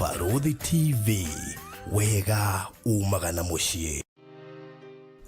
Barũthi TV, wega umaga na mũciĩ.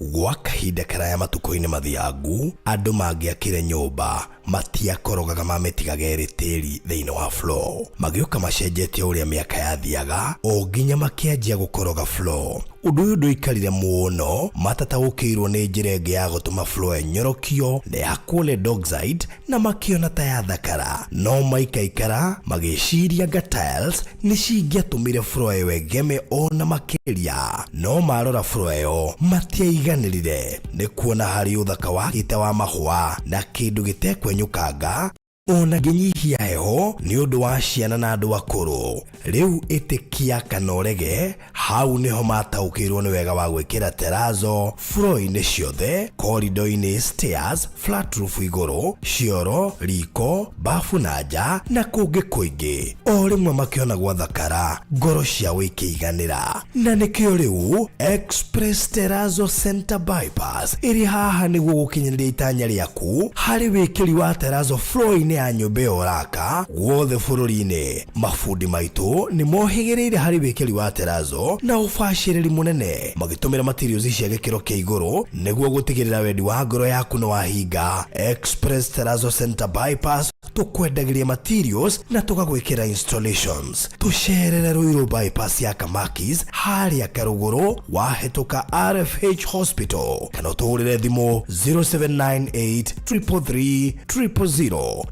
Gwa kahinda karaya matukũ-inĩ mathiangu, andũ mangĩakire nyũmba matiakorogaga mamĩtigaga ĩrĩ tĩri thĩinĩ wa floor. Magĩũka macenjetie ũrĩa mĩaka yathiaga o nginya makĩanjia gũkoroga floor. Ũndũ ũyũ ndũikarire mũno matataũkĩirwo nĩ njĩra ĩngĩ ya gũtũma floor ĩnyorokio na ĩhakwo lead oxide na makĩona ta yathakara. No maikaikara magĩciria anga tiles nĩ cingĩatũmire floor ĩyo ĩgeme ona makĩria. No marora floor ĩyo matiaiganĩrire nĩ kuona harĩ ũthaka wakĩte wa mahũa na kĩndũ gĩtekwenyũkanga ona ngĩnyihia heho nĩ ũndũ wa ciana na andũ akũrũ. Rĩu ĩtĩkia kana ũrege, hau nĩho mataũkĩirwo nĩ wega wa gwĩkĩra terazo floor-inĩ ciothe, corridor-inĩ, stairs, flat roof igũrũ, cioro, riko, bafu na nja na kũngĩ kũingĩ. O rĩmwe makĩona gwathakara, ngoro ciao ikĩiganĩra. Na nĩkĩo rĩu Express Terrazzo Center Bypass ĩrĩ haha nĩguo gũkinyanĩria itanya rĩaku harĩ wĩkĩri wa terrazzo floor-inĩ ya nyũmba ĩyo ũraka guothe bũrũri-inĩ. Mabundi maitũ nĩ mohĩgĩrĩire harĩ wĩkĩri wa terrazzo na ũbacĩrĩri mũnene magĩtũmĩra materials cia gĩkĩro kĩa igũrũ nĩguo gũtigĩrĩra wendi wa ngoro yaku nĩ wahinga. Express Terrazzo Center Bypass tũkwendagĩria materials na tũgagwĩkĩra installations. Tũcerere Ruiru Bypass ya Kamakis harĩa Karũgũrũ wahĩtũka RFH Hospital kana ũtũhũrĩre thimũ 0798 333 000.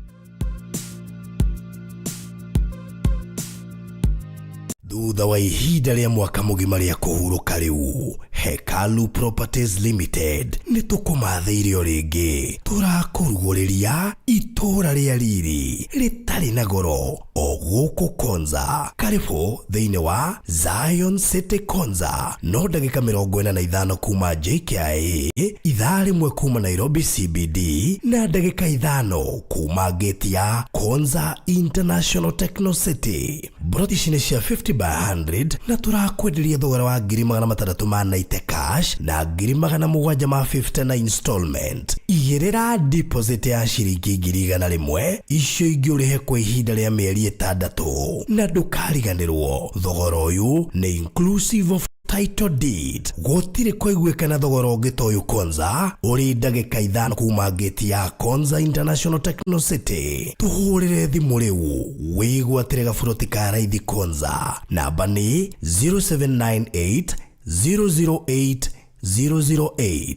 Thutha wa ihinda rĩa mwaka mũgima rĩa kũhurũka rĩu, Hekalu Properties Limited nĩ tũkũmathĩire o rĩngĩ. Tũrakũrugũrĩria itũũra rĩa riri rĩtarĩ na goro o gũkũ Konza. Karĩbũ thĩinĩ wa Zion City Konza, no ndagĩka 45 kuma JKIA, ithaa rĩmwe kuma Nairobi CBD na ndagĩka 5 kuma gate ya Konza International Techno City. Mburoti ici nĩ cia 50 by 100 na tũrakwenderia thogora wa ngiri magana matandatũ ma 90 cash na ngiri magana mũgwanja ma 50 na installment. Igĩrĩra deposit ya ciringi ngiri igana rĩmwe, icio ingĩ ũrĩhe kwa ihinda rĩa mĩeri ĩtandatũ. Na ndũkariganĩrwo, thogora ũyũ nĩ inclusive of title deed. Gũtirĩ kũiguĩkana thogora ũngĩ ta ũyũ Konza, ũrĩ ndagĩka 5 kuma gate ya Konza International Techno City. Tũhũrĩre thimũ rĩu wĩgwatĩre gaburoti ka raithi Konza. Namba nĩ 0798 008 008.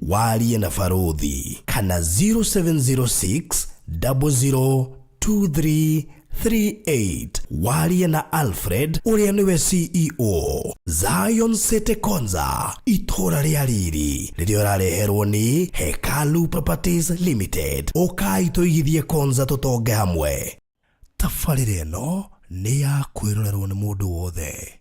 Warie na Barũthi kana 0706 002338. Warie na Alfred ũrĩa nĩwe CEO Zion City Konza, itũũra rĩa riri rĩrĩa ũrareherwo nĩ Hekalu Properties Limited. Ũkai tũigithie Konza tũtonge hamwe. Tabarĩra ĩno nĩ ya kwĩrorerwo nĩ mũndũ wothe.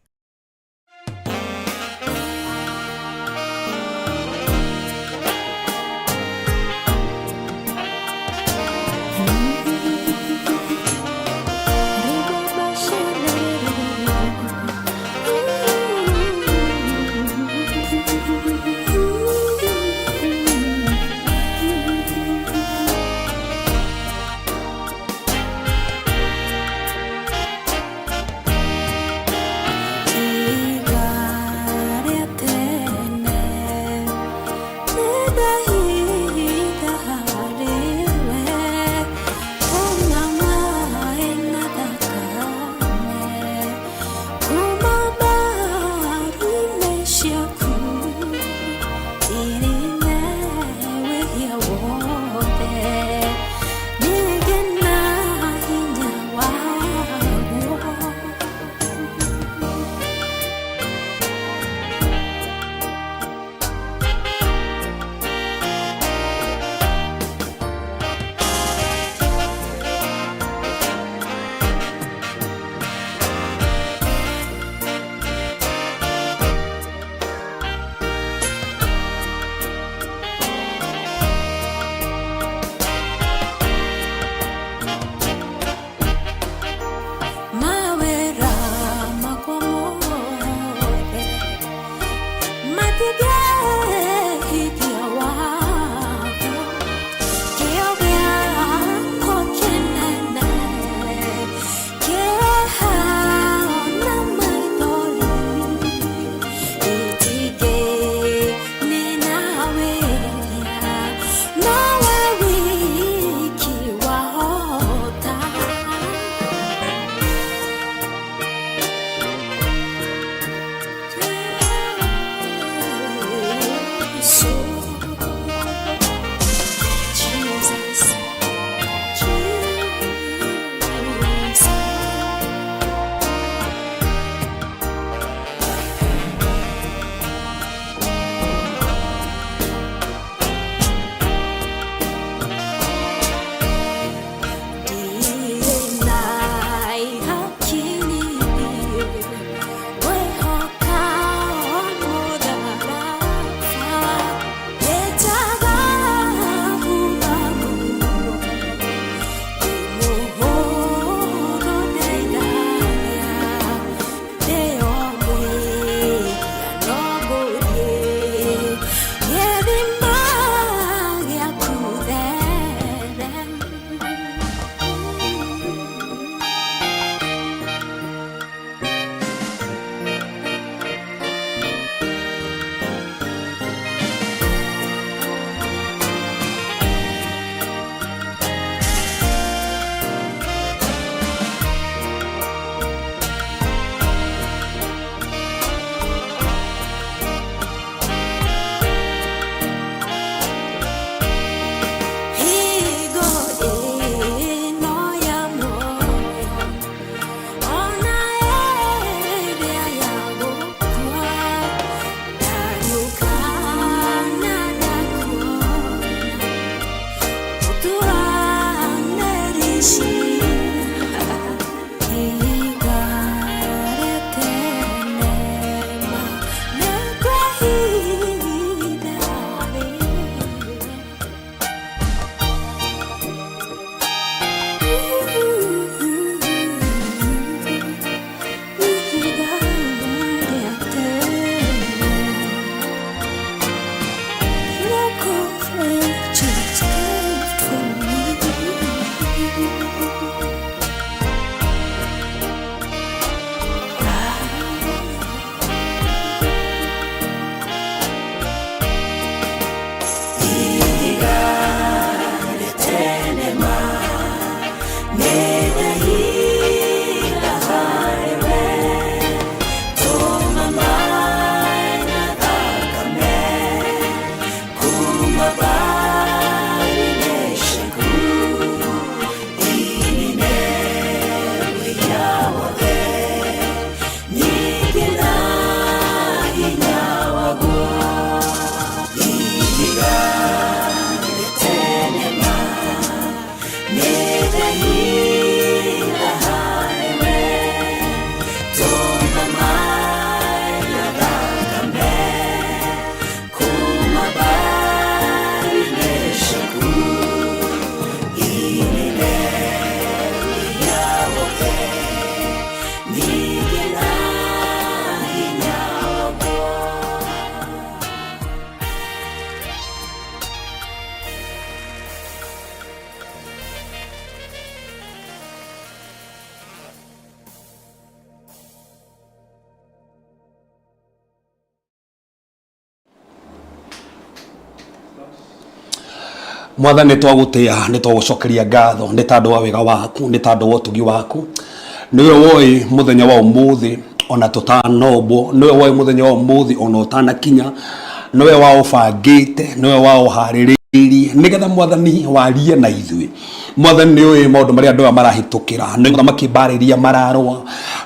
Mwathani, nĩ twagũtĩa, nĩ twagũcokeria ngatho nĩ tondũ wa wega waku, nĩ tondũ wa ũtugi waku. Nĩwe woĩ mũthenya wa ũmũthĩ ona tũtanombwo, nĩwe woĩ mũthenya wa ũmũthĩ ona ũtanakinya, nĩwe waũbangĩte, nĩwe waũharĩrĩirie nĩgetha Mwathani warie na ithuĩ. Mwathani, nĩ ũĩ maũndũ marĩa andũ aya marahĩtũkĩra, nĩ mũthamaki mbara iria mararũa,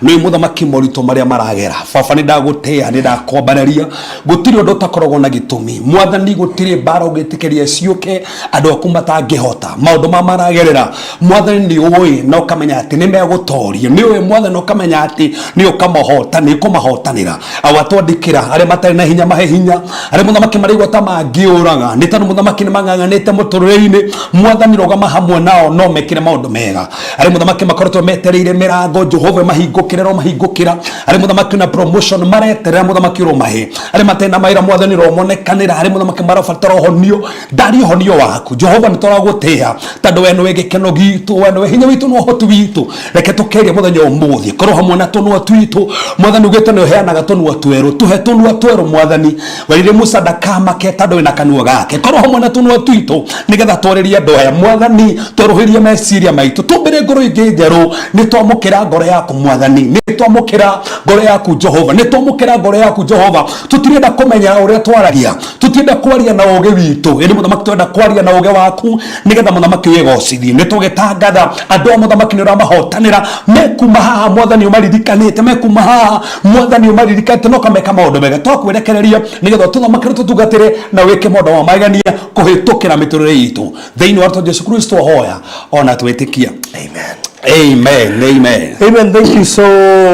nĩ ũĩ mũthamaki moritũ marĩa maragera. Baba, nĩ ndagũtĩa, nĩ ndakwambararia. Gũtirĩ ũndũ ũtakoragwo na gĩtũmi, Mwathani. Gũtirĩ mbara ũngĩtĩkĩria ciũke andũ aku matangĩhota. Maũndũ ma maragerera, Mwathani, nĩ ũĩ na ũkamenya atĩ nĩ megũtoria. Nĩ ũĩ, Mwathani, na ũkamenya atĩ nĩ ũkamahota, nĩ ũkũmahotanĩra. Awa, twandĩkĩra arĩa matarĩ na hinya, mahe hinya. Arĩa mũthamaki maraigua ta mangĩũraga nĩ tondũ mũthamaki nĩ mang'ang'anĩte mũtũrĩre-inĩ, Mwathani, rũgama hamwe nao no mekĩre maũndũ mega. Arĩa mũthamaki makoretwo metereire mĩrango, Jehova, mahingũkĩre, romahingũkĩra. Arĩa mũthamaki na promotion mareterera, mũthamaki, ũromahe. Arĩa matarĩ na mawĩra, Mwathani, romonekanĩra. Arĩa mũthamaki marabatara ũhonio, ndaria ũhonio waku. Jehova, nĩ tũragũtĩa tondũ we nĩwe gĩkeno gitũ, we nĩwe hinya witũ na ũhoti witũ. Reke tũkeria mũthenya ũmũthĩ, korwo hamwe na tũnua twitũ. Mwathani, ugĩte nĩ ũheanaga tũnua twerũ, tũhe tũnua twerũ. Mwathani, werire Musa ndakamake tondũ wĩna kanua gake. Korwo hamwe na tũnua twitũ nĩgetha twarĩrie andũ aya. Mwathani, twerũhĩrie meciria maitũ, tũmbĩre ngoro ingĩ njerũ. Nĩ twamũkĩra ngoro yaku, Mwathani, nĩ twamũkĩra ngoro yaku, Jehova, nĩ twamũkĩra ngoro yaku, Jehova. Tũtirenda kũmenya ũrĩa twaragia, tũtirenda kwaria na ũgĩ witũ, ĩndĩ mũthamaki, tũrenda kwaria na ũgĩ waku nĩgetha mũthamaki wĩgocithie. Nĩ tũgĩtangatha andũ a mũthamaki nĩ ũramahotanĩra mekuma haha. Mwathani, ũmaririkanĩte mekuma haha. Mwathani, ũmaririkanĩte no kameka maũndũ mega. Twakwerekereria nĩgetha ũtũthamakĩre, tũtungatĩre na wĩke maũndũ ma magegania kũhĩtũkĩra mĩtũrĩre itũ. Thĩinĩ wa rĩtwa Jesu Kristo hoya ona twĩtĩkia. Amen. Amen, amen. Amen. Thank you so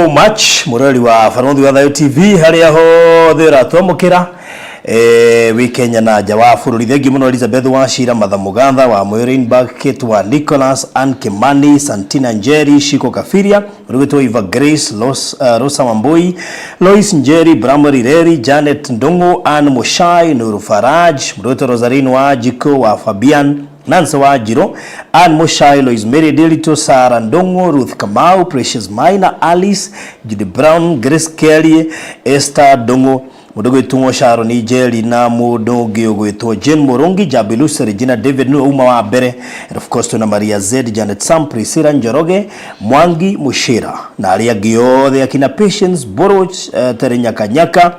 much, mũrori wa Barũthi wa Thayũ TV harĩa hothe ũratwamũkĩra, wĩ Kenya na nja wa bũrũri. Thengiũ mũno Elizabeth Wachira, Matha Mũgatha wa Moyo, Kate wa Nicholas, Ann Kimani, Santina Njeri, Shiko Kafiria, Rugitwo Eva Grace, Rosa Wambui, Lois Njeri, Bramwell Ireri, Janet Ndung'u, Ann Mushai, Nuru Faraj, Rugitwo Rosaline wa Jiko wa Fabian, Nancy Wanjiru, Ann Mushai, Lois Mary Delito, Sarah Ndung'u, Ruth Kamau, Precious Maina, Alice, Judy Brown, Grace Kelly, Esther Ndung'u, mũndũ gwĩtwo Sharon Njeri na mũndũ ũngĩ ũgwĩtwo Jane Mũrũngi, Jabilus, Regina David nĩwe uma wa mbere, and of course twĩna Maria Z, Janet Sam, Priscilla Njoroge, Mwangi Mushira na arĩa angĩ othe, akina Patience Boroch, Terry Nyakanyaka.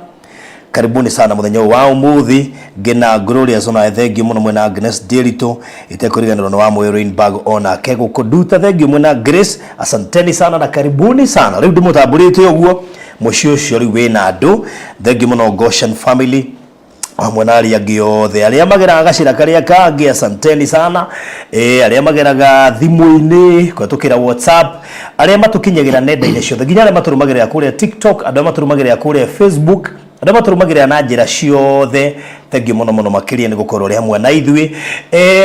Karibuni sana muthenya ũyũ wa ũmũthĩ. Ngĩna Glorious ona thengiũ mũno mwena Agnes Ndiritu, itekũriganĩrwo nĩ wa Moyo Rainbag onake gũkũ Nduta, thengiũ mwena Grace, asanteni sana na karibuni sana. Rĩu ndĩmũtambũrĩte ũguo mũciĩ ũcio rĩu wĩna andũ. Thengiũ mũno Goshen family hamwe na arĩa angĩ othe arĩa mageraga gacĩra karĩa kangĩ, asanteni sana. Arĩa mageraga thimũ-inĩ kũhetũkĩra WhatsApp, arĩa matũkinyagĩra nenda-inĩ ciothe, nginya arĩa matũrũmagĩrĩra kũrĩa TikTok, andũ arĩa matũrũmagĩrĩra kũrĩa Facebook, andũ arĩa matũrũmagĩrĩra na njĩra ciothe, thengiũ mũno mũno makĩria nĩ gũkorwo ũrĩ hamwe na ithuĩ.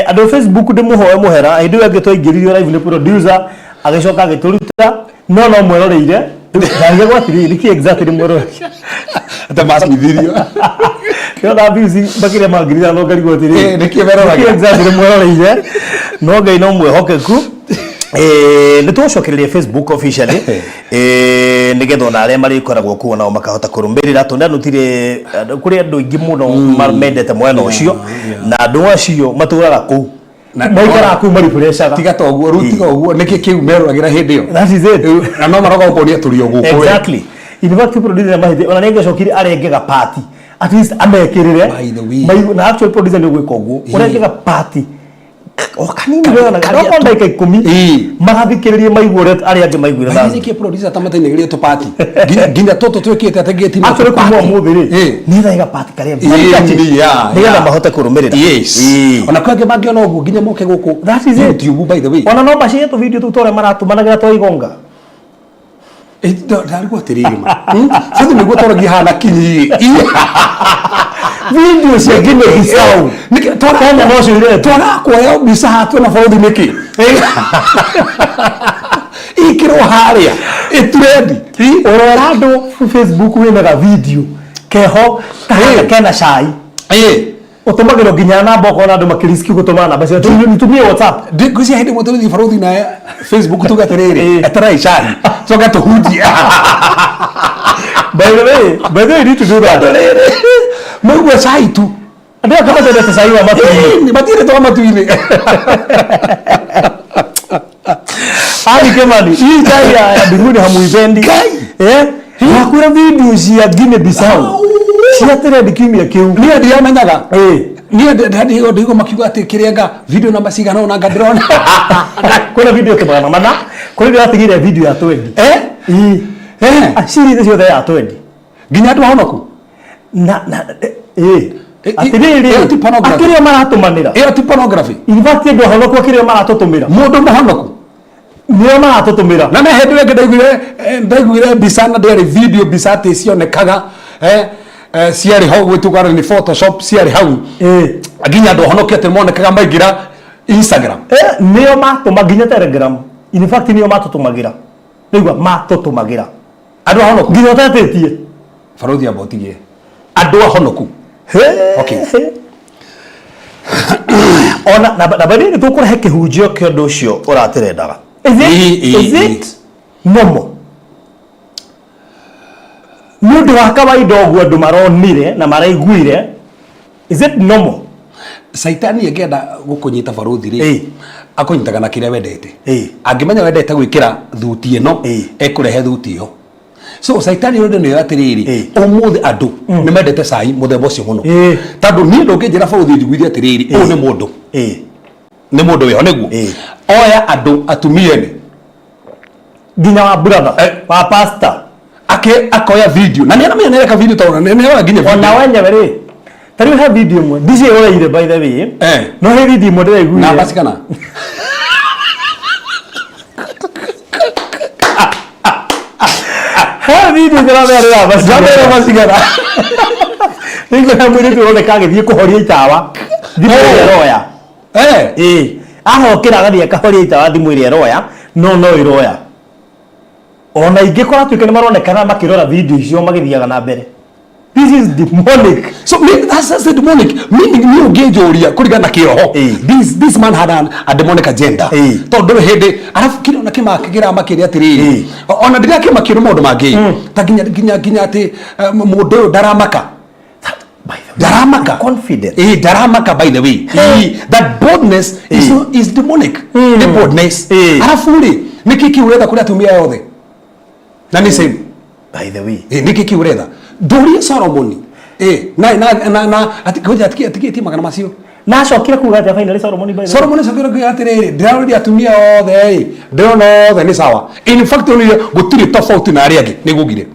Andũ a Facebook, ndĩmũhoe mũhera. Hĩndĩ ĩyo ĩngĩ twaingĩririo live nĩ producer, agĩcoka agĩtũruta, no mweroreire ndarigagwo atĩrĩrĩ, nĩkĩ exactly mweroreire? Ata macithirio. Ndĩrona views makĩria ma 5,000, ngarigwo atĩrĩrĩ, Nĩkĩ meroragĩra? Nĩkĩ exactly mweroreire? No Ngai no mwĩhokeku. Nĩ tũgũcokereria Facebook officially, nĩgetha ona arĩa marĩkoragwo kuo nao makahota kũrũmĩrĩra, tondũ andũ kũrĩ andũ aingĩ mũno mendete mwena ũcio, na andũ acio matũraga kũu, maikaraga kũu mariburecaga. Tiga ta ũguo rĩu, tiga ũguo, nĩkĩ kĩu meroragĩra hĩndĩ ĩyo? That is it. Na no maroka gũkũria tũrĩ o gũkũ we. Exactly. In fact, producer mahĩtia ona nĩangĩacokire arenge gapati at least amekĩrĩre. By the way. Na actual producer nĩ ũgwĩka ũguo, ũrenge gapati o kanini wega karĩa no ndagĩka 10, magathikĩrĩrie maigue ũrĩa arĩa angĩ maiguire. By the way, nĩkĩ producer ta matainagĩria tũpati nginya tũtũ twĩkĩte atĩ ngĩti? Actually, kuma ũmũthĩ rĩ, nĩ gapati karĩa nĩgetha mahote kũrũmĩrĩra. Yes. Ona kwĩ angĩ mangĩona ũguo nginya moke gũkũ That is it. YouTube, by the way. Ona no macie tũ video tũu tũrĩa maratũmanagĩra twa igonga. Ndarigwo atĩrĩrĩ, ma bũthi nĩguo twaragia hana kinyi. Video cia Guinea Bissau. Kenya no cio iretwo. Twaraga kuoya mbica haha twĩna bũrũri nĩkĩ ikĩrwo harĩa ĩturendi? Ũrora andũ Facebook wĩna ga video keho kahana kena cai, ũtũmagĩrwo nginya namba, ũkona andũ makĩriski gũtũma namba cio. Nitumie WhatsApp. Ngwĩciria hĩndĩ ĩmwe tũrĩthiĩ bũrũri na Facebook tuge atĩrĩrĩ, eterai cai coke tũhunjie. By the way, you need to do that. Rĩrĩ maigua cai tu. Andũ aya matendete cai wa matu-inĩ. Ĩĩ, matiendete wa matu-inĩ. Ali Kimani, hii chai ya mbinguni hamuipendi. Ngai. Eh? Nakwĩra video cia Guinea Bissau. Cia trend kiumia kĩu. Niĩ ndiamenyaga. Ĩĩ. Niĩ ndĩraigua makiuga atĩ kĩrĩa nga video namba cigana ũna nga ndĩrona. Kwĩna video ta 400, kũrĩ ndĩratigire video ya 20. Eh? Ĩĩ. Eh. Series ciothe ya 20. Nginya andũ ahonoku. Na ĩĩ. Atĩrĩrĩ, Ĩyo ti pornography. akĩrĩa maratũmanĩra. Ĩyo ti pornography. In fact andũ ahonoku akĩrĩa maratũtũmĩra. Mũndũ mũhonoku. Nĩo maratũtũmĩra. Na nĩ hĩndĩ ĩngĩ ndaiguire mbica na ndĩarĩ video mbica atĩ cionekaga ciarĩ hau gwĩtuga nĩ photoshop ciarĩ hau. Ĩĩ. Nginya andũ ahonoki atĩ monekaga maingĩra Instagram. Nĩo matũma nginya Telegram. In fact nĩo matũtũmagĩra. Nĩigua matũtũmagĩra. Andũ ahonoku. Nginya ũtetĩtie. Barothi amba ũtigie. Andũ ahonoku. Okay. Ona na by the way nĩ tũkũrehe kĩhunjio kĩa ũndũ ũcio ũratĩrendaga. Is it, is it normal? Nĩ ũndũ wa kawaida ũguo andũ maronire na maraiguire. Is it normal? Caitani angĩenda gũkũnyita barothi rĩ, akũnyitaga na kĩrĩa wendete. Angĩmenya wendete gwĩkĩra thuti ĩno, ekũrehe thuti ĩyo. So caitani ũndũ nĩ atĩrĩrĩ, ũmũthĩ andũ nĩ mendete cai mũthemba ũcio mũno. Tondũ niĩ ndũngĩnjĩra barothi njiguithie atĩrĩrĩ, ũyũ nĩ mũndũ. Nĩ mũndũ wĩho nĩguo. Oya andũ atumia ene. Nginya wa brother, wa pastor. Akoya video. Na nĩ aramenya nĩ areka video tondũ nĩ aroya nginya video. Ona wenyewe rĩ, ta rĩu he video ĩmwe, ndiciĩroreire by the way. No he video ĩmwe ndĩraiguire. Namba cigana? He video ndĩramenya nĩ namba cigana. Ndĩramenya namba cigana. Rĩu he mũirĩtu ũroneka agĩthiĩ kũhoria itawa. Thimũ ĩrĩa ĩroya. Ahokĩra agathiĩ akahoria itawa thimũ ĩrĩa ĩroya, no no ĩroya. Ona ingĩ kũratuĩka nĩ maronekana makĩrora video icio magĩthiaga na mbere. This is demonic. So that's the demonic. Meaning ni ũngĩnjũria kũringana na kĩroho. This man had a demonic agenda. Tondũ hĩndĩ arabu kĩrĩa ona kĩramakĩria atĩrĩrĩ. Ona ndĩrakĩmakio nĩ maũndũ mangĩ. Ta nginya atĩ mũndũ ũyũ ndaramaka. Ndaramaka. Confident. Ndaramaka by the way. That boldness is demonic. The boldness. Arabu rĩ, nĩkĩ kĩu ũretha kũrĩ atumia othe? Na nĩ same. By the way. Nĩkĩ kĩu ũretha? Ndũrie Solomoni. Na atigĩtie magana macio. Na acokire kuga atĩa finally Solomoni by the way? Solomoni acokire kuga atĩrĩrĩ, ndĩrarorire atumia othe ĩ, ndĩrona othe nĩ sawa. In fact onire gũtirĩ tofauti na arĩa angĩ, nĩguo augire.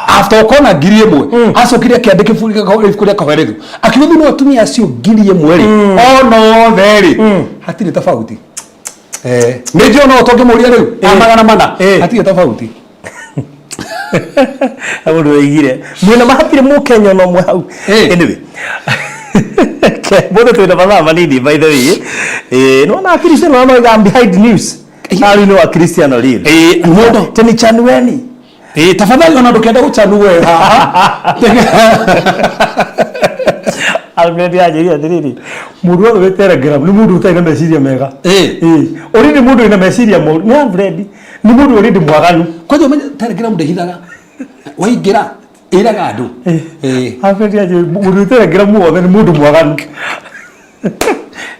After ũkona 1000, acokire akĩandĩka ibuku rĩa Kohelethu. Akiuga thĩinĩ wa atumia acio 1000 rĩ, ona othe rĩ, hatirĩ tofauti. Nĩ njũĩ no ũtũngĩmũria rĩu, a 400, hatirĩ tofauti. Mũndũ oigire mwĩna mahatirĩ mũkenya ona ũmwe hau. Anyway, mũthĩ twĩna mathaa manini by the way. Nĩwona Cristiano no oiga behind news. Arĩ nĩ wa Cristiano real. Mũndũ. Teni chanueni. Tafadhali ona ndũkenda gũchanua we haha. Alfred anjĩrire atĩrĩrĩ, mũndũ wothe wĩ Telegram nĩ mũndũ ũtarĩ na meciria mega. Already mũndũ wĩna meciria moru nĩ Alfred, nĩ mũndũ already mwaganu. Kwanja ũmenye Telegram ndĩhithaga. Waingĩra ĩraga andũ. Alfred anjĩrire mũndũ wĩ Telegram wothe nĩ mũndũ mwaganu.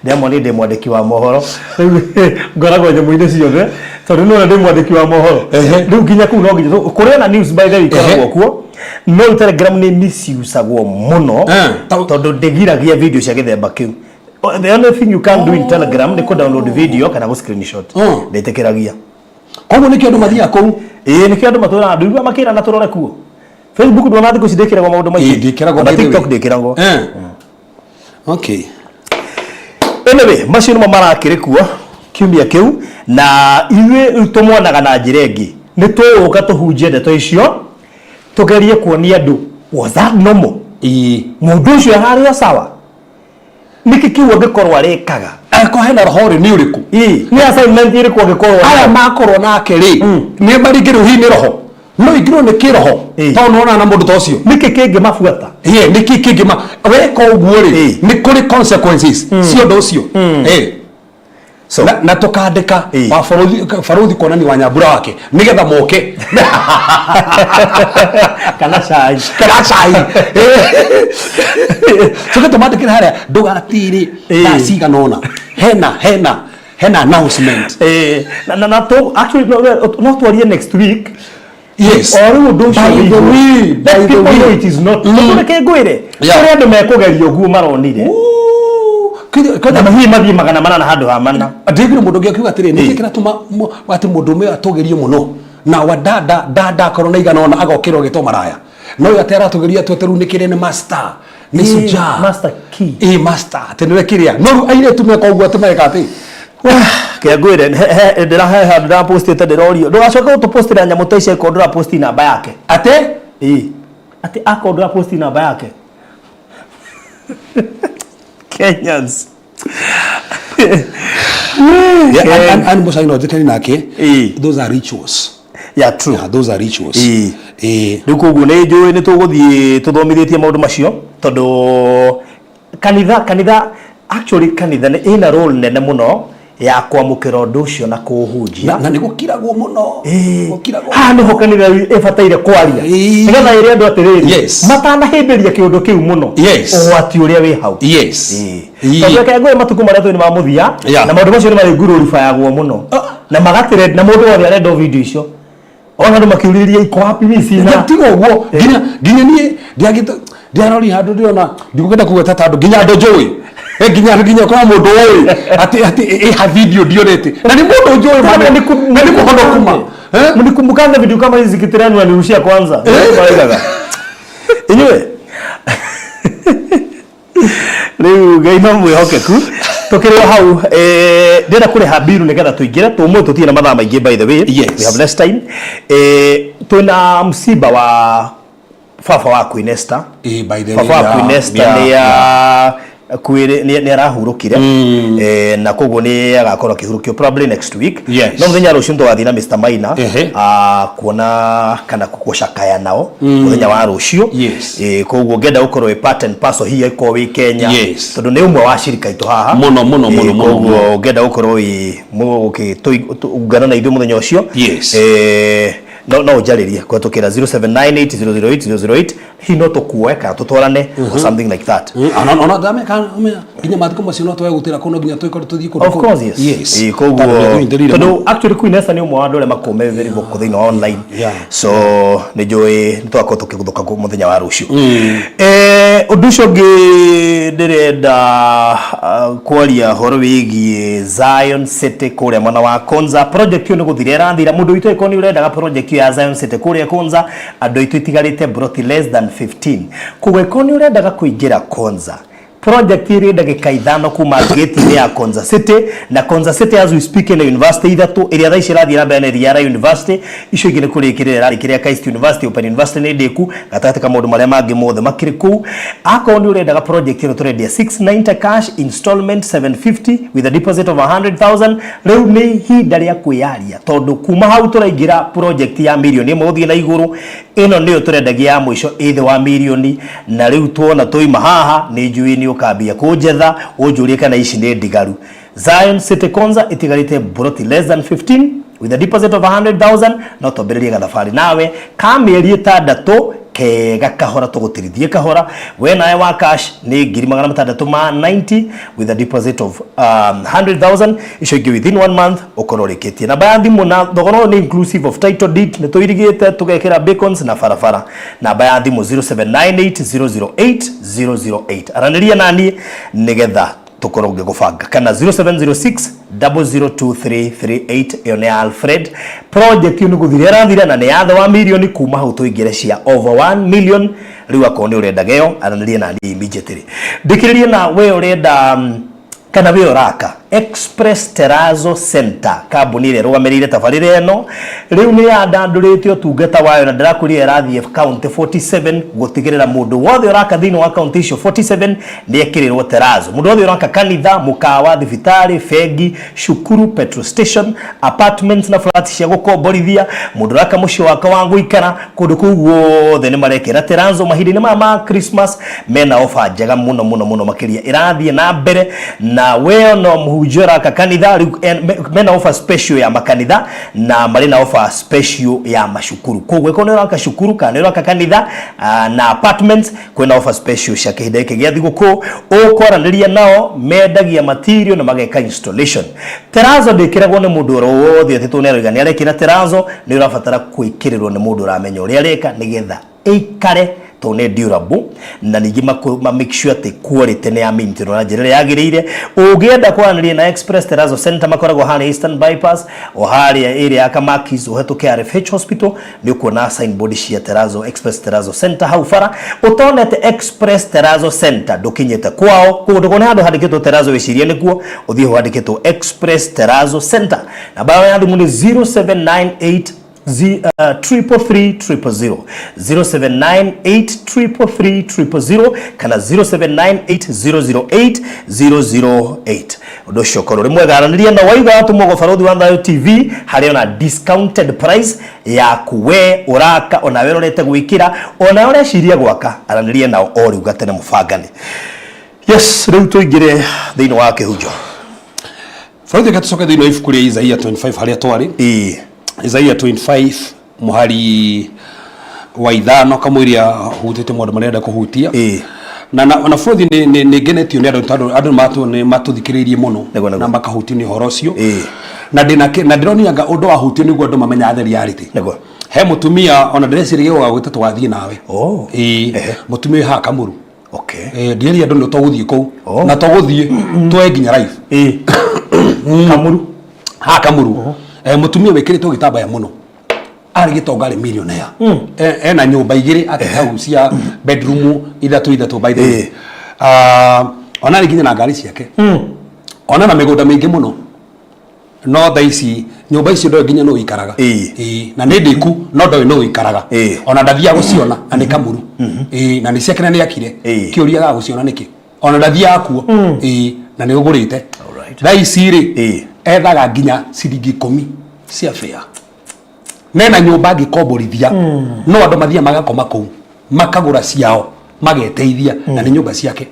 Ndĩamwe nĩ ndĩ mwandĩki wa mohoro. Rĩu ngoragwo nyamũ-inĩ ciothe tondũ nĩ ndĩ mwandĩki wa mohoro. Rĩu nginya kũu no nginya kũrĩ na news by the way ikoragwo kuo. No Telegram nĩ misusagwo mũno tondũ ndĩgiragia video cia gĩthemba kĩu. The only thing you can do in Telegram nĩ kũ download video kana gũ screenshot. Ndĩtĩkĩragia. Koguo nĩkĩo andũ mathiaga kũu. Ĩĩ nĩkĩo andũ matũraga andũ makĩrana tũrore kuo. Facebook ndwona thikũ ici ndĩkĩragwo maũndũ maingĩ. Ndĩkĩragwo Ona by the way. TikTok ndĩkĩragwo. Okay. Anyway, macio nĩmo marakĩrĩ kuo kiumia kĩu na ithuĩ rĩu tũmonaga na njĩra ĩngĩ. Nĩ tũgũka tũhunjie ndeto icio tũgerie kuonia andũ was that normal? Mũndũ ũcio ararĩ o sawa? Nĩkĩ kĩu angĩkorwo arĩkaga? Angĩkorwo hena roho rĩ, nĩ ũrĩkũ? Nĩ assignment ĩrĩkũ angĩkorwo Aya makorwo nake rĩ, nĩ maringĩrwo hihi nĩ roho? No ingĩrwo nĩ kĩroho, tondũ nĩwonana na mũndũ ta ũcio. Nĩkĩ kĩngĩmabuata? Nĩkĩ kĩngĩma weka ũguo rĩ, nĩ kũrĩ consequences cia ũndũ ũcio. So- Na tũkandĩka wa baruthi kuonania Wanyambura wake nĩgetha moke. Kana cai. Kana cai. Tũke tũmandĩkĩre harĩa ndũgatirĩ thaa cigana ũna hena announcement. Na to actually no twarie next week. Yes. O rĩu ũndũ ũcio By the wĩigwo. way, Let by the people way. know it is not. Tondũ reke ngwĩre, kũrĩ andũ mekũgeria ũguo maronire. Ooh, Na hihi mathiĩ 800 handũ ha 4. Ndĩgire mũndũ ũngĩ akiuga atĩrĩ, nĩkĩ kĩratũma atĩ mũndũ ũmwe atũgĩrio mũno na wa dada dada akorwo na igana ona agokĩrwo agĩtwo maraya, no ũyũ atĩ aratũgĩria atĩ rĩu nĩ kĩrĩa nĩ master, nĩ shujaa. Master key. Master atĩ nĩwe kĩrĩa, no rĩu airĩtu meka ũguo atĩ mareka atĩ Kĩngwĩre ndĩrahe handũ ndĩrapostĩte, ndĩrorio ndũgacoke gũtũpostĩra nyamũ ta ici akorwo ndũraposti namba yake. Atĩ? Ĩĩ, atĩ akorwo ndũraposti namba yake. Kenyans. Yeah, and Musa no njĩtani nake. Those are rituals. Yeah, true. Yeah, those are rituals. Rĩu koguo nĩ njũĩ nĩ tũgũthiĩ tũthomithĩtie maũndũ macio, tondũ kanitha actually kanitha nĩ ĩna role nene mũno ya kwamũkĩra ũndũ ũcio na kũũhunjia. Na nĩ gũkiragwo mũno. Gũkiragwo. Haha nĩho kanitha ĩbataire kwaria. Nĩgetha ĩre andũ atĩrĩrĩ, matanahĩmbĩria kĩũndũ kĩu mũno, ũgwati ũrĩa wĩ hau. Tondũ reke ngwĩre, matukũ marĩa tũrĩ nĩ ma mũthia, na maũndũ macio nĩ marĩ mũno na magatrend, na mũndũ wothe arenda o video icio, ona andũ makĩũrĩrĩria iko wapi mimi sina. Tiga ũguo, nginya niĩ ndiagĩte ndiarori handũ ndĩrona, ndigũkĩenda kũgweta tondũ nginya andũ njũĩ, nginya korwo mũndũ ũĩ atĩ ĩha video ndionete na nĩ mũndũ njũĩ na nĩ mũhonoku ma. Mnikumbukanga video kama hizi zikitrend, wanirushia kwanza. Maraigaga inyuĩ rĩu Ngai no mwĩhokeku. Tũkĩrĩ o hau, ndĩrenda kũrĩha mbiru nĩgetha tũingĩre tũmũthĩ, tũtirĩ na mathaa maingĩ, by the way. We have less time. Twĩna msiba wa baba wa Queen Esther. By the way, Baba wa Queen Esther nĩ nĩ arahurũkire, na koguo nĩ agakorwo akĩhurũkio probably next week. No mũthenya rũciũ tũgathiĩ na Mr Maina kuona kana gũcakaya nao mũthenya wa rũciũ. Koguo ngenda gũkorwo wĩ part and parcel, hihi angĩkorwo wĩ Kenya, tondũ nĩ ũmwe wa cirika itũ haha. Mũno, mũno, mũno, mũno. Koguo ngenda gũkorwo wĩ mũgũkĩungana na ithuĩ mũthenya ũcio. No ũnjarĩrie kũhetũkĩra 0798008008, hihi no tũkuoe kana tũtwarane or something like that. Ona ndameka nginya matukũ macio no twae gũtĩra kũu, no nginya tũkorwo tũthiĩ kũndũ Of kũu. course, yes. Koguo Tondũ nĩatũnyitĩrĩire tondũ mũno. actually Queen Esther nĩ ũmwe wa andũ arĩa makoragwo me very vocal thĩinĩ wa online. So nĩ njũĩ nĩ tũgakorwo tũkĩgũthũka mũthenya wa rũciũ. Ũndũ ũcio ũngĩ ndĩrenda kwaria ũhoro wĩgiĩ Zion City kũrĩa mwena wa Konza. Project ĩyo nĩ gũthira ĩrathira. Mũndũ witũ, angĩkorwo nĩ ũrendaga project ĩyo ya Zion City kũrĩa Konza, andũ aitũ itigarĩte broti less than 15. Koguo angĩkorwo nĩ ũrendaga kũingĩra Konza, project ĩrĩ ndagĩka 5 kuma gate-inĩ ya Konza City. Na Konza City, as we speak, ĩna university ithatũ, ĩrĩa thaa ici ĩrathiĩ na mbere nĩ Riara University, icio ingĩ nĩ kũrĩkĩrĩra ĩrarĩkĩrĩra KAIST University, Open University nĩ ndĩku, gatagatĩ ka maũndũ marĩa mangĩ mothe makĩrĩ kũu. Akorwo nĩ ũrendaga project ĩno, tũrendia 690 cash, installment 750 with a deposit of 100,000. Rĩu nĩ ihinda rĩa kwĩyaria, tondũ kuma hau tũraingĩra project ya mirioni 1 gũthiĩ na igũrũ. Ĩno nĩyo tũrendagia ya mũico, ĩ thĩ wa mirioni. Na rĩu tuona tũima haha, nĩ njũĩ nĩ ũkambia kũnjetha ũnjũrie kana ici nĩ ndigaru. Zion City Konza itigarĩte broti less than 15 with a deposit of 100,000. No twambĩrĩrie gathabarĩ nawe ka mĩeri 6 kega kahora, tũgũtirithie kahora. We nawe wa cash nĩ 690,000 with a deposit of 100,000, icio ingĩ within one month ũkorwo ũrĩkĩtie. Namba ya thimũ, na thogora ũyũ nĩ inclusive of title deed, nĩ tũirigĩte tũgekĩra beacons na barabara. Namba ya thimũ 0798008008, aranĩria naniĩ nĩgetha tũkorwo ngĩgũbanga, kana 0706 002338, ĩyo nĩ ya Alfred. Project ĩyo nĩ gũthira ĩrathira na nĩ ya thĩ wa mirioni. Kuma hau tũingĩre cia over 1 million. Rĩu akorwo nĩ ũrendaga ĩyo, aranĩria naniĩ immediately. Ndĩkĩrĩrie na we ũrenda kana we ũraka, Express Terrazzo Center, kambuni ĩrĩa ĩrũgamĩrĩire tabarĩra ĩno, rĩu nĩ yandandũrĩte ũtungata wayo, na ndĩrakwĩrire ĩrathiĩ county 47 gũtigĩrĩra mũndũ wothe ũraka thĩinĩ wa county icio 47 nĩ ekĩrĩrwo terrazzo. Mũndũ wothe ũraka kanitha, mũkawa, thibitarĩ, bengi, cukuru, petrol station, apartments na flats cia gũkomborithia, mũndũ ũraka mũciĩ wake wa gũikara, kũndũ kũu guothe nĩ marekĩra terrazzo. Mahinda-inĩ maya ma Christmas mena ofa njega mũno mũno mũno makĩria ĩrathiĩ na mbere, na we no mũhunjia. Mũhunjia ũraka kanitha rĩu mena offer special ya makanitha na marĩ na offer special ya macukuru. Koguo ĩkorwo nĩ ũraka cukuru kana nĩ ũraka kanitha na apartments, kwĩna offer special cia kĩhinda gĩkĩ gĩa thigũkũ. Ũkwaranĩria nao, mendagia material na mageka installation. Terazo ndĩkĩragwo nĩ mũndũ oro wothe atĩ tondũ nĩ aroiga nĩ arekĩra terazo. Nĩ ũrabatara gwĩkĩrĩrwo nĩ mũndũ ũramenya ũrĩa areka nĩgetha ĩikare, tondũ nĩ durable, na ningĩ ma make sure atĩ quality nĩ ya maintain na njĩra ĩrĩa yagĩrĩire. Ũngĩenda kwaranĩria na Express Terrazzo Center, makoragwo harĩa Eastern Bypass o harĩa area ya Kamakis, ũhetũke RFH Hospital, nĩ ũkuona signboard cia Terrazzo, Express Terrazzo Center hau bara. Ũtonete Express Terrazzo Center, ndũkinyĩte kwao. Koguo ndũkone handũ handĩkĩtwo Terrazzo wĩcirie nĩkuo, ũthiĩ ho handĩkĩtwo Express Terrazzo Center. Namba yao ya thimũ nĩ 0798 333 000, 0798 333 000 kana 0798 008 008. Ũndũ ũcio ũkorwo ũrĩ mwega. Aranĩria na waiga watũmwo gwa Barũthi wa Thayo TV, harĩ ona discounted price yaku we ũraka, ona we ũrorete gwĩkĩra, ona we ũreciria gwaka. Aranĩria nao o rĩu gatene mũbangane. Yes, rĩu tũingĩre thĩinĩ wa kĩhunjo. Barũthi, reke tũcoke thĩinĩ wa ibuku rĩa Isaia 25 harĩa twarĩ. Isaia 25 mũhari wa 5, kamũiria hutĩtie maũndũ marĩa ndenda kũhutia. Na bũrũthi nĩ ngenetio nĩ andũ, tondũ andũ nĩ matũthikĩrĩirie mũno Nĩguo. na makahutio nĩ ũhoro ũcio. Na ndĩna na ndĩronia anga ũndũ wahutio nĩguo andũ mamenya the reality. He mũtumia ona ndĩreciria gũgagwĩta tũgathiĩ nawe. Ĩĩ, mũtumia wĩ haha Kamuru. Eh, ndiĩri andũ nĩ tũgũthiĩ kũu na tũgũthiĩ twoe nginya live. Kamuru. Haha Kamuru. Eh, mũtumia wĩkĩrĩtwo gĩtambaya mũno, arĩ gĩtonga, arĩ millionaire. Ena nyũmba igĩrĩ atĩ hau cia bedroom ithatũ ithatũ, by the way. Ah, ona arĩ nginya na ngari ciake, ona na mĩgũnda mĩingĩ mũno, no thaa ici nyũmba icio ndoĩ nginya nũ ikaraga. Ĩĩ, na nĩ ndĩku, no ndoĩ nũ ikaraga. Ona ndathiaga gũciona, na nĩ Kamuru. Ĩĩ, na nĩ ciake na nĩ akire. Kĩũria agaga gũciona nĩkĩ ona ndathiaga kuo? Ĩĩ, na nĩ ũgũrĩte. Thaa ici rĩ, ethaga nginya ciringi 10 cia bĩa nena nyũmba angĩkomborithia, no andũ mathiaga magakoma kũu, makagũra ciao, mageteithia, na nĩ nyũmba ciake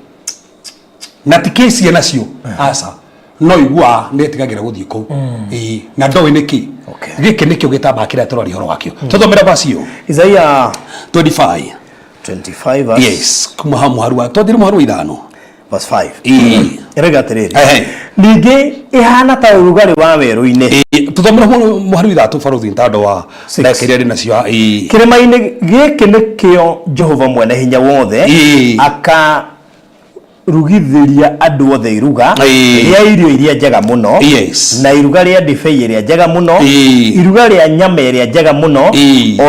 na ti kĩcie nacio aca, no iguaga nĩ etigagĩra gũthiĩ kũu. Ĩĩ, na ndoĩ nĩkĩ. Gĩkĩ nĩkĩo gĩtambaya kĩrĩa tũraria ũhoro wakĩo. Tũthomera verse ĩyo. Isaiah 25. 25 verse Yes, kuma hau mũharu wa twathire mũharu wa 5. Verse 5. Ĩĩ. Ĩroiga atĩrĩrĩ, ningĩ ĩhana ta ũrugarĩ wa werũ-inĩ. Ĩĩ, tũthomera mũharu 6, barũthi, nĩ tondũ wa Six. ndagĩka iria ndĩ nacio. Ĩĩ. Kĩrĩma-inĩ gĩkĩ nĩkĩo Jehova mwene hinya wothe akarugithĩria andũ othe iruga rĩa irio iria njega mũno, na iruga rĩa ndibei ĩrĩa njega mũno, iruga rĩa nyama ĩrĩa njega mũno,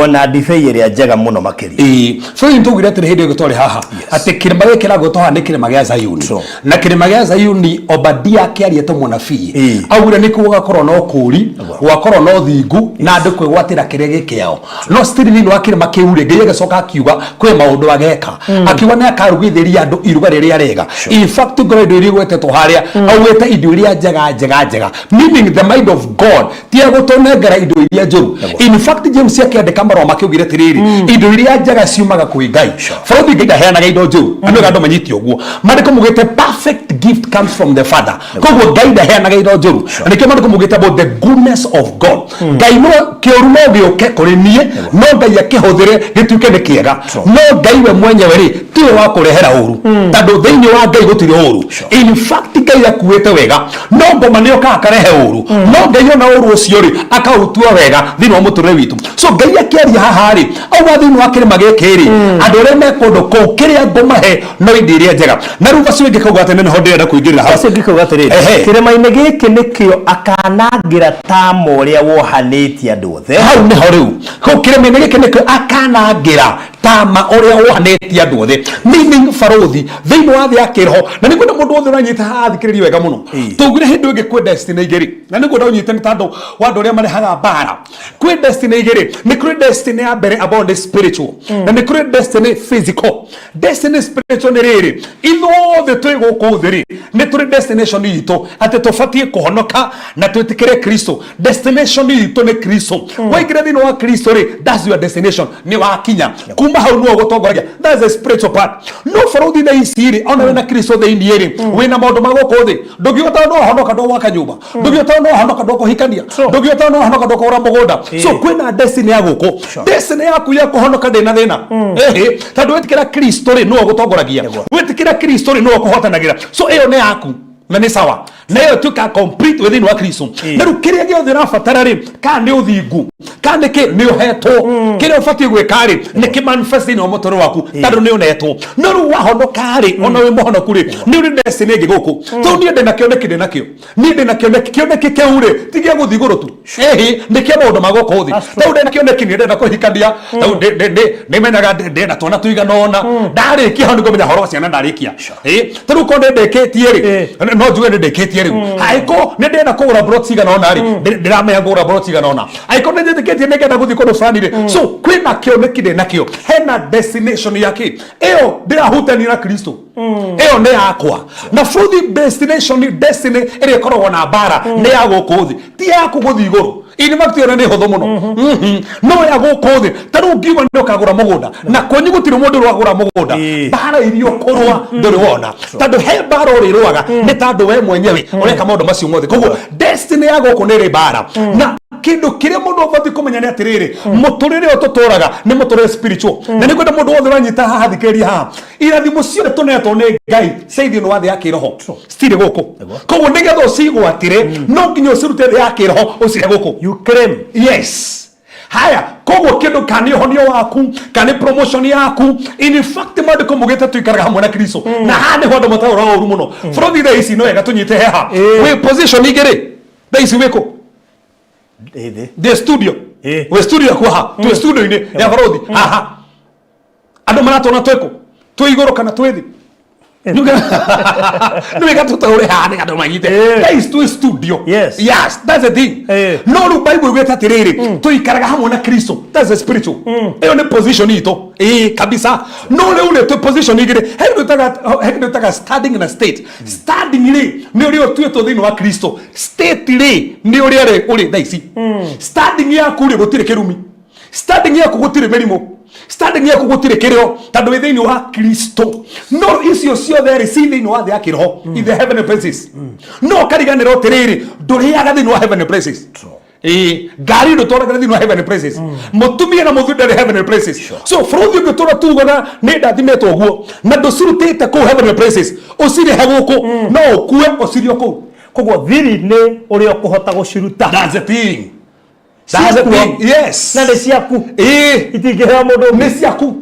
o na ndibei ĩrĩa njega mũno makĩria. Ĩĩ, so nĩ tũugire atĩrĩ hĩndĩ ĩyo twarĩ haha atĩ kĩrĩma gĩkĩ kĩragwetwo haha nĩ kĩrĩma gĩa Zayuni. Na kĩrĩma gĩa Zayuni, Obadia akĩaria ta mũnabii augire nĩkuo gũgakorwo na ũkũũri, gũgakorwo na ũthingu na andũ kwĩgwatĩra kĩrĩa gĩ kĩao. No still thĩinĩ wa kĩrĩma kĩu rĩ, Ngai agĩcoka akiuga kwĩ maũndũ ageka. Akiuga nĩ akarugithĩria andũ iruga rĩrĩa rĩega. In fact, ngoro indo iria igwetetwo harĩa, augĩte indo iria njega njega njega, meaning the mind of God ti ya gũtũnengera indo iria njũru. In fact, James akĩandĩka marũa makĩugire atĩrĩrĩ, indo iria njega ciumaga kwĩ Ngai. Bũrũri, Ngai ndaheanaga indo njũru. Andũ andũ manyite ũguo. Maandĩko mugĩte perfect gift comes from the Father, koguo Ngai ndaheanaga indo njũru. Na nĩkĩo maandĩko mugĩte about the goodness of God. Ngai no kĩũru no gĩũke kũrĩ niĩ, no Ngai akĩhũthĩre gĩtuĩke nĩ kĩega. No Ngai we mwenyewe rĩ, tiwe wa kũrehera ũru, tondũ thĩinĩ wa Ngai gũtirĩ ũru. In fact, Ngai akuĩte wega, no ngoma nĩ okaga akarehe ũru, no Ngai ona ũru ũcio rĩ, akaũtua wega thĩinĩ wa mũtũrĩre witũ. So Ngai akĩaria haha rĩ, auga thĩinĩ wa kĩrĩma gĩkĩ rĩ, andũ arĩa me kũndũ kũu, kĩrĩa ngũmahe no indo iria njega. Na rĩu vaci ĩngĩ kauga atĩ nĩho ndĩrenda kũingĩrĩra hau. Ũcio ngĩkauga atĩrĩrĩ, kĩrĩma-inĩ gĩkĩ nĩkĩo akanangĩra tama ũrĩa wohanĩtie andũ othe. Hau nĩho rĩu kũu kĩrĩma-inĩ gĩkĩ nĩkĩo akanangĩra tama ũrĩa wohanĩtie andũ othe, meaning barũthi thĩinĩ wa thĩ ya kĩroho. Na nĩngwenda mũndũ wothe ũranyita haha athikĩrĩrie wega mũno. Tũugire hĩndĩ ĩngĩ kwĩ destiny igĩrĩ, na nĩngwenda ũnyite nĩ tondũ wa andũ arĩa marehaga mbara. Kwĩ destiny igĩrĩ. Nĩ kũrĩ destiny ya mbere ambao nĩ spiritual, na nĩ kũrĩ destiny physical. Destiny spiritual nĩ rĩrĩ, ithuothe twĩ gũkũ thĩ rĩ, nĩ tũrĩ destination itũ atĩ tũbatiĩ kũhonoka na twĩtĩkĩre Kristo. Destination itũ nĩ Kristo. Waingĩra thĩinĩ wa Kristo rĩ, that's your destination, nĩ wakinya kuma. Kuma hau nĩwe ũgũtongoragia. That's the spiritual part. No bũrũri thaa ici rĩ, ona wĩna Kristo thĩinĩ rĩ, wĩna maũndũ ma gũkũ thĩ. Ndũngĩhota no honoka ndũgwaka nyũmba, ndũngĩhota no honoka ndũkũhikania, ndũngĩhota no honoka ndũkũgũra mũgũnda. So kwĩna destiny ya gũkũ. Destiny yaku ya kũhonoka ndĩna thĩna. Ĩhĩ, tondũ wetĩkĩra Kristo rĩ, nĩwe ũgũtongoragia. Wetĩkĩra Kristo rĩ, nĩwe ũkũhotanagĩra. So ĩyo nĩ yaku na nĩ sawa, na ĩyo ĩtuĩka complete wĩ thĩinĩ wa Kristo. Na rĩu kĩrĩa gĩothe ũrabatara rĩ, kana nĩ ũthingu, kana nĩ kĩ, nĩ ũhetwo. Kĩrĩa ũbatiĩ gwĩka rĩ, nĩ kĩ manifest thĩinĩ wa mũtũrĩre waku, tondũ nĩ ũnetwo. No rĩu wahonoka rĩ, ona wĩ mũhonoku rĩ, nĩ ũrĩ destiny ĩngĩ gũkũ. Tondũ niĩ ndĩna kĩoneki, ndĩ nakĩo, niĩ ndĩna kĩoneki. Kĩoneki kĩu rĩ, ti gĩa gũthiĩ igũrũ tu. Ĩhĩ, nĩ kĩa maũndũ ma gũkũ thĩ. Rĩu ndĩna kĩoneki, nĩ ndĩrenda kũhikania. Rĩu nĩ menyaga ndĩrenda twana tũigana ũna. Ndarĩkia hau nĩngũmenya ũhoro wa ciana ndarĩkia. Ĩ, ta rĩu korwo nĩ ndĩkĩtie rĩ, no njuge nĩ ndĩkĩtie rĩu. Angĩkorwo nĩ ndĩrenda kũgũra plot cigana ũna rĩ, ndĩramenya ngũgũra plot cigana ũna. Angĩkorwo nĩ njĩtĩkĩtie nĩ ngenda gũthiĩ kũndũ fulani rĩ, so kwĩna kĩoneki ndĩ nakĩo, hena destination ya kĩ ĩyo ndĩrahutania na Kristo. Ĩyo nĩ yakwa na futhi destination. Destiny ĩrĩa ĩkoragwo na mbara nĩ ya gũkũ thĩ, ti yaku gũthiĩ igũrũ. In fact, ĩyo nĩ hũthũ mũno. No ya gũkũ thĩ, ta rĩu ngiuga nĩ ũkagũra mũgũnda na kwanyu gũtirĩ mũndũ ũragũra mũgũnda, mbara iria ũkũrũa ndũrĩ wona, tondũ he mbara ũrĩrũaga nĩ tondũ we mwenyewe ũreka maũndũ macio mothe. Koguo destiny ya gũkũ nĩ ĩrĩ mbara, na kĩndũ kĩrĩa mũndũ ũbatiĩ kũmenya nĩ atĩrĩrĩ, mũtũrĩre ũyũ tũtũraga nĩ mũtũrĩre spiritual. Na nĩ kwenda mũndũ wothe ũranyita haha, thikĩrĩria haha, irathimo ciothe tũnetwo nĩ Ngai cia thĩinĩ wa thĩ ya kĩroho citirĩ gũkũ. Koguo nĩgetha ũcigwatĩre, no nginya ũcirute thĩ ya kĩroho ũcihe gũkũ. You claim. Yes. Haya, koguo kĩndũ kana nĩ ũhonio waku, kana nĩ promotion yaku, in fact maandĩko mugĩte tuikaraga hamwe na Kristo. Na haha nĩho andũ mataũraga ũru mũno. Bũrũri thaa ici no wega tũnyite heha. Wĩ position igĩrĩ thaa ici, wĩkũ? Ĩ thĩ. The studio. Wĩ studio yaku haha, twĩ studio-inĩ ya bũrũri haha. Andũ maratwona twĩkũ? Twĩ igũrũ kana twĩ thĩ? Nĩ wega tũtaũre haha nĩ andũ manyite. Guys, twĩ studio. Yes, that's the thing. No rĩu Bible ĩgwĩte atĩrĩrĩ, tũikaraga hamwe na Kristo. That's the spiritual. Ĩyo nĩ position itũ. Ĩĩ kabisa. No rĩu rĩ, twĩ position igĩrĩ. He kĩndũ ĩtaga standing na state. Standing rĩ, nĩ ũrĩa ũtuĩtwo thĩinĩ wa Kristo. State rĩ, nĩ ũrĩa rĩ ũrĩ thaa ici. Standing yaku rĩ, gũtirĩ kĩrumi. Standing yaku gũtirĩ mĩrimũ. Standing yaku gũtirĩ kĩrĩo, tondũ wĩ thĩinĩ wa Kristo. No icio ciothe rĩ, ci thĩinĩ wa thĩ ya kĩroho, in the heavenly places. No ũkariganĩrwo atĩrĩrĩ, ndũrĩaga thĩinĩ wa heavenly places. Ĩĩ, ngari ndũtwaragĩra thĩinĩ wa heavenly places. Mũtumia na mũthuri ndarĩ heavenly places. So bũrũri ũngĩtũra tugaga nĩ ndathimĩtwo ũguo na ndũcirutĩte kũu heavenly places ũcirehe gũkũ, no ũkue ũcirio kũu. Koguo thiri nĩ ũrĩa ũkũhota gũciruta. That's the thing. That's the Ciakuo. thing. Yes. Na nĩ ciaku. Ĩĩ. Itingĩheo mũndũ ũngĩ. Nĩ ciaku,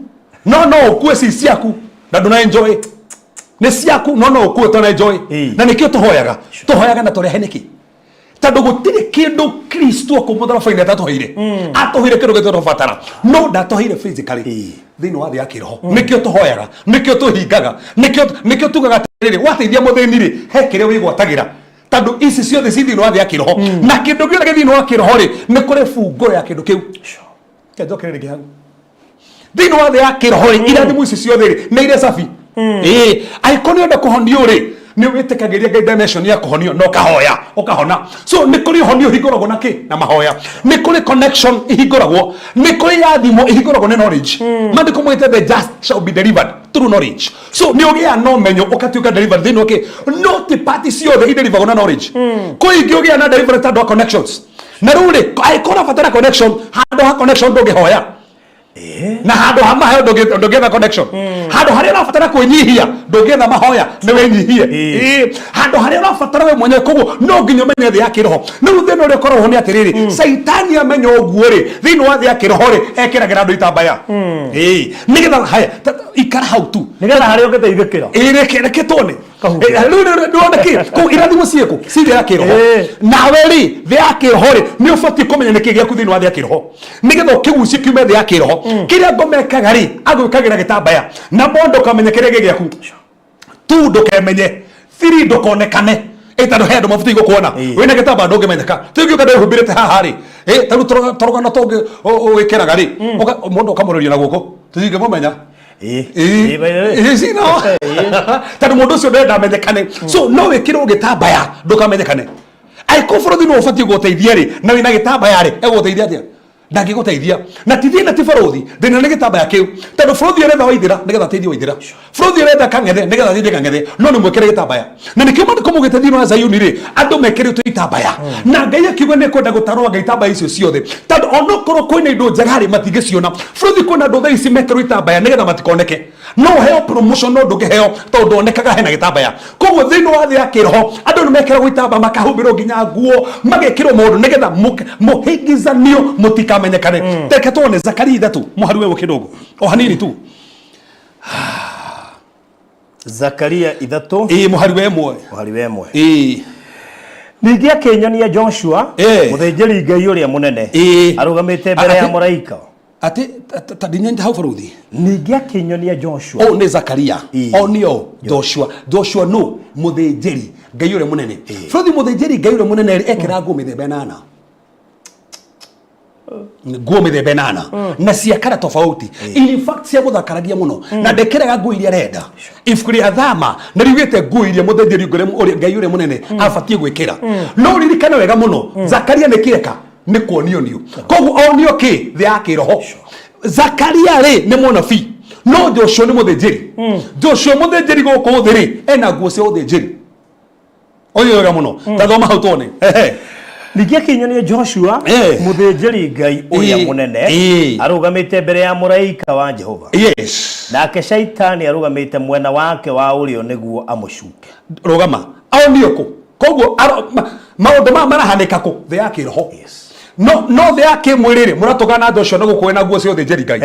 no ũkue ci ciaku na ndũna enjoy. Nĩ ciaku, no ũkue tona enjoy. Na nĩkĩo tũhoyaga na tũrehe nĩkĩ? Tondũ gũtirĩ kĩndũ Kristo kũ mũtharaba-inĩ atatũheire. Atũheire kĩndũ gĩothe tũrabatara, no ndatũheire physically. Thĩinĩ wa thĩ ya kĩroho. Nĩkĩo tũhoyaga, nĩkĩo tũhingaga, nĩkĩo tugaga atĩrĩrĩ, wateithia mũthĩni rĩ, he kĩrĩa wĩgwatagĩra, tondũ ici ciothe ci thĩinĩ wa thĩ ya kĩroho. Na kĩndũ gĩothe gĩ thĩinĩ wa kĩroho rĩ, nĩ kũrĩ bungũro ya kĩndũ kĩu. Reke njokere rĩngĩ hau. Thĩinĩ wa thĩ ya kĩroho rĩ, irathimo ici ciothe rĩ, nĩ irĩ cabi. Ĩĩ, angĩkorwo nĩ ũrenda kũhonio rĩ, nĩ wĩtĩkagĩria Ngai dimension ya kũhonio na ũkahoya ũkahona. So nĩ kũrĩ ũhonio ũhingũragwo na kĩ? Na mahoya. Nĩ kũrĩ connection ihingũragwo, nĩ kũrĩ irathimo ihingũragwo nĩ knowledge. Maandĩko maugĩte the just shall be delivered through knowledge. So nĩ ũgĩa na ũmenyo ũkatuĩka delivered thĩinĩ wa kĩ. No ti party ciothe ideliveragwo na knowledge. Kwĩ ingĩ ũgĩa na delivery tondũ wa connections. Na rĩu rĩ, angĩkorwo ũrabatara connection, handũ ha connection ndũngĩhoya, na handũ ha mahoya ndũngĩetha connection. Handũ harĩa ũrabatara kwĩnyihia ndũngĩetha mahoya nĩ wĩnyihie. Ĩĩ, handũ harĩa ũrabatara we mwenyewe. Koguo no nginya ũmenye thĩ ya kĩroho. Rĩu thĩna ũrĩa ũkoragwo nĩ atĩrĩrĩ, caitani amenya ũguo rĩ, thĩinĩ wa thĩ ya kĩroho rĩ, ekĩragĩra andũ itambaya. Ĩĩ, nĩgetha haya ikara hau tu. Nĩgetha harĩa ũngĩteithĩkĩra. Ĩĩ, reke tuone. Kahuke. Rĩu nĩwona kĩ kũu irathimo ciĩkũ? Ci thĩ ya kĩroho. Nawe rĩ, thĩ ya kĩroho rĩ, nĩ ũbatiĩ kũmenya nĩkĩ gĩaku thĩinĩ wa thĩ ya kĩroho, nĩgetha ũkĩgucie kiume thĩ ya kĩroho. Kĩrĩa ngoma ĩkaga rĩ, agwĩkagĩra gĩtambaya na mondo ũkamenya kĩrĩa gĩ gĩaku tu. Ndũkemenye thiri, ndũkonekane. Ĩ, tondũ he andũ mabatiĩ gũkuona wĩna gĩtambaya, ndũngĩmenyeka. Tũngĩũka ndĩhumbĩrĩte haha rĩ, ĩ, ta rĩu tũrũgano tũngĩ wĩkĩraga rĩ, mũndũ ũkamũroria na guoko, tũtingĩmũmenya. Ĩĩ, by the way. Ĩĩ, ci no tondũ mũndũ ũcio ndenda amenyekane. So no wĩkĩrwo gĩtambaya ndũkamenyekane. Angĩkorwo bũrũri nĩ ũbatiĩ gũteithia rĩ, na wĩna gĩtambaya rĩ, egũgũteithia atĩa? Ndangĩgũteithia. Na ti thĩna, ti barũthi thĩna, nĩ gĩtambaya kĩu, tondũ bũrũthi ũretha Waithĩra nĩgetha ateithie Waithĩra, bũrũthi ũretha Kang'ethe nĩgetha ateithie Kang'ethe, no nĩ mwĩkĩre gĩtambaya. Na nĩkĩo maandĩko maugĩte thĩinĩ wa Zayuni rĩ, andũ mekĩrĩtwo itambaya, na Ngai akiuga nĩ ekwenda gũtarũanga itambaya icio ciothe, tondũ onokorwo kwĩna indo njega rĩ, matingĩciona. Bũrũthi, kwĩna andũ thaa ici mekĩrwo itambaya nĩgetha matikoneke. No ũheo promotion no ndũngĩheo tondũ ndonekaga hena gĩtambaya. Koguo thĩinĩ wa thĩ ya kĩroho andũ nĩ mekĩragwo itamba, makahumbĩrwo nginya nguo, magekĩrwo maũndũ nĩgetha mũhĩngĩcanio mũtikamenyekane. Reke tuone Zakaria 3 mũhari wewe kidogo o hanini tu. Zakaria 3. Ĩĩ, mũhari wa 1. Mũhari wa 1. Ningĩ akĩnyonia Joshua, mũthĩnjĩri Ngai ũrĩa mũnene, arũgamĩte mbere ya mũraika. Atĩ ta ndinyanyita hau, barũthi. Ningĩ akĩnyonia Joshua. Ũũ nĩ Zakaria. Onio Joshua. Joshua no mũthĩnjĩri Ngai ũrĩa mũnene. Bũrũthi, mũthĩnjĩri Ngai ũrĩa mũnene rĩ, ekĩra nguo mĩthemba 8, nguo mĩthemba 8 na cia kara tofauti, in fact cia gũthakaragia mũno, na ndekĩraga nguo iria arenda. Ibuku rĩa Thama nĩ riugĩte nguo iria mũthĩnjĩri Ngai ũrĩa mũnene abatiĩ gwĩkĩra. No ũririkane wega mũno, Zakaria nĩ kĩeka nĩ kuonio niũ, koguo onio kĩ thĩ ya kĩroho. Zakaria rĩ, nĩ mũnabii, no Joshua nĩ mũthĩnjĩri. Joshua mũthĩnjĩri gũkũ thĩ rĩ, ena nguo cia ũthĩnjĩri. Ũyũ wega mũno, ta thoma hau tuone. Ehe. Ningĩ akĩnyonia Joshua, mũthĩnjĩri Ngai ũrĩa mũnene, arũgamĩte mbere ya mũraika wa Jehova, nake Shaitani arũgamĩte mwena wake wa ũrĩo nĩguo amũcuke. Rũgama, onio kũ? Koguo maũndũ maya marahanĩka kũ? Thĩ ya kĩroho. No thĩ ya kĩmwĩrĩ rĩ, mũratũgana na Joshua na gũkũ wena nguo cia ũthĩnjĩri Ngai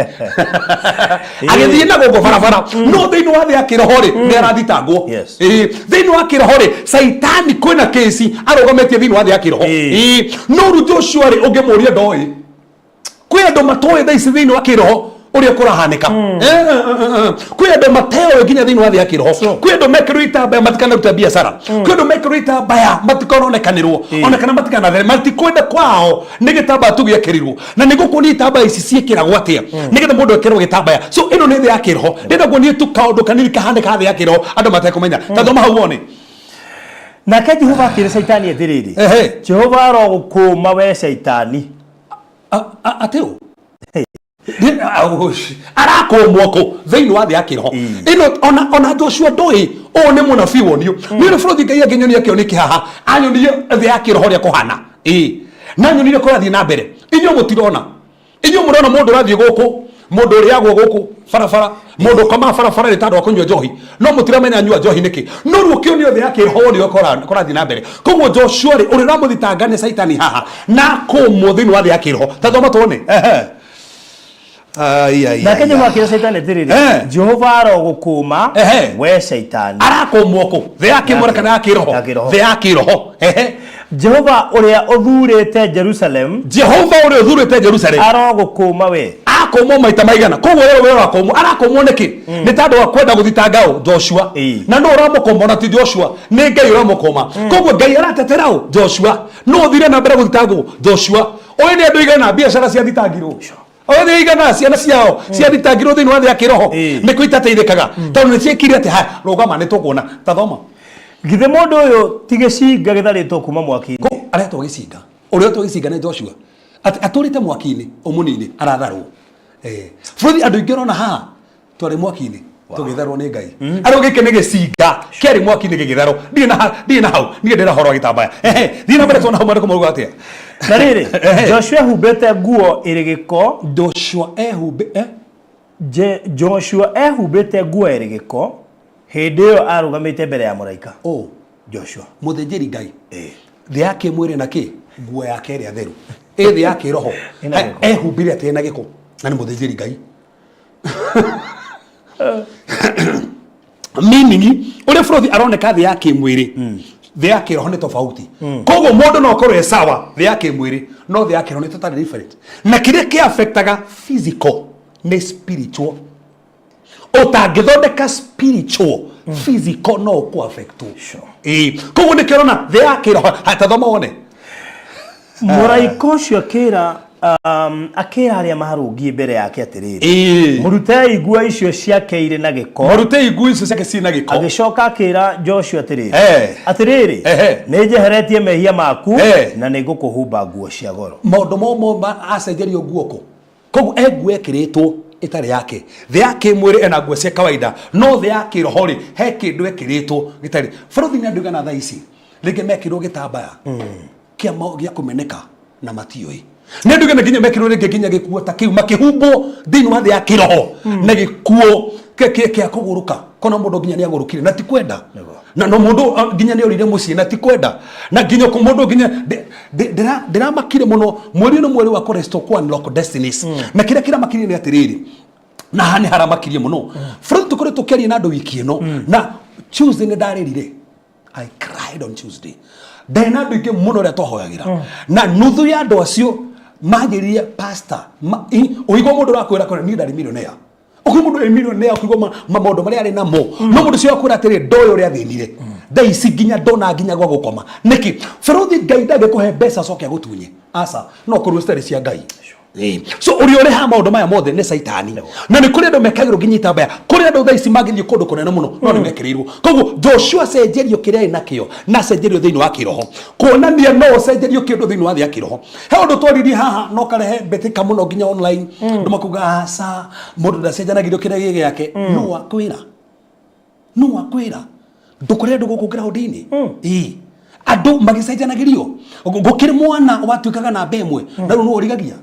agĩthiĩ na gũkũ barabara, no thĩinĩ wa thĩ ya kĩroho rĩ, nĩ arathitangwo. Thĩinĩ wa kĩroho rĩ, Caitani kwĩna kĩci arũgamĩtie thĩinĩ wa thĩ ya kĩroho. No rĩu Joshua rĩ, ũngĩmũria ndoĩ. Kwĩ andũ matoĩ thaa ici thĩinĩ wa kĩroho ũrĩa kũrahanĩka. Kwĩ andũ mateoĩ nginya thĩinĩ wa thĩ ya kĩroho. Kwĩ andũ mekĩrwo itambaya matikanarute biacara. Kwĩ andũ mekĩrwo itambaya matikanonekanĩrwo ona kana matikanathere, matikwenda kwao, nĩ gĩtambaya tu gĩekĩrirwo. Na nĩ gũkuonia itambaya ici ciĩkĩragwo atĩa nĩgetha mũndũ ekĩrwo gĩtambaya. So ĩno nĩ thĩ ya kĩroho. Ndĩrenda kuonia tu kaũndũ kanini kahanĩka thĩ ya kĩroho andũ matekũmenya. Ta thoma hau wone. Nake Jehova akĩra Shaitani atĩrĩrĩ, Jehova arogũkũũma we Shaitani. Atĩ ũ arakũmwo kũ thĩinĩ wa thĩ ya kĩroho ĩno? Ona Joshua ndũĩ ũũ nĩ mũnabii wonio. Nĩ ũrĩ bũrũthi Ngai angĩnyonia kĩoneki haha, anyonie thĩ ya kĩroho ũrĩa kũhana, ĩĩ, na nyonire kũrathiĩ na mbere. Inyuĩ mũtirona, inyuĩ mũrona mũndũ ũrathiĩ gũkũ, mũndũ ũrĩagwo gũkũ barabara, mũndũ ũkomaga barabara nĩ tondũ wa kũnyua njohi, no mũtiramenya anyua njohi nĩkĩ. No rĩu ũkĩonio thĩ ya kĩroho ũrĩa kũrathiĩ na mbere. Koguo Joshua rĩ, ũrĩa ũramũthitanga nĩ Caitani haha na kũmwo thĩinĩ wa thĩ ya kĩroho. Ta thoma tuone. Ehe. Ai, ai, Nake ai, Jehova ai. akĩra Shaitani atĩrĩrĩ, Jehova arogũkũũma we Shaitani. Arakũmwo kũ? Thĩ ya kĩmwĩrĩ kana ya kĩroho? Ya kĩroho. Thĩ ya kĩroho. Ehe. Jehova ũrĩa ũthuurĩte Jerusalem Jehova ũrĩa ũthurĩte Jerusalem arogũkũũma we. Akũmwo maita maigana? Koguo wewe ũrakũmwo, arakũmwo nĩkĩ? Nĩ tondũ wa kwenda gũthitanga ũ? Joshua. Na nũ ũramũkũma? Ona ti Joshua, nĩ Ngai ũramũkũma. Koguo Ngai aratetera ũ? Joshua. Nũ ũthire na mbere gũthitangwo? Joshua. Ũyũ nĩ andũ igana biacara ciathitangirwo, ũyũ nĩ igana ciana ciao ciathitangirwo thĩinĩ wa thĩ ya kĩroho. Nĩkĩo itateithĩkaga, tondũ nĩ ciekire atĩ. Haya, rũgama, nĩ tũkuona. Ta thoma. Githĩ mũndũ ũyũ ti gĩcinga gĩtharĩtwo kuma mwaki-inĩ? Ko aretwo gĩcinga? Ũrĩa ũretwo gĩcinga nĩ Joshua, atĩ atũrĩte mwaki-inĩ ũmũnini aratharwo. Bũrũri, andũ aingĩ ũrona haha twarĩ mwaki-inĩ tũgĩtharwo nĩ Ngai. Arĩ gĩkĩ nĩ gĩcinga kĩarĩ mwaki-inĩ gĩgĩtharwo. Ndirĩ na hau, niĩ ndĩra horo wa gĩtambaya. Ehe, thiĩ na mbere tuona hau maandĩko mauga atĩa. Na rĩrĩ, Joshua ehumbĩte nguo ĩrĩ gĩko. Joshua ehumbe eh? Joshua ehumbĩte nguo ĩrĩ gĩko hĩndĩ ĩyo arũgamĩte mbere ya mũraika. Oh. Joshua. Mũthĩnjĩri Ngai thĩ ya kĩmwĩrĩ na kĩ nguo yake ĩrĩa theru ĩ thĩ ya kĩroho. Ĩna gĩko. Ehumbire atĩ ena gĩko na nĩ mũthĩnjĩri Ngai? Meaning ũrĩa bũrũthi aroneka thĩ ya kĩmwĩrĩ, thĩ ya kĩroho nĩ tofauti. Koguo mũndũ no akorwo e sawa thĩ ya kĩmwĩrĩ, no thĩ ya kĩroho nĩ totally different. Na kĩrĩa kĩ affectaga physical nĩ spiritual. Ũtangĩthondeka spiritual, physical no ũkũ affectwo. Ĩĩ, koguo nĩkĩo ũrona thĩ ya kĩroho. Haya, ta thoma wone. Mũraika ũcio akĩra Akĩra arĩa maharũngiĩ mbere yake atĩrĩrĩ, Ĩĩ. Mũrutei nguo icio ciake irĩ na gĩko. Mũrutei nguo icio ciake ciĩ na gĩko. Agĩcoka akĩra Joshua atĩrĩrĩ, Eh. Atĩrĩrĩ, Ehe. nĩ njeheretie mehia maku Eh. na nĩ ngũkũhumba nguo cia goro. Maũndũ mo acenjerio nguo kũ? Koguo e nguo ekĩrĩtwo ĩtarĩ yake. Thĩ ya kĩmwĩrĩ ena nguo cia kawaida, no thĩ ya kĩroho rĩ, he kĩndũ ekĩrĩtwo gĩtarĩ. Bũrũri nĩ andũ igana thaa ici rĩngĩ mekĩrwo gĩtambaya gĩa kũmeneka na matiũĩ. Nĩ andũ igana nginya mekĩrwo rĩngĩ nginya gĩkuo ta kĩu, makĩhumbwo thĩinĩ wa thĩ ya kĩroho na gĩkuo kĩa kũgũrũka. Kona mũndũ nginya nĩ agũrũkire na ti kwenda, na no mũndũ nginya nĩ orire mũciĩ na ti kwenda, na nginya mũndũ nginya ndĩramakire mũno. Mweri ũyũ nĩ mweri wa kũrestore, ku unlock destinies, na kĩrĩa kĩramakirie nĩ atĩrĩrĩ, na haha nĩ haramakirie mũno. Fred, tũkoretwo tũkĩaria na andũ wiki ĩno, na Tuesday nĩ ndarĩrire. I cried on Tuesday. Ndarĩ na andũ aingĩ mũno ũrĩa twahoyagĩra, na nuthu ya andũ acio manjĩrire, "Pastor," ũigua mũndũ ũrakwĩra kwĩra, "Niĩ ndarĩ millionaire." Ũkĩ mũndũ ĩ millionaire, ũkĩigua maũndũ marĩa arĩ namo, no mũndũ ũcio akwĩra atĩrĩ, "Ndoĩ ũrĩa athĩnire, thaa ici nginya ndona nginya gwa gũkoma." Nĩkĩ bũrũthi Ngai ndangĩkũhe mbeca acoke agũtunye? Aca, no korwo citarĩ cia Ngai. So ũrĩa ũrehaga maũndũ maya mothe nĩ Caitani, na nĩ kũrĩ andũ mekagĩrwo nginya itambaya. Kũrĩ andũ thaa ici mangĩthiĩ kũndũ kũnene mũno, no nĩ mekĩrĩirwo. Koguo Joshua acenjerio kĩrĩa arĩ nakĩo, na acenjerio thĩinĩ wa kĩroho, kuonania no ũcenjerio kĩndũ thĩinĩ wa thĩ ya kĩroho. He ũndũ twaririe haha no karehe mbĩtĩka mũno nginya online, andũ makuga, "Aca, mũndũ ndacenjanagĩrio kĩrĩa gĩ gĩake." No akwĩra, no akwĩra ndũkũrĩ andũ gũkũ ground-inĩ. Ĩĩ, andũ magĩcenjanagĩrio. Gũkĩrĩ mwana watuĩkaga namba ĩmwe, na rĩu nĩwe ũrigagia.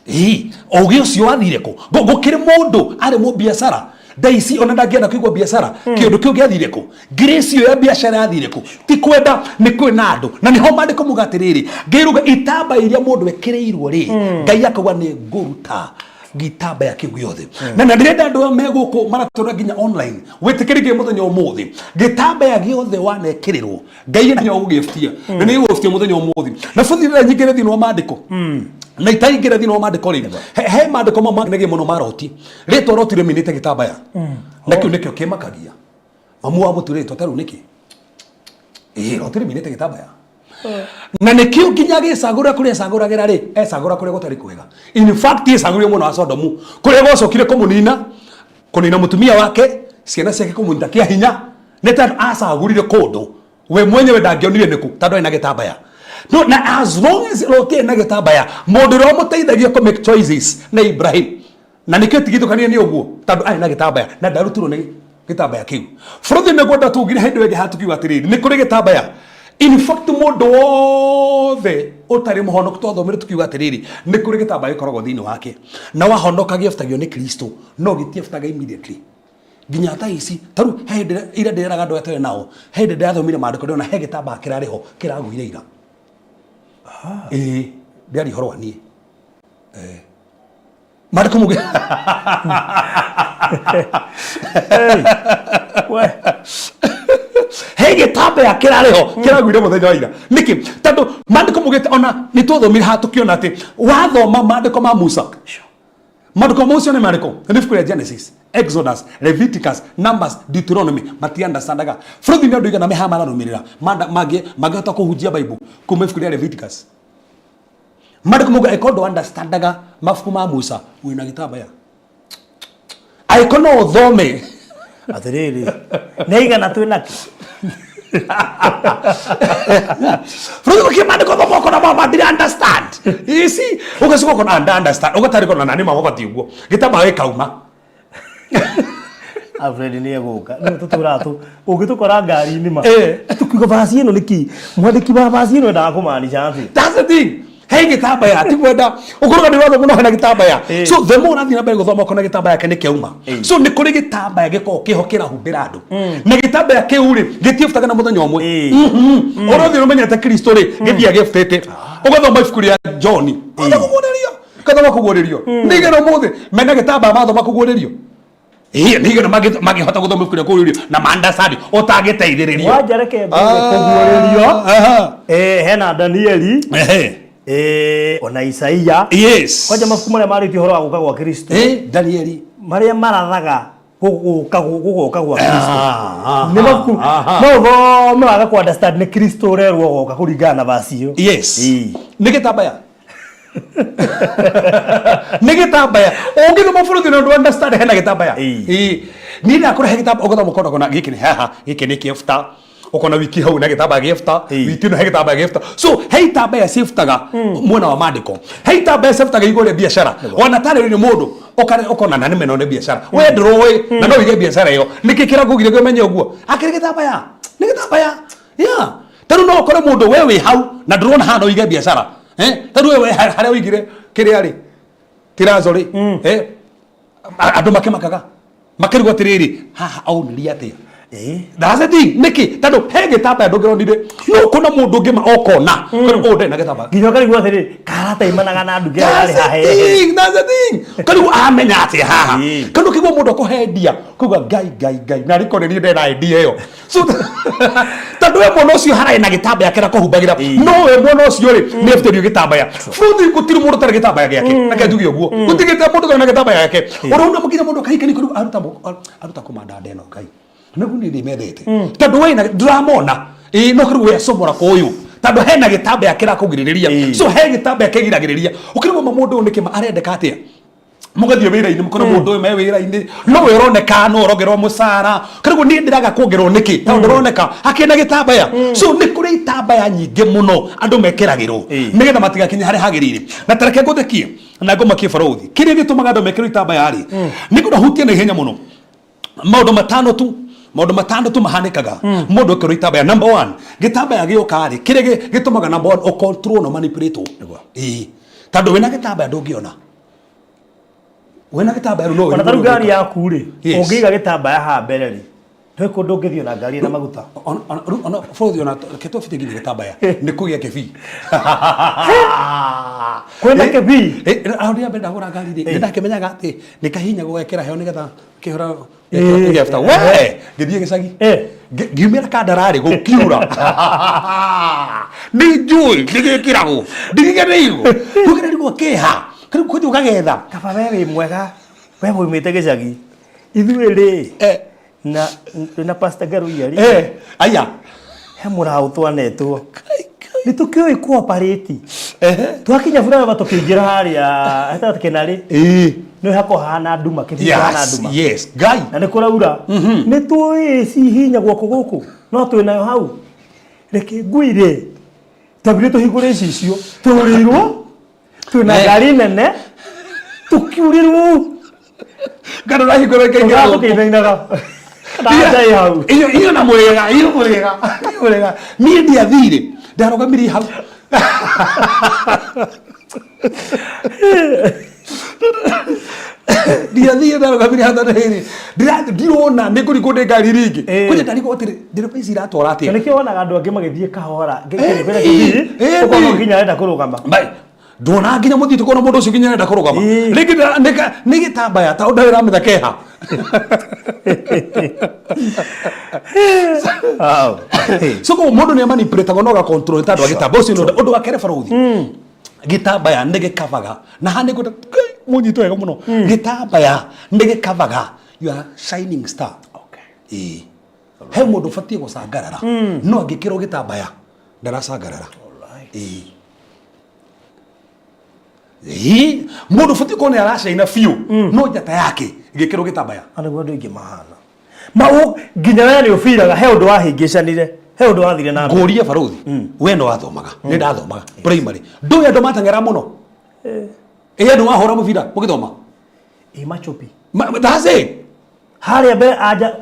Ĩĩ, ũgĩ ũcio wathire kũ? Gũkĩrĩ mũndũ arĩ mũbiacara, thaa ici ona ndangĩenda kũigua biacara. Kĩndũ kĩu gĩathire kũ? Grace ĩyo ya biacara yathire kũ? Ti kwenda, nĩ kwĩ na andũ, na nĩho maandĩko muga atĩrĩrĩ, Ngai ruga itambaya iria mũndũ ekĩrĩirwo rĩ, Ngai akauga, "Nĩ ngũruta gĩtambaya kĩu gĩothe." Na ndĩrenda andũ aya me gũkũ maratũra nginya online wĩtĩkĩri nginya mũthenya ũmũthĩ, gĩtambaya gĩothe wanekĩrĩrwo, Ngai ena hinya wa gũgĩbutia, na nĩ gũgũbutia mũthenya ũmũthĩ. Na buthi rĩrĩa nyingĩre thĩinĩ wa maandĩko, na itaingĩra thĩinĩ wa maandĩko rĩ, he maandĩko mamwe mangenagia mũno ma Loti. Rĩtwa Loti rĩminĩte gĩtambaya, na kĩu nĩkĩo kĩmakagia. Mamu wa mũtu rĩtwa ta rĩu nĩkĩ? Ĩĩ, Loti rĩminĩte gĩtambaya, na nĩkĩo nginya agĩcagũra kũrĩa ecagũragĩra rĩ, ecagũra kũrĩa gũtarĩ kwega. In fact, ecagũrire mwena wa Sodomu, kũrĩa gwacokire kũmũnina, kũnina mũtumia wake, ciana ciake, kũmũnyita kĩa hinya, nĩ tondũ acagũrire kũndũ we mwenyewe ndangĩonire nĩkũ, tondũ arĩ na gĩtambaya. No na as long as Loti arĩ na gĩtambaya, mũndũ ũrĩa ũmũteithagia kũ make choices nĩ Ibrahim, na nĩkĩo tigithũkania nĩ ũguo, tondũ arĩ na gĩtambaya na ndarutirwo nĩ gĩtambaya kĩu. Bũrũri nĩ ngwenda tugire hĩndĩ ĩngĩ hatukiuga atĩrĩrĩ, nĩ kũrĩ gĩtambaya. In fact, mũndũ wothe ũtarĩ mũhonoku, twathomire tukiuga atĩrĩrĩ, nĩ kũrĩ gĩtambaya gĩkoragwo thĩinĩ wake, na wahonoka gĩebutagio nĩ Kristo, no gĩtiebutaga immediately. Nginya thaa ici, tarĩu he hĩndĩ ira ndĩreraga andũ aya tũrĩ nao, he hĩndĩ ndĩrathomire maandĩko, ndĩrona he gĩtambaya kĩrarĩ ho kĩragũire ira. Ĩĩ, ndĩraria ũhoro wa niĩ. Maandĩko muge. Hey, we. He gĩtambaya kĩrarĩ ho kĩragũire mũthenya wa ira. Nĩkĩ? Tondũ maandĩko mugĩte, ona nĩ twathomire haha tũkĩona atĩ wathoma maandĩko ma Musa, maandĩko ma Musa nĩ marĩkũ? Nĩ ibuku rĩa Genesis, Exodus, Leviticus, Numbers, Deuteronomy. Matiandastandaga. Bũrũri nĩ andũ igana meha mararũmĩrĩra mangĩhota kũhunjia Bible kuma ibuku rĩa Leviticus. Maandĩko mauga ĩkorwo ndũ understandaga mabuku ma Musa, wĩna gĩtambaya, angĩkorwo no ũthome. Atĩrĩrĩ, nĩ igana twĩ nakĩ? Rĩu gũkĩ maandĩko thoma ũkona mama ndira understand ici, ũgacoka ũkona nda understand, ũgatarĩ kona na nĩ ma mabatiĩ ũguo gĩtambaya gĩkauma. Alfred nĩ egũka. Nĩ tũtũraga tũ ũngĩtũkora ngari-inĩ ma Eh. Tũkiuga vaci ĩno nĩkĩ mwandĩki wa vaci ĩno endaga kũmaanisha atĩ? That's the thing. He gĩtambaya, ti kwenda ũkũrũga nĩ wathoma no hena gĩtambaya. So the more ũrathiĩ na mbere gũthoma, ũkona gĩtambaya kĩ nĩ kĩauma. So nĩ kũrĩ gĩtambaya gĩkoragwo kĩho kĩrahumbĩra andũ, na gĩtambaya kĩu rĩ, gĩtiĩbutaga na mũthenya ũmwe. Ũrĩa ũthiĩ ũmenyete Kristo rĩ, gĩthiaga gĩbutĩte. Ũgathoma ibuku rĩa John, ũgathoma kũguũrĩrio, ũgathoma kũguũrĩrio, nĩ igana ũmũthĩ mena gĩtambaya mathoma kũguũrĩrio. Ĩĩ, nĩ igana mangĩhota gũthoma ibuku rĩa kũguũrĩrio na ma-understand ũtangĩteithĩrĩrio. Wanja, reke mbere kũguũrĩrio. Aha. Hena Danieli, ona Isaia. Kwanja mabuku marĩa marĩtie ũhoro wa gũka gwa Kristo, Danieli. Marĩa marathaga gũgoka gwa Kristo, nĩ mabuku aha. no ũthome waga kũ understand nĩ Kristo ũrerwo goka kũringana na vaci ĩyo. Yes. Nĩ gĩtambaya. Nĩ gĩtambaya ũngĩthoma bũrũri na ndũ understand hena gĩtambaya. Ĩĩ. Ĩĩ. Niĩ ndakũra he gĩtambaya ũgathoma ũkona kona gĩkĩ nĩ haha, gĩkĩ nĩ kĩebta, ũkona wiki hau na gĩtambaya gĩebta. Ĩĩ. Wiki ĩno he gĩtambaya gĩebta. So he itambaya ciebtaga mwena wa mandĩko, he itambaya ciebtaga igũrũ rĩa biacara. Ona tarĩ nĩ mũndũ ũkona na nĩme no nĩ biacara we ndũrũĩ na no wĩige biacara ĩyo. Nĩkĩ kĩrakũgiria ũmenye ũguo? Akĩrĩ gĩtambaya, nĩ gĩtambaya ya tarĩu no ũkore mũndũ we wĩ hau na ndũrona haha no wĩige biacara. Eh, tarĩu we harĩa ũigire kĩrĩa rĩ tirazo rĩ, eh, andũ makĩmakaga makĩrigwo atĩrĩrĩ, haha aunirie atĩa? That's the thing. Nĩkĩ? Tondũ he gĩtambaya ndũngĩronire no kũna mũndũ ũngĩ ma okona ũyũ ndarĩ na gĩtambaya. Nginya ũkarigwo atĩrĩ, karata imanaga na nduge ĩrĩa That's yarĩ the haha yehere. thing, that's the thing. Kariu amenya atĩa haha? Kariu kĩguo mũndũ akũhendia kuga ngai ngai ngai na rĩko nĩ niĩ ndena idea ĩyo. So tondũ we mwana ũcio hararĩ na gĩtambaya kĩrĩa kũhumbagĩra, no we mwana ũcio rĩ nĩ ebutĩrio gĩtambaya. Bũrũri gũtirĩ mũndũ ũtarĩ gĩtambaya gĩake, reke njuge ũguo, gũtigĩte mũndũ ũtarĩ na gĩtambaya gĩake. Ũrona mũkinya mũndũ akahikania kariu aruta aruta kũmanda ndeno ngai nĩguo niĩ ndĩmendete tondũ we na ndũramona ĩĩ no kariu we acomora kũyũ tondũ hena gĩtambaya kĩrakũgirĩrĩria. So he gĩtambaya kĩgiragĩrĩria ũkĩrigwo ma mũndũ ũyũ nĩkĩ arendeka atĩa. Mũgathiĩ wĩra-inĩ mũkore mũndũ ũyũ me wĩra-inĩ no we ũroneka no ũrongerwo mũcara, karĩguo niĩ ndĩraga kuongerwo nĩkĩ tondũ ndĩroneka akĩna gĩtambaya. So nĩ kũrĩ itambaya nyingĩ mũno andũ mekĩragĩrwo nĩgetha matigakinye harĩa hagĩrĩire. Na tareke ngũthekie na ngũmakie barũthi, kĩrĩa gĩtũmaga andũ mekĩrwo itambaya rĩ nĩ ngũna hutia na ihenya mũno maũndũ matano tu, maũndũ matano tu mahanĩkaga mũndũ ekĩrwo itambaya. Number one, gĩtambaya gĩũka rĩ, kĩrĩa gĩtũmaga number one ũcontrol na manipulate. Ĩĩ, tondũ wĩna gĩtambaya ndũngĩona wĩna gĩtambaya rĩu no Ona tarĩu ngari yaku rĩ, ũngĩiga gĩtambaya haha mbere rĩ, ndwĩ kũndũ ũngĩthiĩ na ngari ĩna maguta. Rĩu ona bũrũri ona reke twabite nginya gĩtambaya nĩ kũgĩa kĩbii. Kwĩna kĩbii? Hau rĩa mbere ndagũra ngari rĩ, nĩ ndakĩmenyaga atĩ nĩ kahinya gũgekĩra heo nĩgetha kĩhũra kĩgefta we ngĩthiĩ gĩcagi. Ngiumĩra kandararĩ gũkiura nĩ njũĩ nĩ gĩkĩragwo ndiriganĩirwo rũgererirwo kĩha kĩrĩ kũthiĩ ũkagetha. Kaba we wĩ mwega, we umĩte gĩcagi, ithuĩ rĩ na twĩna Pastor Ngaruiya rĩ, Aya. He mũraũ twanetwo nĩ tũkĩũĩ cooperate. Twakinya buraba tũkĩingĩra harĩa hetagwo kĩnarĩ, nĩ hako hahana nduma, kĩbii kĩhana nduma. Yes, ngai. Na nĩ kũraura, nĩ tũĩ cihinya guoko gũkũ no twĩnayo hau, reke ngwĩre twambire tũhingũre icicio tũrĩirwo twĩna ngari nene tũkiurĩrwo. Ngano rahingũra ikaingĩra tũgaga gũkũ. Tũkĩinainaga ndaca ĩ hau. Iyo iyo na mwega, iyo mwega, iyo mwega. Niĩ ndiathire, ndarũgamirie hau. Ndiathire, ndarũgamirie hau tondũ rĩrĩ ndirona nĩ ngũringwo nĩ ngari rĩngĩ. Kwanja ndarigwo atĩrĩ, ndereba ici iratwara atĩa? Na nĩkĩo wonaga andũ angĩ magĩthiĩ kahora kĩrĩ ũkona nginya arenda kũrũgama. Bai, ndona nginya mũthiĩte kuona mũndũ ũcio nginya arenda kũrũgama. Rĩngĩ nĩ gĩtambaya ta ũndũ ũramenya keha. So koguo mũndũ nĩ amanipulategwo na ũgacontrol tondũ wa gĩtambaya ũcio. Nĩ ũndũ wa kerĩ barũthi, gĩtambaya nĩ gĩkavaga na haha nĩ ngwenda mũnyite wega mũno, gĩtambaya nĩ gĩkavaga your shining star. Ĩĩ, he mũndũ ũbatiĩ gũcangarara no angĩkĩrwo gĩtambaya ndaracangarara. Ĩĩ. Ĩĩ, mũndũ ũbatiĩ gũkorwo nĩ aracaina biũ no njata yake ĩgĩkĩrwo gĩtambaya. Na nĩguo andũ aingĩ mahana ma nginya we nĩ ũbiraga he ũndũ wahĩngĩcanire, he ũndũ wathire na mbere. Ngũrie barũthi, we no wathomaga, nĩ ndathomaga primary, ndũĩ andũ mateng'era mũno? Ĩ andũ wahũra mũbira mũgĩthoma? Ĩ machopi. That's it. Harĩa mbere anja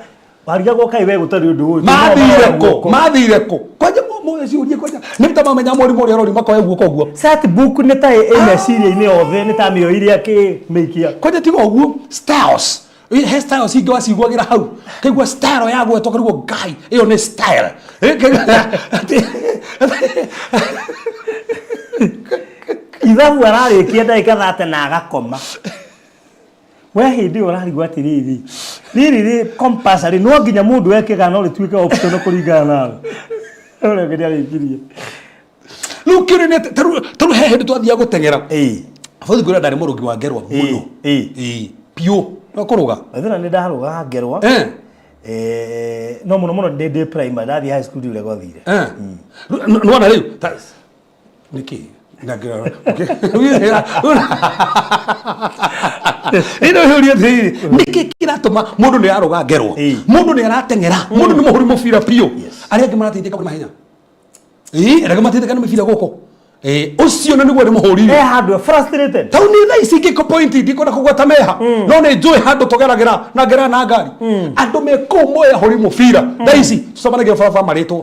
warigagwo kaĩ we gũtarĩ ũndũ ũyũ. Mathire kũ? Mathire kũ? Kwanja mũciũrie kwanja nĩ ta mamenya mũrimũ ũrĩa ũrori makoe guoko ũguo. Set book nĩ ta ĩ meciria-inĩ othe nĩ ta mĩoire akĩmĩikia. Kwanja tiga ũguo, styles. He styles ingĩ waciguagĩra hau kaigua style ya gwetwo karigwo ngai ĩyo nĩ style. Ithabu ararĩkia ndagĩka 30 na agakoma. We hĩndĩ ĩyo ũrarigwo atĩrĩrĩ, rĩrĩ rĩ compulsory no nginya mũndũ eke kana no rĩtuĩke optional kũringana nawe. Ũrĩa ũngĩ nĩarĩkirie. Rĩu kĩũria nĩ atĩ, tarĩu he hĩndĩ twathiaga gũteng'era. Borithi ngwĩra ndarĩ mũrũgi wa ngerwa mũno. Ĩĩ. Piũ. No kũrũga. Ethĩra nĩ ndarũgaga ngerwa. No mũno mũno ndĩ primary, ndathiĩ high school ndiũrĩa gwathire. Nĩwona rĩu? Nĩkĩ? Ĩno yũria atĩrĩrĩ, nĩkĩ kĩratũma mũndũ nĩ ararũga ngerwa, mũndũ nĩ arateng'era, mũndũ nĩ mũhũri mũbira biũ, arĩa angĩ marateithĩka na mahenya, ĩĩ, arĩa angĩ mateithĩka na mĩbira gũkũ. Ĩĩ, ũcio na nĩguo nĩ mũhũri. He handũ frustrated. Tau nĩ thaa ici ngĩkũ point ndikwenda kũgweta meha, no nĩ njũĩ handũ tũgeragĩra na ngera na ngari, andũ me kũu moĩ ahũri mũbira thaa ici tũcemanagia barabara marĩtwo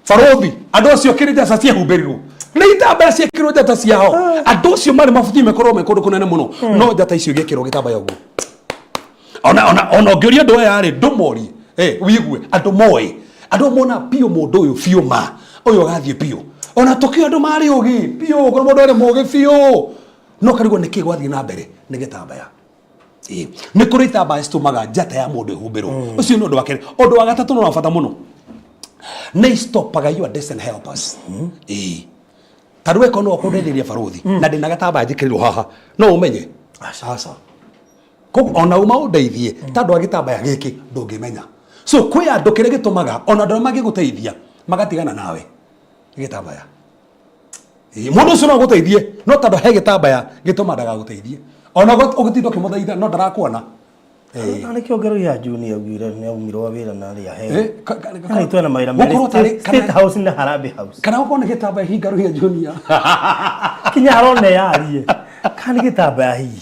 barothi. Andũ acio kĩrĩ njata ciehumbĩrirwo nĩ itambaya ciekĩrwo njata ciao. Andũ acio marĩ mabuti mekorwo me kũndũ kũnene mũno, no njata icio igĩkĩrwo gĩtambaya ũguo. Ona ũngĩũria andũ aya rĩ, ndũmorie, wigue andũ moĩ, andũ mona biũ mũndũ ũyũ biũ, ma ũyũ agathiĩ biũ. Ona tũkĩo andũ marĩ ũgĩ biũ, kũrĩ mũndũ arĩ mũgĩ biũ, no karigwo nĩkĩ gwathiĩ na mbere nĩ gĩtambaya. Ĩĩ, nĩ kũrĩ itambaya citũmaga njata ya mũndũ ĩhumbĩrwo. Ũcio nĩ ũndũ wa kerĩ. Ũndũ wa gatatũ no wa bata mũno, nĩ istopaga your destiny helpers. Ĩĩ, ta rĩu eko no ũkũndeithĩrĩria barothi na ndĩna gatambaya njĩkĩrĩrwo haha, no ũmenye aca. Koguo ona uma ũndeithie tondũ wa gĩtambaya gĩkĩ ndũngĩmenya. So kwĩ andũ kĩrĩa gĩtũmaga ona andũ arĩa mangĩgũteithia magatigana nawe nĩ gĩtambaya. Ĩĩ, mũndũ ũcio no agũteithie, no tondũ he gĩtambaya gĩtũma ndagagũteithie, ona ũgĩtinda ũkĩmũthaitha no ndarakuona. Ĩĩ. Na nĩkĩo Ngeruya Junior augire nĩ aumirwo wĩra na arĩa Eh, heo. Kana itwe na mawĩra merĩ, gũkorwo tarĩ- State House na Harambee House. Kana gũkorwo nĩ gĩtambaya hingaruhia Junior. Kinya arona yarie. Kana nĩ gĩtambaya hihi.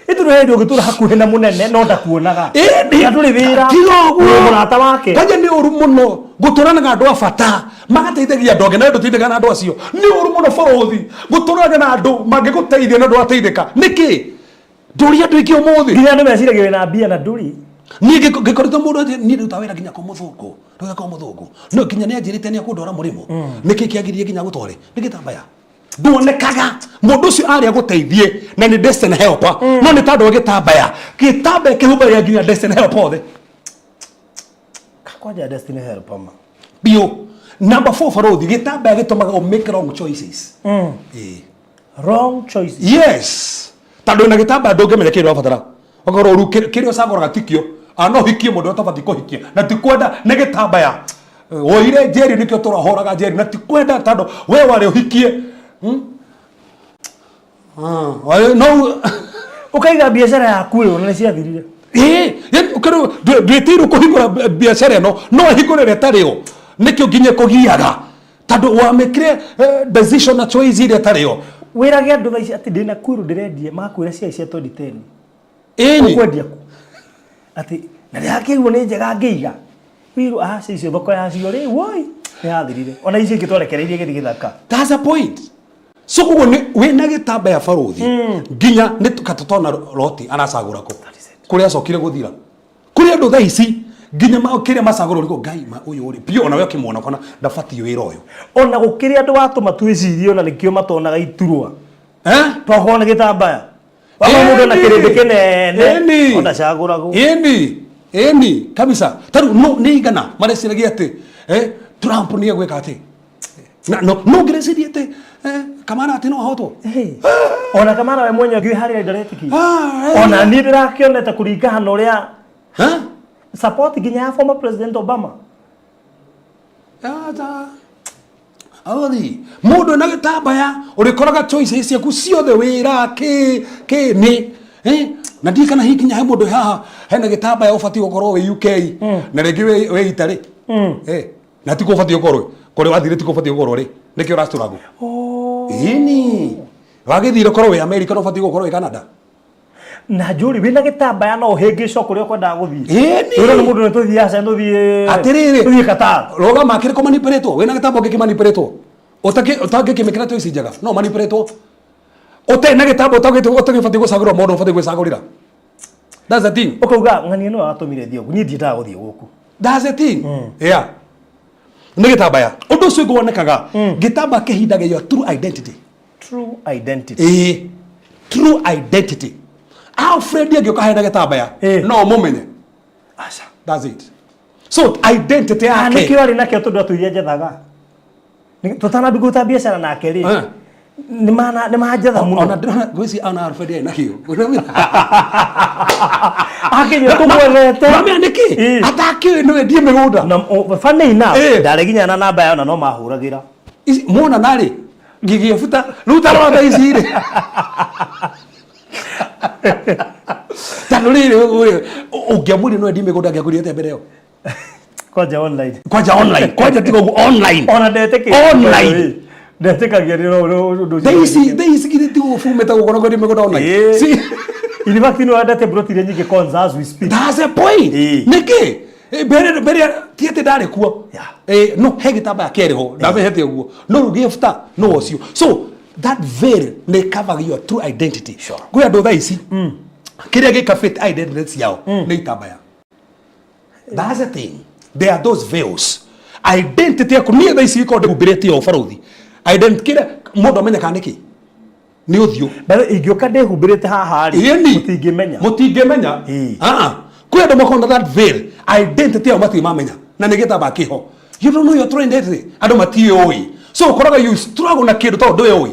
Ĩtũrĩ hĩndĩ ũngĩtũra hakuhĩ na mũnene no ndakuonaga. Ĩndĩ, Na ndũrĩ wĩra. Tiga ũguo. Wĩ mũrata wake. Kwanja nĩ ũru mũno gũtũranaga andũ a bata magateithagia andũ angĩ na ndũteithĩkaga na andũ acio. Nĩ ũru mũno bũrũthi gũtũranaga na andũ mangĩgũteithia na ndũrateithĩka. Nĩkĩ? Ndũria andũ aingĩ ũmũthĩ. Nginya andũ meciragia wĩna mbia na ndũrĩ. Niĩ ngĩkoretwo mũndũ atĩ niĩ ndutaga wĩra nginya kwa mũthũngũ, ndutaga kwa mũthũngũ, no nginya nĩ anjĩrĩte nĩ akũndwara mũrĩmo. Nĩkĩ kĩagiririe nginya gũtware? Nĩ gĩtambaya. Nduonekaga mũndũ ũcio arĩ agũteithie na nĩ destiny helper, no nĩ tondũ wa gĩtambaya, gĩtambaya kĩhumbagĩra nginya destiny helper othe. Kwanja destiny helper ma. Biũ. Number 4, barothi, gĩtambaya gĩtũmaga ũ make wrong choices. Ĩĩ. Wrong choices. Yes, tondũ wĩna gĩtambaya ndũngĩmenya kĩrĩa ũrabatara, ũgakorwo rĩu kĩrĩa ũcagũraga tikĩo, a no ũhikie mũndũ ũrĩa ũtabatiĩ kũhikia na ti kwenda, nĩ gĩtambaya. Woire njeri nĩkĩo tũrahũraga njeri na ti kwenda, tondũ we warĩ ũhikie. Ah, no Ũkaiga biacara yaku ĩyo na nĩ ciathirire. Ĩĩ, yani ũkĩrwo ndwĩtĩirwo kũhingũra biacara ĩno, no ĩhingũre ĩrĩa ĩtarĩ yo, nĩkĩo nginya ĩkũgiaga tondũ wamĩkire decision na choice ĩrĩa ĩtarĩ yo. Wĩrage andũ thaa ici atĩ ndĩna kwĩrũ ndĩrendia, magakwĩra ciarĩ cia 2010. Ĩni. Ũkwendia kũ? Atĩ na ndĩrakĩrwo nĩ njega ngĩiga. Wĩrwo aca icio thoko yacio rĩ, woi nĩ yathirire. Ona icio ingĩ twarekereirie gĩthiĩ gĩthaka. That's a point. So koguo nĩ wĩna gĩtambaya barũthi, nginya nĩ katũtona roti aracagũra kũ kũrĩa acokire gũthira kũrĩ andũ thaa ici nginya kĩrĩa macagũra ũrĩkũ ngai ma ũyũ rĩ biũ, ona we ũkĩmuona ũkona ndabatiĩ wĩra ũyũ. Ona gũkĩrĩ andũ watũma twĩcirie ona nĩkĩo matonaga iturwa. Eh? Tokorwo nĩ gĩtambaya. Wamwe mũndũ ena kĩrĩndĩ kĩnene Ĩni. ona cagũragwo. Ĩni kabisa. Tarĩu no nĩ igana mareciragia atĩ Trump nĩ egwĩka atĩ na no no ngĩreciria atĩ Kamara atĩ no ahotwo. Hey. Ona Kamara we mwenyewe ngĩũĩ harĩa ndaretĩkia. Ah, eh. Ona niĩ ndĩrakĩonete kũringana na ũrĩa Eh? support nginya ya former president Obama. Aca. Athi, mũndũ ena gĩtambaya ũrĩkoraga choices ciaku ciothe wĩra kĩ kĩ nĩ na ndiĩ kana hihi nginya he mũndũ haha hena gĩtambaya ũbatiĩ gũkorwo wĩ UK na rĩngĩ wĩ Italy, na tikuo ũbatiĩ gũkorwo, kũrĩa wathire tikuo ũbatiĩ gũkorwo rĩ, nĩkĩo ũracũragwo. Ĩni wagĩthire ũkorwo wĩ America na ũbatiĩ gũkorwo wĩ Canada. Na njũri wĩna gĩtambaya no ũhĩngĩcwo kũrĩa ũkwendaga gũthiĩ. Ĩni. Wĩra nĩ mũndũ nĩ tũthiĩ aca tũthiĩ. Atĩrĩrĩ. Tũthiĩ Qatar. Rũgama kĩrĩkũ manipĩrĩtwo wĩna gĩtambo gĩkĩmanipĩrĩtwo ũtangĩkĩmĩkĩra choice njega no manipĩrĩtwo ũtarĩ na gĩtambo ũtagĩbatiĩ gũcagũrwo mũndũ ũbatiĩ gwĩcagũrĩra. That's the thing. Ũkauga ng'ania nĩwe watũmire thiĩ ũguo, niĩ ndiendaga gũthiĩ gũkũ. That's the thing. Yeah, nĩ gĩtambaya. Ũndũ ũcio ũngĩ wonekaga, gĩtambaya kĩhindaga your true identity. True identity. Ĩĩ, true identity. Alfred angĩũka hena gĩtambaya, no ũmũmenye? Aca. That's it. So identity Ah, yake. Nĩkĩo arĩ nakĩo tondũ atũire njethaga. Tũtanambia kũruta biacara nake rĩ, nĩ manjetha mũno. Ona ndĩrona ngwĩciria ona Alfred arĩ nakĩo. Akinyia tũmwethete. Mamenya nĩkĩ? Atakĩũĩ no endie mĩgũnda. Na funny enough, ndarĩ nginya na namba yao na no mahũragĩra. Ici mona narĩ. Ngĩgĩbuta rĩu tarora thaa ici rĩ, tondũ rĩrĩ ũngĩamũrire no endie mĩgũnda, angĩakũrire atĩa mbere ĩyo? Kwanja online. Kwanja online, kwanja tiga ũguo online. Ona ndetĩkĩtie. Online. Ndetĩkagia nĩ ũndũ ũcio. Thaa ici githĩ ti ũbumĩte gũkorwo kwendia mĩgũnda online? In fact, no endete broti iria nyingĩ Konza as we speak. That's the point. Nĩkĩ? Mbere ti atĩ ndarĩ kuo. No he gĩtambaya kĩarĩ ho ndamehete ũguo, no rĩu gĩbuta no ũcio. So that veil nĩ cover your true identity. Kwĩ andũ thaa ici kĩrĩa gĩkabĩte identity ciao nĩ itambaya. That's the thing, there are those veils. Identity yaku niĩ thaa ici gĩkorwo ndĩhumbĩrĩte o barũthi, identity kĩrĩa mũndũ amenyekaga nĩkĩ nĩ ũthiũ. By the way, ingĩũka ndĩhumbĩrĩte haha rĩ, Ĩni. mũtingĩmenya. Mũtingĩmenya. Ah, kwĩ andũ makona that veil, identity yao matirĩ mamenya na nĩ gĩtambaya kĩho. You don't know your true identity. Andũ matiũĩ, so ũkoraga you struggle na kĩndũ tondũ ndũĩ.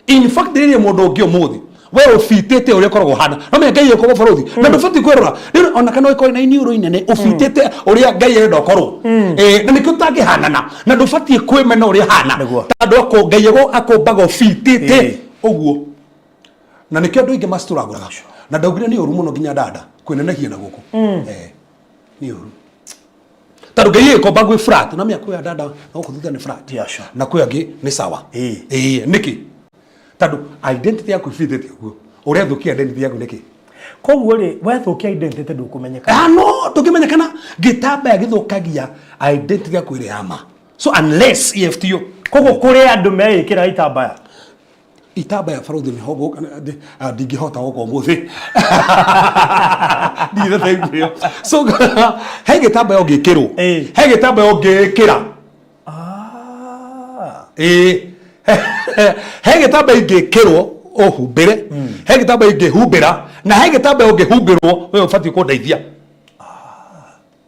In fact, rĩrĩa mũndũ ũngĩ ũmũthĩ we ũbitĩte ũrĩa ũkoragwo ũhana, no menya Ngai ĩkorwo bũrũthi na ndũbatiĩ kwĩrora rĩu, ona kana ũkorwo na iniũrũ inene, ũbitĩte ũrĩa Ngai arenda ũkorwo. Na nĩkĩo ũtangĩhanana na ndũbatiĩ kwĩmena ũrĩa hana. Tondũ Ngai akũmbaga ũbitĩte ũguo, na nĩkĩo andũ aingĩ mastruggle. Na ndaugire nĩ ũru mũno nginya dada kwĩnenehia na gũkũ. Nĩ ũru tondũ Ngai ĩkomba gwĩ flat na mĩa kwĩ dada na gũkũ thutha nĩ flat. Na kwĩ angĩ nĩ sawa. Nĩkĩ? Tondũ identity yaku ibithĩte ũguo. Ũrethũkia identity yaku nĩkĩ? Koguo rĩ, wethũkia identity ndũkũmenyeka. Ah, no ndũngĩmenyekana. Gĩtambaya gĩthũkagia identity yaku ĩrĩa ya ma, so unless EFTO. Koguo kũrĩ andũ meĩkĩra itambaya. Itambaya barũthi nĩho ndingĩhota gũka ũmũthĩ ndigire thengu ĩyo. So he gĩtambaya ũngĩkĩrwo, he gĩtambaya ũngĩĩkĩra. Ĩĩ, he gĩtambaya ingĩkĩrwo ũhumbĩre, he gĩtambaya ingĩhumbĩra, na he gĩtambaya ũngĩhumbĩrwo we ũbatiĩ kũndeithia.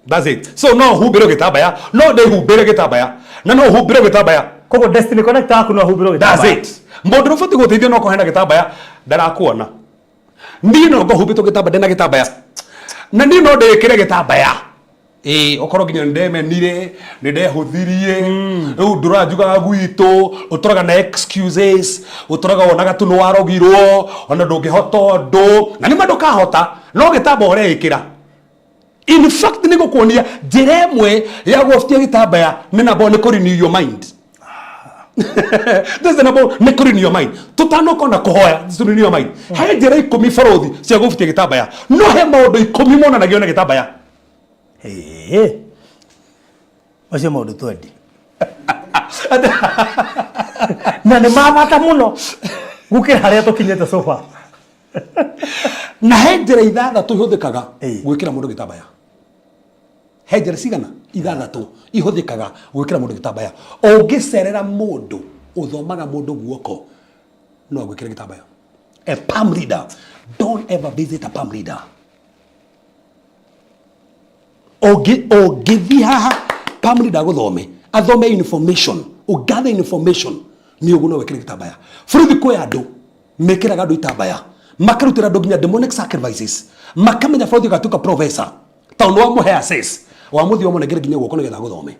That's it. So no humbĩrwo gĩtambaya, no ndĩhumbĩre gĩtambaya, na no humbĩrwo gĩtambaya. Koguo Destiny Connect yaku no humbĩrwo That's gĩtambaya. it. Mũndũ ũrĩa ũbatiĩ gũteithio no kũheana gĩtambaya ndarakuona. Niĩ no ngũhumbĩtwo gĩtambaya, ndĩna gĩtambaya, na niĩ no ndĩkĩre gĩtambaya. Ĩĩ, ũkorwo nginya nĩ ndemenire, nĩ ndehũthirie, rĩu ndũraga njugaga gwitũ, ũtũraga na excuses, ũtũraga wonaga tu nĩ warogirwo, ona ndũngĩhota ũndũ, na nĩma ndũkahota, no gĩtambaya ũreĩkĩra. In fact, nĩ gũkuonia njĩra ĩmwe ya gũbutia gĩtambaya nĩ namba nĩ kũ renew your mind. This is the number one, nĩ kũ renew your mind. Tũtanoka ona kũhoya, to renew your mind. He njĩra 10 barũthi cia gũbutia gĩtambaya, no he maũndũ 10 monanagio na gĩtambaya. Ĩĩ. Macio maũndũ twendi na nĩ ma bata mũno gũkĩra harĩa tũkinyĩte so far. Na he njĩra ithathatũ ihũthĩkaga gwĩkĩra mũndũ gĩtambaya. He njĩra cigana? Ithathatũ ihũthĩkaga gwĩkĩra mũndũ gĩtambaya. Ũngĩcerera mũndũ ũthomaga mũndũ guoko, no agwĩkĩre gĩtambaya. A palm reader. Don't ever visit a palm reader. Ũngĩthiĩ haha palm reader agũthome, athome information, ũgathe information, nĩ ũguo no wĩkĩre gĩtambaya. Bũrũri kwĩ andũ mekĩraga andũ itambaya, makarutĩra andũ nginya demonic sacrifices, makamenya bũrũri ũgatuĩka professor tondũ nĩ wamũhe access, wamũthiĩ wamũnengere nginya guoko nĩgetha agũthome,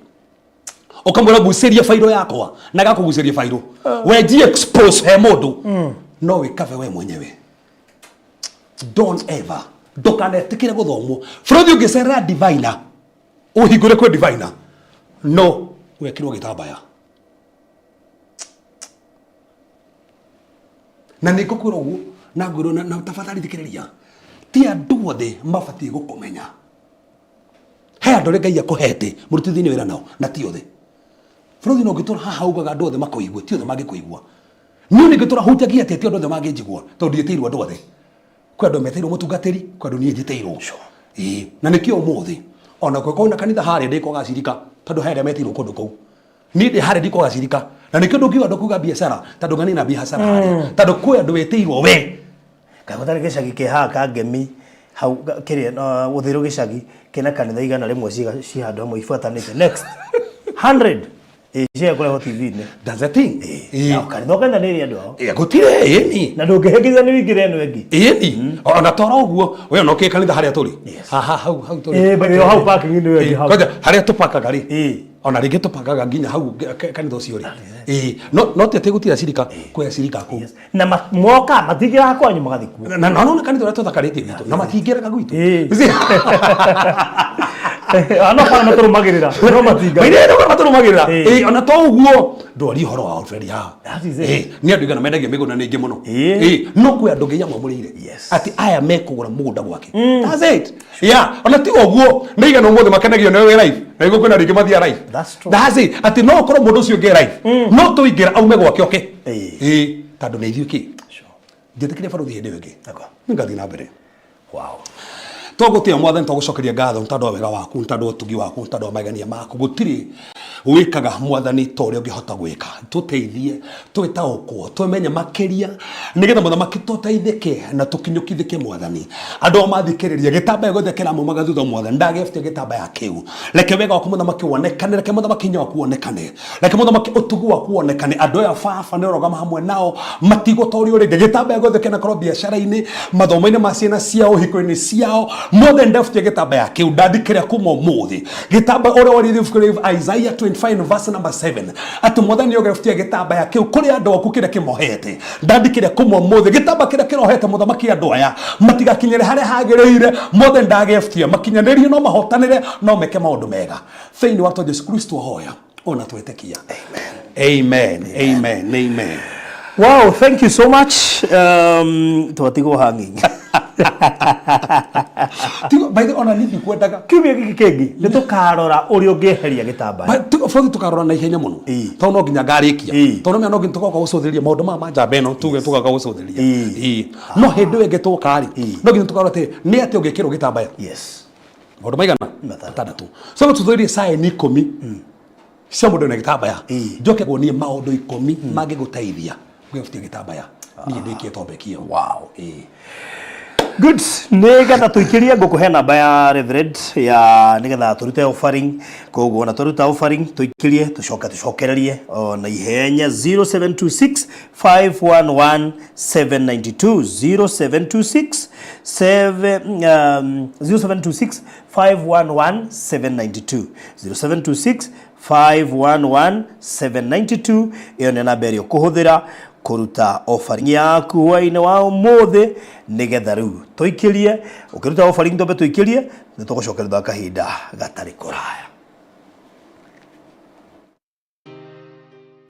ũkamwĩra gucĩria bairo yakwa, na gakũgucĩria bairo wenji expose he mũndũ no wĩkabe we mwenyewe. Don't ever, ndũkanetĩkĩre gũthomwo bũrũri. Ũngĩcerera diviner, ũhingũre kwĩ diviner, no wekĩrwo gĩtambaya. Na nĩ ngũkwĩra ũguo na ngwĩrwo na tafadhali thikĩrĩria, ti andũ othe mabatiĩ gũkũmenya. He andũ arĩa Ngai akũhete mũrutithia wĩra nao, na ti othe bũrũri. No ngĩtũra haha ugaga andũ othe makũigue, ti othe mangĩkũigua. Niĩ nĩ ngĩtũra hunjagia atĩa? Ti andũ othe mangĩnjigua tondũ ndiĩtĩirwo andũ othe. Kwĩ andũ metĩirwo mũtungatĩri, kwĩ andũ niĩ njĩtĩirwo. Ĩĩ, na nĩkĩo ũmũthĩ ona kũngĩkorwo na kanitha harĩa ndĩkũgacirika, tondũ he arĩa metĩirwo kũndũ kũu, niĩ ndĩ harĩa ndikũgacirika. Na nĩkĩo ndũngiuga ndũkuga biacara, tondũ ng'ania na biacara harĩa, tondũ kwĩ andũ wĩtĩirwo we. Kaĩ gũtarĩ gĩcagi kĩ haha Kangemi hau kĩrĩa Ũthĩrũ gĩcagi kĩna kanitha 100 ciĩ handũ hamwe ibuatanĩte next 100 ĩ cia kũrehwo TV-inĩ. That's the thing. Na kanitha o kanitha nĩ ĩrĩ andũ ao. Ĩ, gũtirĩ ĩni. Na ndũngĩhĩngĩca nĩ wĩingĩre ĩno ĩngĩ. Ĩni ona toro ũguo we ona ũkĩ kanitha harĩa tũrĩ haha hau tũrĩ. Ĩ, by the way, hau parking-inĩ ĩyo ĩngĩ hau. Kwanja harĩa tũpakaga rĩ. Ona rĩngĩ tũpangaga nginya hau kanitha ũcio rĩ. Ĩĩ, no ti atĩ gũtirĩ acirika, kwĩ acirika kũu. Na moka matingĩraga kwanyu, magathiĩ kuo. Na nona kanitha ũrĩa tũthakarĩtie gwitũ na matingĩraga gwitũ. Ano kana matũrũmagĩrĩra no matinga. Mairĩra matũrũmagĩrĩra. Ĩĩ, ona to ũguo ndwari ũhoro wa Alfred haha. That is it. Ĩĩ, nĩ andũ igana mendagia mĩgũnda nĩ aingĩ mũno. Ĩĩ. Ĩĩ, no kwĩ andũ Ngai amwamũrĩire atĩ aya mekũgũra mũgũnda gwake. That's it. Yeah, ona ti ũguo nĩ igana ũmũthĩ makenagio nĩwe wĩ live na nĩguo kwĩna rĩngĩ mathiaga live. That's true. That's it. Atĩ no ũkorwo mũndũ ũcio ũngĩ live no tũingĩra aume gwake oke. Ĩĩ, tondũ nĩ ithuĩ kĩ njĩtĩkĩria baruthi hĩndĩ ĩyo ĩngĩ nĩngathiĩ na mbere. Tũgũtĩa Mwathani, tũgũcokeria ngatho nĩ tondũ wa wega waku, nĩ tondũ wa ũtugi waku, nĩ tondũ wa magegania maku. Gũtirĩ wĩkaga Mwathani ta ũrĩa ũngĩhota gwĩka. Tũteithie twĩtaũkwo, twĩmenye makĩria, nĩgetha mũthamaki tũteithĩke na tũkinyũkithĩke Mwathani. Andũ ao mathikĩrĩria gĩtambaya gĩothe kĩramaumaga thutha Mwathani, ndagĩebutia gĩtambaya kĩu. Reke wega waku mũthamaki wonekane, reke mũthamaki hinya waku wonekane, reke mũthamaki ũtugi waku wonekane. Andũ aya baba nĩ ũrogama hamwe nao, matigũtorio rĩngĩ. Gĩtambaya gĩothe kĩanakorwo biacara-inĩ, mathomo-inĩ ma ciana ciao, hiko-inĩ ciao, mothe ndebutia gĩtambaya kĩu, ndandikĩra kuma ũmũthĩ. Gĩtambaya ũrĩa waririe ibuku rĩa Isaiah 25 verse number 7 atĩ Mwathani nĩũgebutia gĩtambaya kĩu kũrĩ andũ aku kĩrĩa kĩmohete, ndandikĩra kuma ũmũthĩ gĩtambaya kĩrĩa kĩrohete mũthamaki andũ aya matigakinyĩre harĩa hagĩrĩire. Mothe ndagebutia makinyanĩrie, no mahotanĩre, no meke maũndũ mega thĩinĩ wa Jesu Kristo ahoya ona twetĩkia. Amen, amen, amen. Wow, thank you so much. Twatigwo hanging. Tigo, by the ona niĩ ndikwendaga. Kiumia gĩkĩ kĩngĩ nĩ tũkarora ũrĩa ũngĩeheria gĩtambaya. Tigo bũthi tũkarora na ihenya mũno tondũ no nginya ngarĩkia, tondũ no nginya tũgoka gũcũthĩrĩria maũndũ maya ma njamba ĩno, tuge tũgoka gũcũthĩrĩria. Ĩĩ. No hĩndĩ ĩyo ĩngĩ tũka rĩ, no nginya tũkarora atĩ nĩ atĩa ũngĩkĩrwo gĩtambaya. Maũndũ maigana? Matandatũ. Matandatũ. So tũthũrie sign 10 cia mũndũ na gĩtambaya. Njoke kuonie maũndũ 10 mangĩgũteithia gwĩbutia gĩtambaya. Niĩ ndĩkie topic ĩyo. Wow. Ĩĩ. Good. Nĩgetha tũikĩrie ngũkũhe namba ya Reverend ya nĩgetha tũrute offering. Koguo ona twaruta offering tũikĩrie tũcoke tũcokererie o na ihenya 0726 511 792 0726 7 0726 511 792 0726 511 792. Ĩyo nĩ namba ĩrĩa ũkũhũthĩra kũruta offering yaku hwaĩ-inĩ wa ũmũthĩ, nĩgetha rĩu tũikĩrie. Ũkĩruta offering twambe tũikĩrie, nĩ tũgũcokeria thutha wa kahinda gatarĩ kũraya.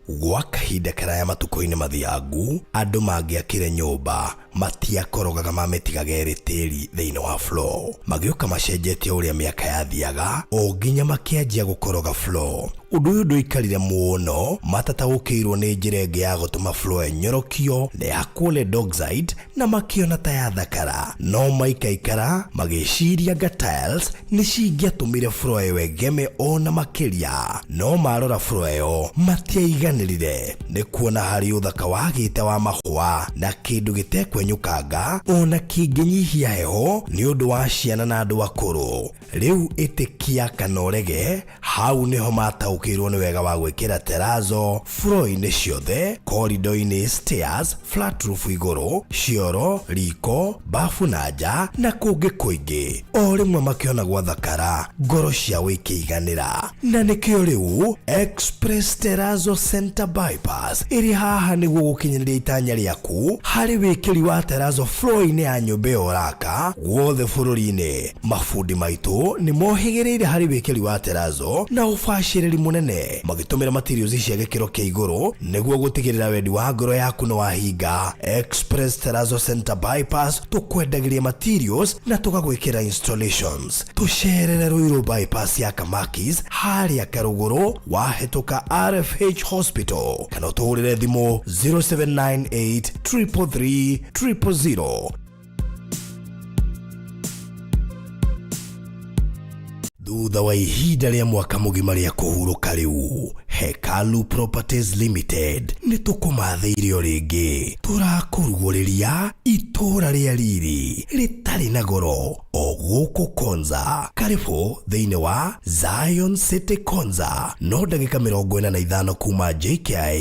Gwa kahinda karaya matukũ-inĩ mathiangu, andũ mangĩakire nyũmba matiakorogaga mamĩtigaga ĩrĩ tĩri thĩinĩ wa floor. Magĩũka macenjetie ũrĩa mĩaka yathiaga o nginya makĩanjia gũkoroga floor. Ũndũ ũyũ ndũikarire mũno, matataũkĩirwo nĩ njĩra ĩngĩ ya gũtũma floor ĩnyorokio na ĩhakwo lead oxide na makĩona ta yathakara. No maikaikara magĩciria anga tiles nĩ cingĩatũmire floor ĩyo ĩgeme ona makĩria. No marora floor ĩyo matiaiganĩrire nĩ kuona harĩ ũthaka wagĩte wa mahũa na kĩndũ gĩtekwenyũkanga ona kĩngĩnyihia heho nĩ ũndũ wa ciana na andũ akũrũ. Rĩu ĩtĩkia kana ũrege, hau nĩho mataũkĩirwo nĩ wega wa gwĩkĩra terazo floor-inĩ ciothe, corridor-inĩ, stairs, flat roof igũrũ, cioro, riko, bafu na nja na kũngĩ kũingĩ. O rĩmwe makĩona gwathakara, ngoro ciao ikĩiganĩra. Na nĩkĩo rĩu Express Terrazzo Center Bypass ĩrĩ haha nĩguo gũkinyanĩria itanya rĩaku harĩ wĩkĩri wa terrazzo floor-inĩ ya nyũmba ĩyo ũraka guothe bũrũri-inĩ. Mabundi maitũ nĩ mohĩgĩrĩire harĩ wĩkĩri wa terrazzo na ũbacĩrĩri mũnene, magĩtũmĩra materials cia gĩkĩro kĩa igũrũ nĩguo gũtigĩrĩra wendi wa ngoro yaku nĩ wahinga. Express Terrazzo Center Bypass tũkwendagĩria materials na tũgagwĩkĩra installations. Tũcerere Ruiru Bypass ya Kamakis harĩa Karũgũrũ wahĩtũka RFH Hospital, kana ũtũhũrĩre thimũ 0798 333 000. Thutha wa ihinda rĩa mwaka mũgima rĩa kũhurũka rĩu Hekalu Properties Limited nĩ tũkũmathĩire o rĩngĩ, tũrakũrugũrĩria itũũra rĩa riri rĩtarĩ na goro o gũkũ Konza. Karibũ thĩinĩ wa Zion City Konza, no ndagĩka 45 kuma JKIA,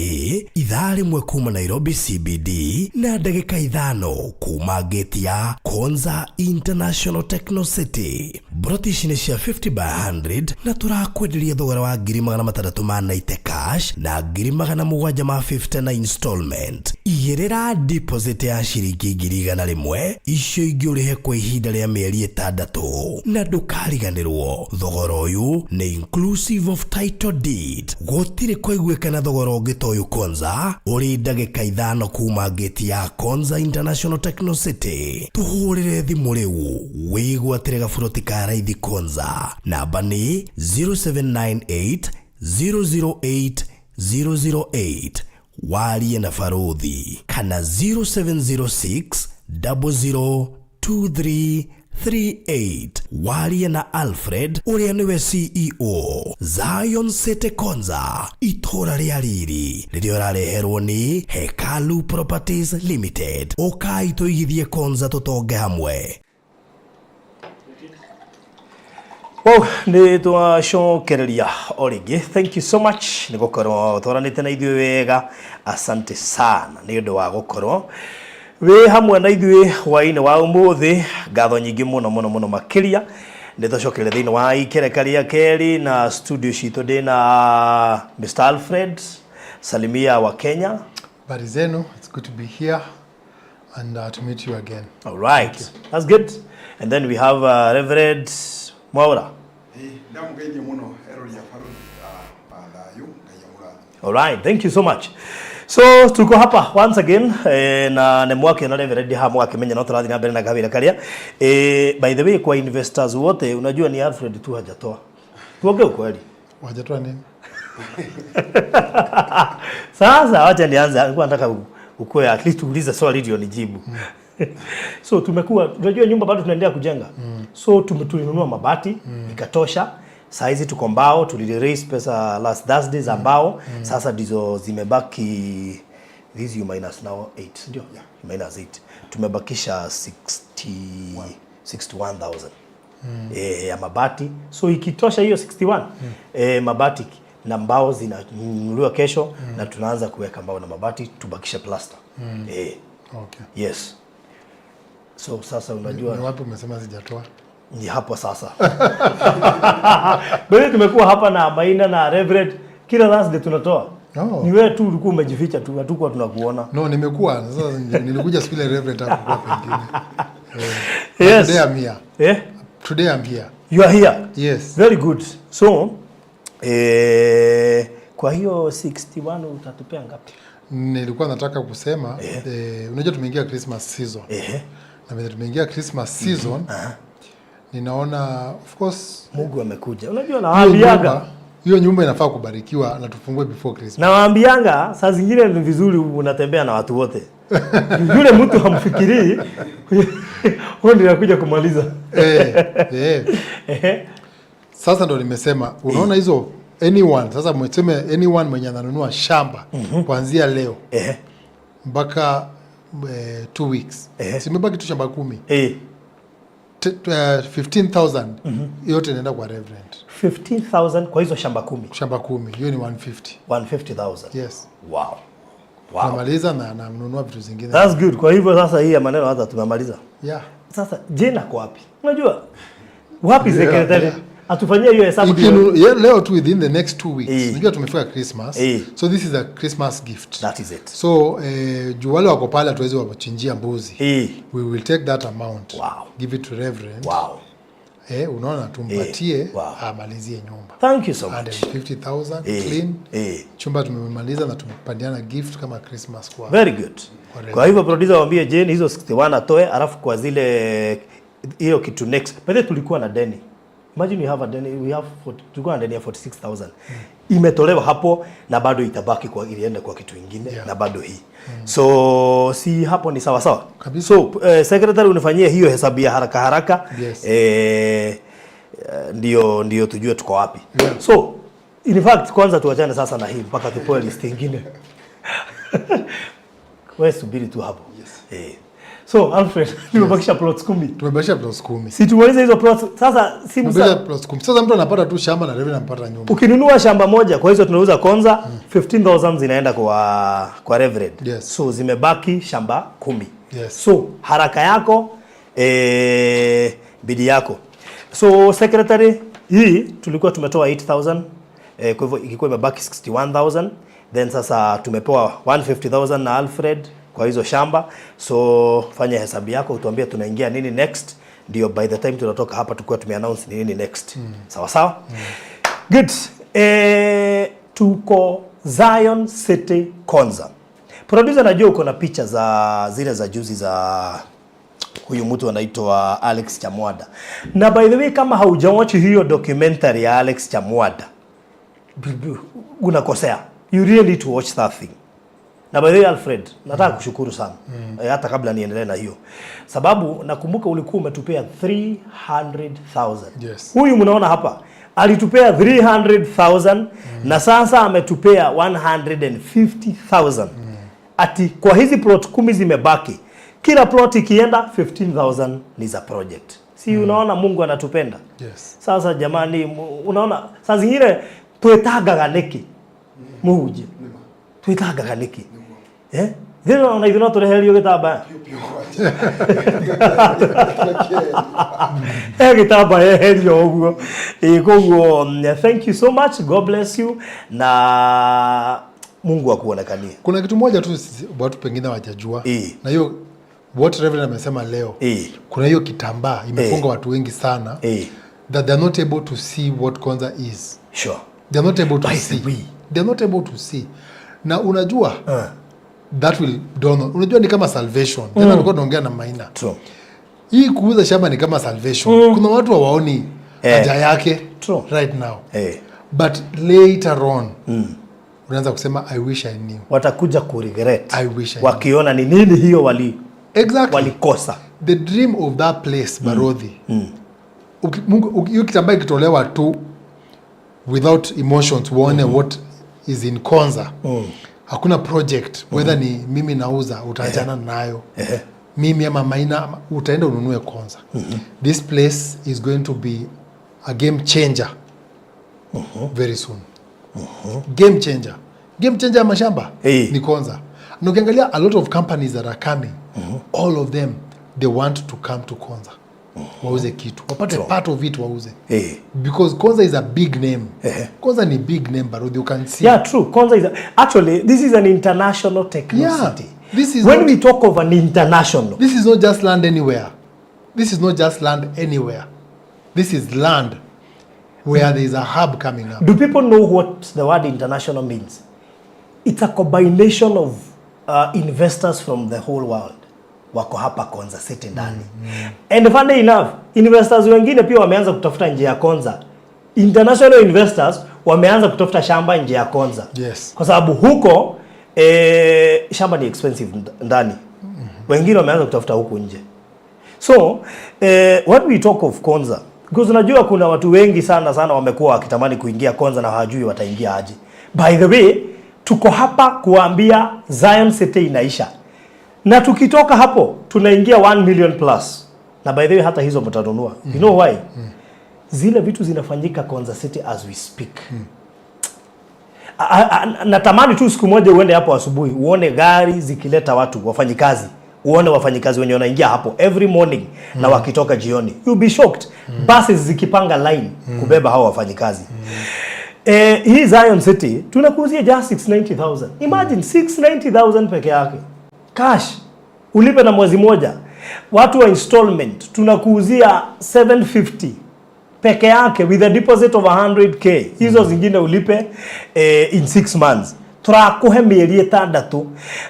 ithaa rĩmwe kuma Nairobi CBD na ndagĩka 5 kuma gate ya Konza International Techno City. Mburoti ici nĩ cia 50 by 100 na tũrakwenderia thogora wa ngiri magana matandatũ ma 90 cash na ngiri magana mũgwanja ma 50 na installment. Igĩrĩra deposit ya ciringi ngiri igana rĩmwe, icio ingĩ ũrĩhe kwa ihinda rĩa mĩeri 6, na ndũkariganĩrwo thogora ũyũ nĩ inclusive of title deed. Gũtirĩ kwaiguĩkana thogora ũngĩ ta ũyũ Konza, ũrĩ ndagĩka 5 kuma gate ya Konza International Techno City. Tũhũrĩre thimũ rĩu wĩgwatĩre gaburoti ka raithi Konza. Namba nĩ 0798 008 008, warie na baruthi, kana 0706 002338, warie na Alfred ũrĩa nĩwe CEO. Zion City Konza, itũũra rĩa riri rĩrĩa ũrareherwo nĩ Hekalu Properties Limited. Ũkai tũigithie Konza tũtonge hamwe. Wow, nĩ twacokereria o rĩngĩ. Thank you so much nĩ gũkorwo twaranĩte na ithuĩ wega. Asante sana nĩ ũndũ wa gũkorwo wĩ hamwe na ithuĩ hwaĩ-inĩ wa ũmũthĩ. Ngatho nyingĩ mũno mũno mũno makĩria. Nĩ twacokereria thĩinĩ wa ikereka rĩa kerĩ na studio citũ ndĩna Mr. Alfred Salimia wa Kenya. Habari zenu, it's good to be here and to meet you again. All right, that's good. And then we have Reverend Mwaura. Ndamũgeithia mũno erori a baruthi a thayũ, Ngai amũrathime. All right, thank you so much. So tuko hapa once again na nĩ mwakĩona Reverend haha mwakĩmenya no tũrathiĩ na mbere na kawĩra karĩa. By the way, kwa investors wote unajua ni Alfred tu hajatoa. Tuongee ukweli. Wajatoa nini? Sasa wacha nianze, nilikuwa nataka ukue at least uulize swali ndio nijibu. So tumekuwa unajua nyumba bado tunaendelea kujenga. So tulinunua mabati ikatosha. Saa hizi tuko mbao, tuliraise pesa last Thursday za mbao. Sasa ndizo zimebaki, these you minus now 8, ndio? Yeah. Minus 8. Tumebakisha 61,000. Ya mabati. So ikitosha hiyo 61, mabati na mbao zinanunuliwa kesho na tunaanza kuweka mbao na mabati, tubakishe plaster. Okay. Yes. So sasa unajua Ni wapi umesema sijatoa? Ni hapo sasa. Bado tumekuwa hapa na Maina na Reverend kila Thursday tunatoa. Oh. Ni wewe tu ulikuwa umejificha tu, hatukuwa tunakuona. No, nimekuwa sasa, nilikuja siku ile Reverend hakuwa pengine. Yes. Today I'm here. Today I'm here. You are here. Yes. Very good. So, kwa hiyo 61 utatupea ngapi? Nilikuwa nataka kusema, unajua tumeingia Christmas season. Na vile tumeingia Christmas season, ninaona of course Mungu amekuja. Unajua nawaambiaga. Hiyo nyumba inafaa kubarikiwa na tufungue before Christmas. Nawaambianga saa zingine ni vizuri unatembea na watu wote. Yule mtu hamfikirii, huyo ndiye anakuja kumaliza. Sasa ndo nimesema, unaona hizo anyone, sasa mseme anyone mwenye ananunua shamba kuanzia leo mpaka 2 weeks. Simebaki tu shamba 10. 15,000 yote inaenda kwa Reverend. 15,000 kwa hizo shamba 10. Shamba 10, hiyo ni 150. 150,000. Yes. Wow. Wow. Tunamaliza na nanunua vitu zingine. That's good. Kwa hivyo sasa hii ya maneno hata tumemaliza. Yeah. Sasa Jane ako wapi? Unajua wapi secretary? Atufanyie hiyo hesabu ndio. Leo tu within the next 2 weeks. Unajua tumefika Christmas. So this is a Christmas gift. That is it. So juu wale wako pale hatuwezi wachinjia mbuzi. We will take that amount. Wow. Give it to Reverend. Wow. Unaona tumpatie, Wow. amalizie nyumba. Thank you so much. 150,000 clean. Chumba tumemaliza na tumepandiana gift kama Christmas kwa. Very good. Kwa Kwa hivyo producer waambie Jane hizo 61 atoe, alafu kwa zile hiyo kitu next. By the way, tulikuwa na deni. Imagine we have a deni, we have tulikuwa na deni ya 46,000. Imetolewa hapo na bado itabaki kwa ilienda kwa kitu kingine na bado hii. So si hapo ni sawa sawa. Kabisa. So secretary unifanyie hiyo hesabu ya haraka haraka. Yes. Ndio tujue tuko wapi. So In fact, kwanza tuachane sasa na hii mpaka tupewe list ingine. Wewe subiri tu hapo. Yes. So Alfred, tumebakisha plots 10. Tumebakisha plots 10. Si tumalize hizo plots sasa, si Tumebakisha plots 10. Sasa mtu anapata tu shamba na Reverend anapata nyumba. Ukinunua shamba moja, kwa hizo tunauza Konza, 15,000 zinaenda kwa Reverend. Yes. So zimebaki shamba 10. Yes. So haraka yako, bidii yako. So secretary, hii tulikuwa tumetoa 8,000, kwa hivyo ilikuwa imebaki 61,000. Then sasa tumepewa 150,000 na Alfred kwa hizo shamba. So fanya hesabu yako utuambie tunaingia nini next, ndio by the time tunatoka hapa tukuwa tumeannounce ni nini next. Sawa sawa? Good. Tuko Zion City Konza. Producer, najua uko na picha za zile za juzi za huyu mtu anaitwa Alex Chamwada. Na by the way, kama haujawatch hiyo documentary ya Alex Chamwada, unakosea. You really need to watch that thing. Na by the way, Alfred, nataka kushukuru sana. Hata kabla niendelee na hiyo. Sababu nakumbuka ulikuwa umetupea 300,000. Yes. Huyu mnaona hapa alitupea 300,000 na sasa ametupea 150,000. Ati kwa hizi plot 10 zimebaki, kila plot ikienda 15,000 ni za project. Si unaona Mungu anatupenda? Yes. Sasa jamani, unaona saa zingine twetagaga niki muhunjia, twetagaga niki, eh, thĩna ona ithuĩ no tũrehererio gĩtambaya, he gĩtambaya eherio ũguo. Ĩ koguo thank you so much, God bless you na Mungu akuonekanie. Kuna kitu moja tu watu pengine hawajajua. Na hiyo what Reverend amesema leo. Kuna hiyo kitambaa imefunga watu wengi sana. That they are not able to see what Konza is. They are not able to By the see. way. They are not able to see. Na unajua, that will dawn on. Unajua ni kama salvation. Jana tulikuwa tunaongea na Maina. Hii kuuza shamba ni kama salvation. Kuna watu hawaoni haja yake right now. But later on, unaanza kusema I wish I knew. Watakuja ku regret. I wish I knew. Wakiona ni nini hiyo walikosa. The dream of that place, Barodhi. Hiyo kitambaa ikitolewa tu without emotions, uone what is in Konza. Hakuna project, whether ni mimi nauza, utaachana nayo. Mimi ama Maina, ama utaenda ununue Konza. This place is going to be a game changer very soon. Game changer. Game changer ya mashamba ni Konza. Na ukiangalia a lot of companies that are coming, all of them, they want to come to Konza. Wauze kitu. Wapate part of it wauze. Because Konza is a big name. Konza ni big name, but you can see. Yeah, true. Konza is actually, this is an international techno city. This is When not we talk of an international. This is not just land anywhere. This is not just land anywhere. This is land where there is a hub coming up. Do people know what the word international means? It's a combination of investors from the whole world. Wako hapa Konza City ndani. And funny enough, investors wengine pia wameanza kutafuta nje ya Konza. International investors wameanza kutafuta shamba nje ya Konza. Kwa sababu huko shamba ni expensive ndani. Wengine wameanza kutafuta huku nje. So what we talk of Konza, because unajua kuna watu wengi sana sana wamekuwa wakitamani kuingia Konza na hawajui wataingia aje. By the way, tuko hapa kuambia Zion City inaisha. Na tukitoka hapo tunaingia 1 million plus. Na by the way hata hizo mtanunua. You know why? Zile vitu zinafanyika Konza City as we speak. Natamani tu siku moja uende hapo asubuhi uone gari zikileta watu wafanyikazi. Uone wafanyikazi wenye wanaingia hapo every morning na wakitoka jioni. You'll be shocked. Buses zikipanga line kubeba hao wafanyikazi. Hii Zion City tunakuuzia just 690,000. Imagine 690,000 peke yake. Cash. Ulipe na mwezi moja. Watu wa installment tunakuuzia 750 peke yake with a deposit of 100k. Hizo zingine ulipe in 6 months. Turakuhe mieri ĩtandatũ.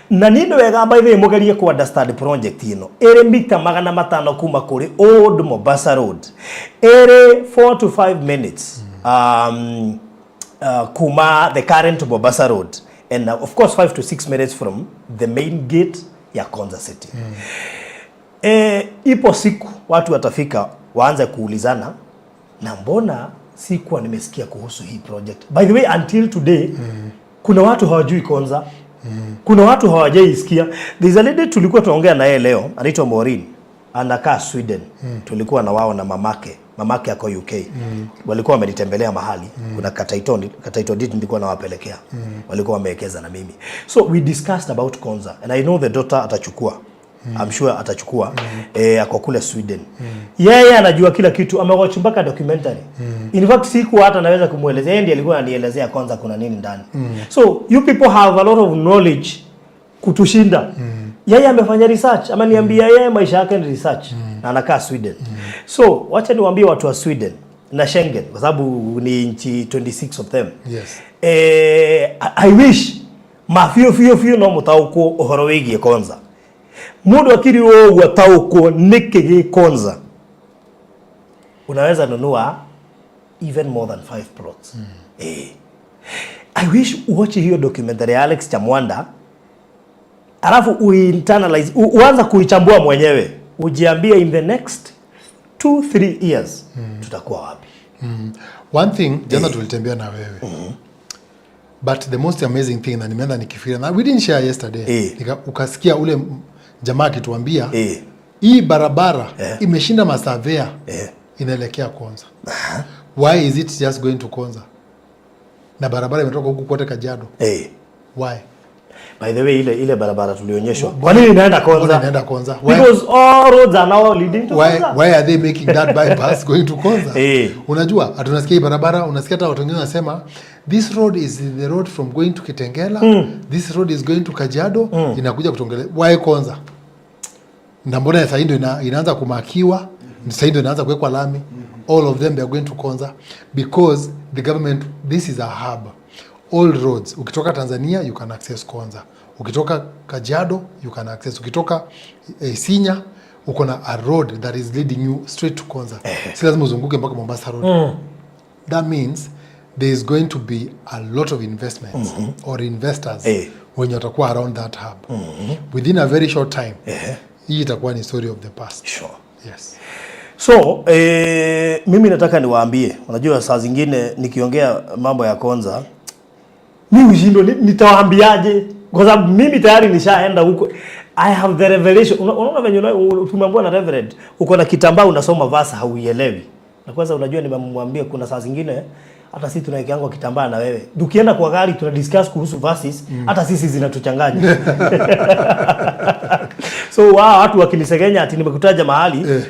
Na nĩ wega by the way mũgerie ku understand project ĩno. Ĩrĩ mita magana matano kuma kũrĩ Old Mombasa Road. Ĩrĩ 4 to 5 minutes. Kuma the current Mombasa Road. And of course 5 to 6 minutes from the main gate ya Konza City. Ipo siku watu watafika waanze kuulizana, na mbona Sikuwa nimesikia kuhusu hii project. By the way, until today kuna watu hawajui Konza. Kuna watu hawajaisikia. There's a lady tulikuwa tunaongea na yeye leo, anaitwa Maureen. Anakaa Sweden. Tulikuwa na wao na mamake. Mamake ako UK. Walikuwa wamenitembelea mahali. Kuna ka title deed nilikuwa nawapelekea. Walikuwa wamewekeza na mimi. So we discussed about Konza and I know the daughter atachukua. I'm sure atachukua. Ako kule Sweden. Yeye anajua kila kitu, amewatch mpaka documentary. In fact, sikuwa hata naweza kumuelezea, yeye ndiye alikuwa ananielezea kwanza kuna nini ndani. So you people have a lot of knowledge kutushinda. Yeye amefanya research, ameniambia yeye maisha yake ni research na anakaa Sweden. So wacha niwaambie watu wa Sweden na Schengen kwa sababu ni nchi 26 of them. I wish mafio fio fio no mutaukwo uhoro wigie Konza. Mundu akiri ũguo ataũkwo nĩkĩ gĩ Konza, unaweza nunua even more than five plots. I wish uwatch hiyo documentary ya Alex Chamwanda alafu uinternalize, uanza kuichambua mwenyewe, ujiambie in the next 2-3 years tutakuwa wapi. One thing, jana tulitembea na wewe, but the most amazing thing, na nimeenda nikifikiria, na we didn't share yesterday, ukasikia ule jamaa akituambia hii barabara imeshinda masurveyor, inaelekea Konza. Why is it just going to Konza na barabara imetoka huku kote Kajiado? Why? By the way, ile barabara tulionyeshwa, kwa nini inaenda Mbona Konza? Inaenda Konza? Why, Because all roads are now leading to why, Konza. Why are they making that bypass going to Konza? Unajua, hatunasikia hii barabara, unasikia hata watu wengine wanasema this road is the road from going to Kitengela, this road is going to Kajiado, inakuja kutongele. Why Konza? Na mbona sasa ndio inaanza kumarkiwa, sasa ndio inaanza kuwekwa lami? All of them, they are going to Konza because the government, this is a hub. All roads, ukitoka Tanzania you can access Konza, ukitoka Kajiado you can access, ukitoka Isinya uko na a road that is leading you straight to Konza. Si lazima uzunguke mpaka Mombasa Road. That means there is going to be a lot of investments or investors wenye watakuwa around that hub. Within a very short time, hii itakuwa ni story of the past. Yes. So mimi nataka niwaambie, unajua saa zingine nikiongea mambo ya Konza mi ushindwe nitawaambiaje, kwa sababu mimi tayari nishaenda huko. I have the revelation. Unaona venye tumeambiwa na Reverend, uko na kitambaa unasoma verse hauielewi. Na kwanza unajua nimemwambia kuna saa zingine hata sisi tunawekeangwa kitambaa na wewe. Tukienda kwa gari tuna discuss kuhusu verses, hata sisi zinatuchanganya. So wao watu wakinisegenya ati nimekutaja mahali,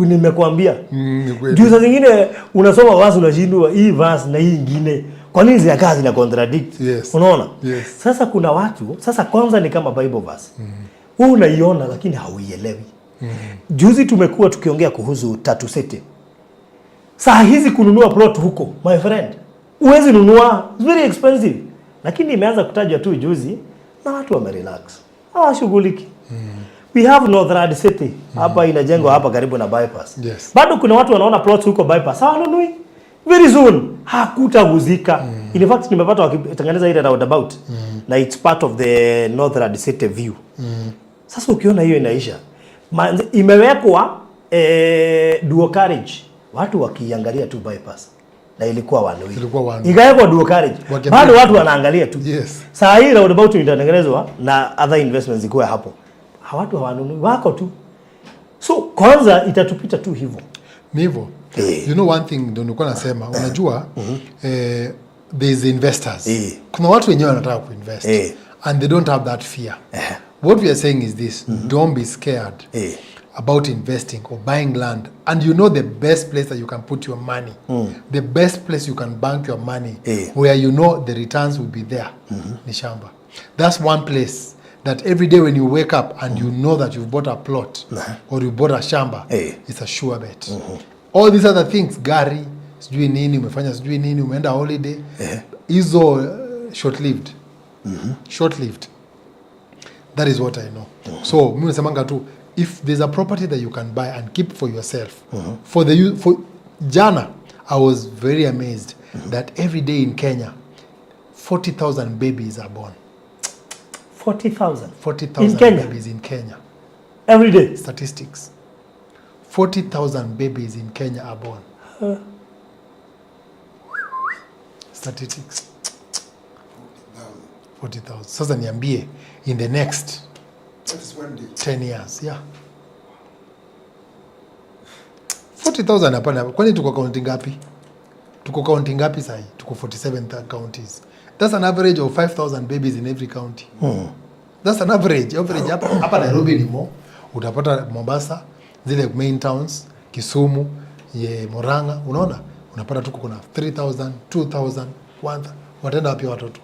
nimekuambia. Ni kweli. Juu saa zingine unasoma verse unashindwa hii verse na hii ingine. Kwa nini zinakaa zina contradict? Unaona? Yes. Sasa kuna watu, sasa kwanza ni kama Bible verse. Wewe unaiona lakini hauielewi. Juzi tumekuwa tukiongea kuhusu Tatu City. Saa hizi kununua plot huko, my friend, huwezi nunua, it's very expensive. Lakini imeanza kutajwa tu juzi na watu wamerelax. Hawashughuliki. We have Northland City hapa inajengwa hapa karibu na bypass. Bado kuna watu wanaona plots huko bypass, hawanunui. Very soon hakutaguzika. In fact, nimepata wakitengeneza ile roundabout na it's part of the Northland City view. Sasa ukiona hiyo inaisha, imewekwa dual carriage, watu wakiangalia tu bypass na ilikuwa one way. Ilikuwa one way. Ikawekwa dual carriage, bado watu wanaangalia tu. Saa hii roundabout itatengenezwa na other investments zikuwe hapo, watu hawanunui, wako tu. So kwanza itatupita tu hivyo. Ni hivyo. You know one thing ndio nilikuwa nasema, unajua, there is investors. Kuna watu wenyewe wanataka kuinvest and they don't have that fear. What we are saying is this: don't be scared about investing or buying land, and you know the best place that you can put your money, the best place you can bank your money, where you know the returns will be there, ni shamba. That's one place that every day when you wake up and you know that you've bought a plot or you bought a shamba, it's a sure bet. All these other things, gari, sijui nini umefanya, sijui nini umeenda holiday, hizo short lived, short lived. That is what I know. So mi nasemanga tu, if there's a property that you can buy and keep for yourself, for the for jana I was very amazed that every day in Kenya 40,000 babies are born. 40,000 40,000 in Kenya? Babies in Kenya. Every day? Statistics, 40,000 babies in Kenya are born. Statistics 40,000. Sasa niambie in the next That is one day. 10 years, yeah. 40,000 hapana. Kwani tuko kaunti ngapi? Tuko kaunti ngapi sahi? Tuko 47 counties. That's an average of 5,000 babies in every county. That's an average. Average hapa Nairobi ni more. Utapata Mombasa, zile main towns, Kisumu, ye Murang'a, unaona? Unapata tuko kuna 3,000, 2,000, 1,000. Wataenda wapi watoto?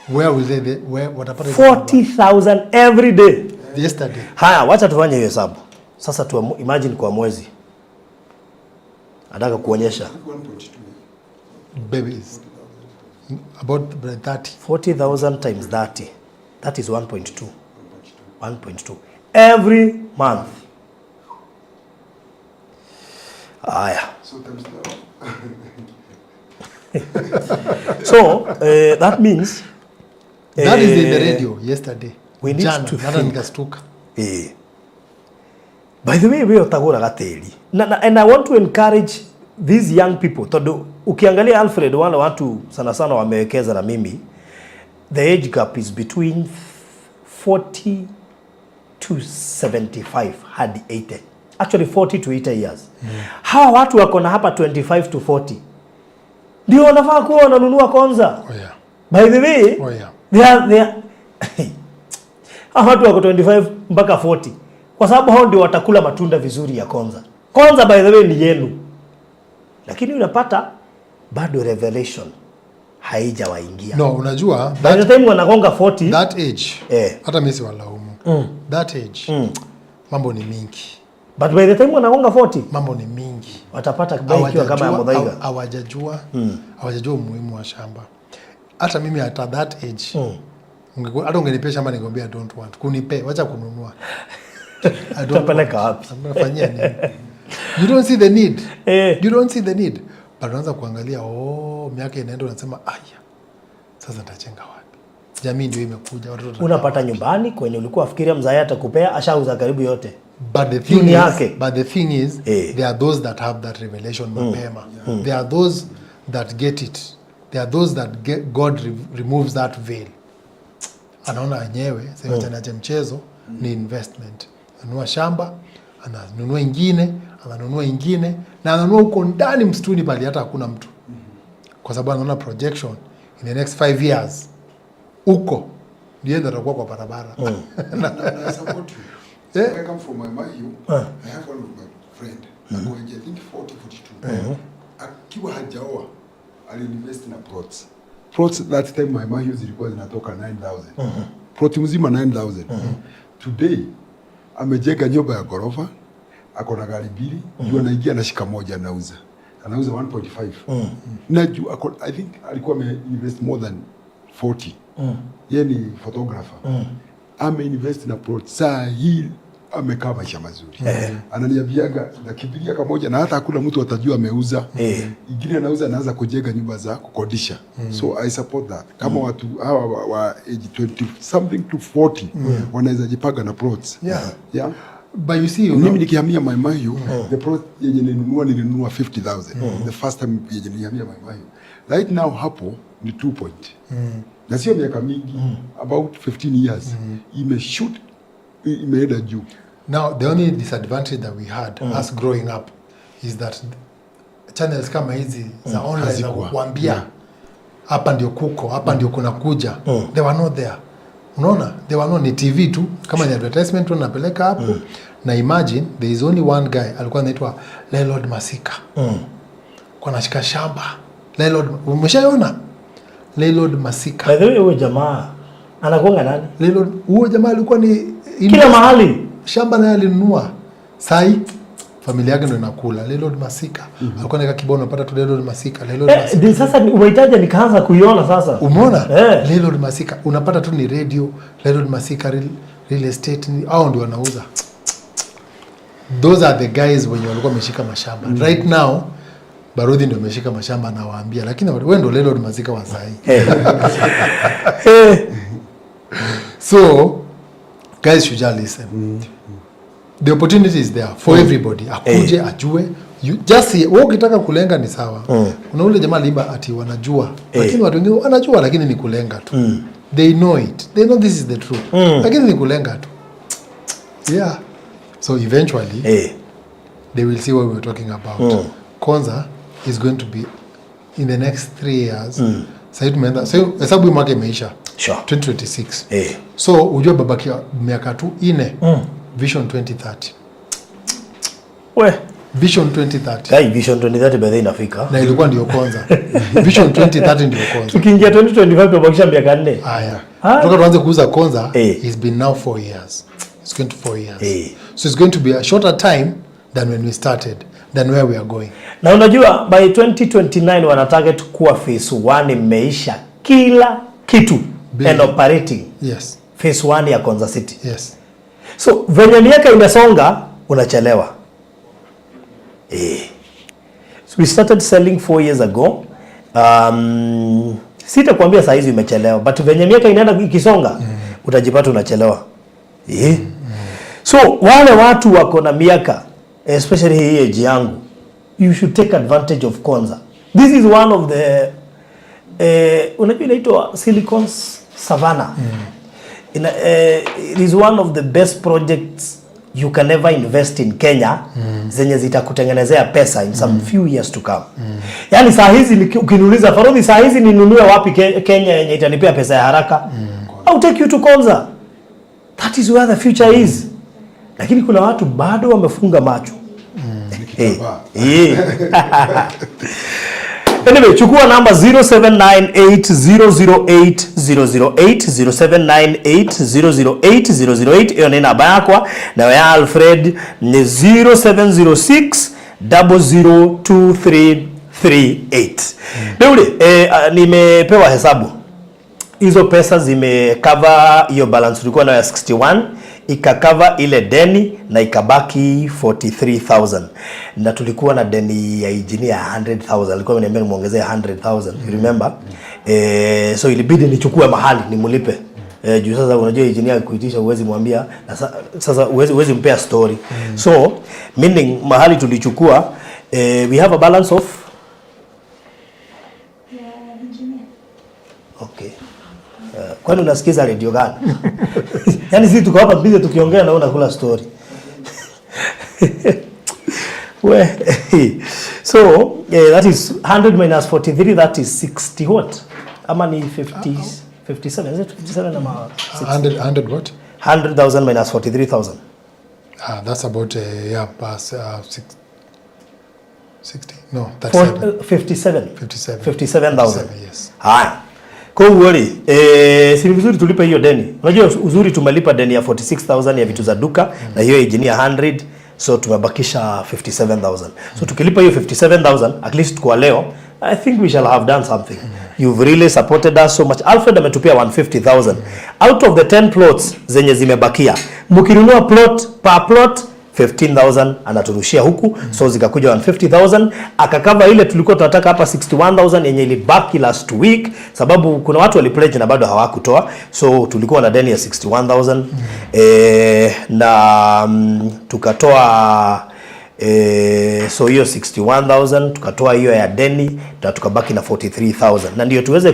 Where will they where watapata hizo number? 40,000 every day. Yesterday. Haya, wacha tufanye hiyo hesabu sasa. Tu imagine kwa mwezi, nataka kuonyesha 1.2. Babies. About 30. 40,000 times 30, that is 1.2. 1.2 every month. Haya. So times 12. So that means That is in the radio yesterday. we need Jana, to hata think. nikastuka. By the way, we utagũraga tĩri na, and I want to encourage these young people, tondu ukiangalia Alfred, wale watu sana sana wamewekeza na mimi, the age gap is between 40 to 75 hadi 80, actually 40 to 80 years. Hawa watu wako na hapa 25 to 40 ndio wanafaa kuwa wananunua Konza. Oh yeah. By the way, Oh yeah. they are hawa watu wako 25 mpaka 40, kwa sababu hao ndio watakula matunda vizuri ya Konza. Konza, by the way, ni yenu, lakini unapata bado revelation haijawaingia. No, unajua By the that, time wanagonga 40, that age, hata mimi siwalaumu. That age, mambo ni mingi. But by the time wanagonga 40, Mambo ni mingi. watapata bei ikiwa kama ya Hawajajua Muthaiga. hawajajua umuhimu wa shamba. Hata mimi at that age, hata ungenipea shamba ningeambia I don't want. Kunipe, wacha kununua. I don't Utapeleka want. wapi? Nafanyia nini? You don't see the need. You don't see the need. But unaanza kuangalia, oh, miaka inaenda, unasema aya, sasa nitajenga wapi? Jamii ndio imekuja, watoto watakaa Unapata wapi? Nyumbani kwenye ulikuwa fikiria mzae atakupea, ashauza karibu yote. But the thing Juni is, yake. but the thing is, there are those that have that revelation mapema. There are those that get it. There are those that get, God removes that veil. Anaona wenyewe sasa mm. Mchezo ni investment. Anunua shamba, ananunua ingine, ananunua ingine na ananunua huko ndani msituni pale hata hakuna mtu. Kwa sababu anaona projection in the next 5 years huko ndiye ndo atakuwa kwa barabara. Na I support you. Eh. I come from Mai Mahiu. I have one of my friend. Ako age, I think 40, 42. Akiwa hajaoa aliinvest na plots. Plots that time Mai Mahiu zilikuwa zinatoka 9000. Plot mzima 9000. Today amejenga nyumba ya ghorofa, ako na gari mbili, juu anaingia anashika moja anauza. Anauza 1.5. Na juu ako, I think alikuwa ameinvest more than 40. Yeye ni photographer. Ameinvest na plot. Saa hii amekaa maisha mazuri. Ananiambiaga nakimbilia kamoja na hata hakuna mtu atajua ameuza. Ingine anauza, anaanza kujenga nyumba za kukodisha. So I support that. Kama watu hawa wa age 20 something to 40 wanaweza jipanga na plots. Yeah. But you see, you Mimi know, nikihamia Mai Mahiu, the plot yenye nilinunua 50,000 the first time yenye nilihamia Mai Mahiu. Right now hapo ni 2 point. Na sio miaka mingi, about 15 years. Imeshoot, imeenda juu. Now, the only disadvantage that we had us growing up is that channels kama hizi za online za Hazikuwa. kukuambia hapa ndio kuko, hapa ndio kuna kuja, they were not there. Unaona, they were not, ni TV tu, kama ni advertisement tu napeleka hapo. Na imagine there is only one guy alikuwa anaitwa Lelod Masika. Kwa anashika shamba. Lelod, umeshaiona? Lelod Masika. By the way, huyo jamaa anakuanga nani? Lelod, huo jamaa alikuwa ni Kila mahali. Shamba naye alinunua. Sai familia yake ndo inakula. Lelod Masika. Alikuwa anaweka kibao, unapata tu Lelod Masika, Lelod Masika. Sasa umeitaja nikaanza kuiona sasa. Umeona? Eh. Lelod Masika unapata tu ni radio, Lelod Masika real estate hao ndio wanauza. Those are the guys wenye walikuwa wameshika mashamba. Right now Barudhi ndio ameshika mashamba, anawaambia, lakini wewe ndio Lelod Masika wa sahi. So guys should just listen. The opportunity is there for everybody. Akuje ajue You just see, wewe ukitaka kulenga ni sawa. Kuna ule jamaa aliimba ati wanajua, lakini watu wengine wanajua lakini ni kulenga tu. They know it, they know this is the truth, lakini ni kulenga tu. Yeah, so eventually they will see what we're talking about. Konza is going to be in the next 3 years. Sahii tumeenda, sahii hesabu hii mwaka imeisha, 2026. So ujue babakia miaka tu 4, Vision 2030. We. Vision 2030. Kai, Vision 2030 by the way inafika. Na ilikuwa ndio kwanza Vision 2030 ndio kwanza. Tukiingia 2025 tumebakisha miaka 4. Haya, Ah. toka tuanze kuuza Konza, it's been now 4 years. It's going to 4 years. So it's going to be a shorter time than when we started, than where we are going. Na unajua by 2029 wana target kuwa phase 1 imeisha kila kitu Building. and operating. Phase 1 ya Konza City. So venye miaka imesonga, unachelewa. So we started selling 4 years ago. Sitakwambia saa hizi imechelewa, but venye miaka inaenda ikisonga, utajipata unachelewa. So wale watu wako na miaka, especially hii age yangu, you should take advantage of Konza. This is one of the unajua inaitwa Silicon Savannah. It is one of the best projects you can ever invest in Kenya, zenye zitakutengenezea pesa in some few years to come. Yaani saa hizi ukiniuliza, "Farodhi, saa hizi ninunue wapi Kenya yenye itanipea pesa ya haraka?" I'll take you to Konza. That is where the future is. Lakini kuna watu bado wamefunga macho. Kitambaa. Anyway, chukua namba 0798008008, 0798008008. Iyo ni namba yakwa, nayo ya Alfred ni 0706 002338. Rĩu rĩ, nimepewa hesabu, hizo pesa zimecover hiyo balance tulikuwa nayo ya 61, ikacover ile deni na ikabaki 43,000. Na tulikuwa na deni ya engineer ya 100,000. Alikuwa ameniambia nimuongezee 100,000, you remember? So ilibidi nichukue mahali nimulipe. Juu sasa unajua engineer kuitisha huwezi mwambia na sasa huwezi mpea story. So meaning mahali tulichukua, we have a balance of Ya engineer. Okay. Kwani unasikiza redio gani? Yaani sisi tuko hapa busy tukiongea na wewe unakula story. We, so that is 100 minus 43, that is 60 what? Ama ni 50, 57, is it 57 ama 60? 100, 100 what? 100,000 minus 43,000. Ah, that's about yeah, past 60, no, 37. 57. 57. 57,000. 57, yes. Haya. Kwa hiyo rĩ, si ni vizuri tulipe hiyo deni. Unajua uzuri tumelipa deni ya 46,000 ya vitu za duka na hiyo engineer 100, so tumebakisha 57,000. So tukilipa hiyo 57,000 at least kwa leo, I think we shall have done something. You've really supported us so much. Alfred ametupia 150,000. Out of the 10 plots zenye zimebakia, mkinunua plot per plot 15,000 anaturushia huku, so zikakuja 150,000, akacover ile tulikuwa tunataka hapa 61,000 yenye ilibaki last week, sababu kuna watu walipledge na bado hawakutoa, so tulikuwa na deni ya 61,000, na tukatoa, so hiyo 61,000 tukatoa hiyo ya deni na tukabaki na 43,000, na ndio tuweze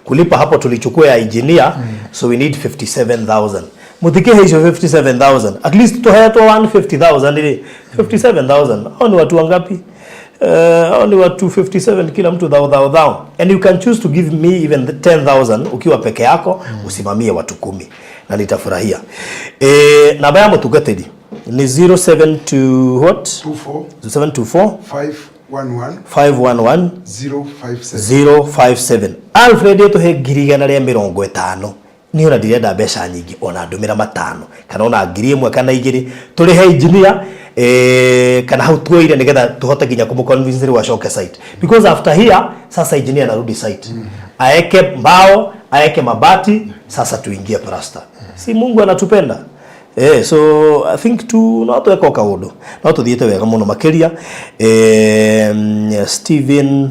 kulipa hapo tulichukua ya engineer. So we need 57,000. Muthikihe hicio 57,000, at least tuheetwo 150,000 ri 57,000. Hao ni watu wangapi? Hao ni watu 57, kila mtu thao thao thao, and you can choose to give me even the 10,000 ukiwa peke yako, usimamie watu 10 na nitafurahia. Namba ya mutungatiri ni 072 what? 24. 724. 511. 511. 057. 057. Alfred ĩtũhe 150,000. Niĩ ona ndirenda mbeca nyingĩ, ona ndũmĩra matano kana ona 1,000 kana 2 tũrĩhe engineer, kana hau tuoire nĩgetha tũhote nginya kũmũconvince rĩu acoke site, because after here sasa engineer anarudi site aeke mbao, aeke mabati, sasa tuingie plaster. Si Mungu anatupenda? So I think tu no tweka kaundu no tuthiĩte wega mũno makĩria. Steven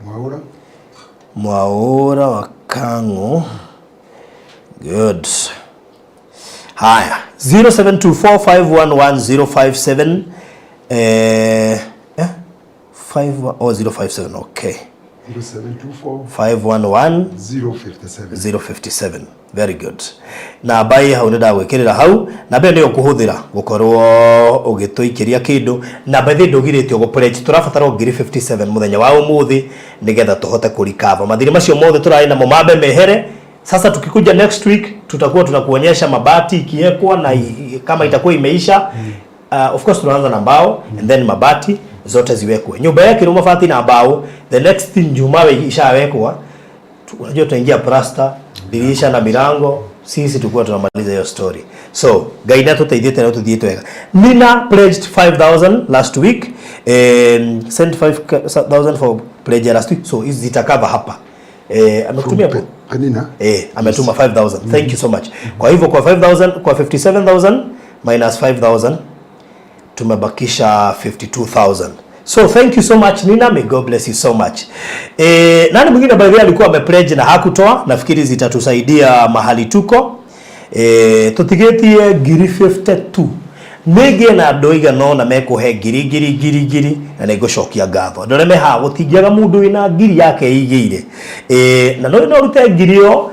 Mwaura. Mwaura wa Kang'o. Good. Haya, 0724511057. Eh, eh, 5 oh, 057 okay. 0724 511 057. 057 very good. Namba ĩ hau nĩ ndagwĩkĩrĩra hau. Namba ĩyo nĩyo ũkũhũthĩra gũkorwo ũgĩtũikĩria kĩndũ. Namba ĩthĩ ndũgirĩtio gũ pledge, tũrabatara o ngiri 57 mũthenya wa ũmũthĩ nĩgetha tũhote kũ recover mathirĩ macio mothe tũrarĩ namo mambe mehere. Sasa tukikuja next week tutakuwa tunakuonyesha mabati ikiwekwa na kama itakuwa imeisha. Of course tunaanza na mbao and then mabati zote ziwekwe. Nyumba yake mabati na mbao, the next thing Jumawe ishawekwa, unajua tutaingia plasta, dirisha na milango, sisi tukuwa tunamaliza hiyo story. So Ngai natuteithĩte na tuthiĩte wega. Nina pledged 5000 last week, sent 5000 for pledge last week, so hizi zitakava hapa. Amekutumia hapo? Penina. Ametuma 5000. Thank you so much. Kwa hivyo kwa 5000, kwa 57000 minus 5000 tumebakisha 52000. So thank you so much Nina, may God bless you so much. Nani mwingine by the way alikuwa amepledge na hakutoa? Nafikiri zitatusaidia mahali tuko. Tutigetie ngiri 52. Nĩngĩe na andũ aigana ũna mekũhe ngiri ngiri ngiri ngiri na nĩngũcokia ngatho. Andũ arĩa me haha gũtingĩaga mũndũ wĩna ngiri yake ĩigĩire. Na no ũrute ngiri ĩyo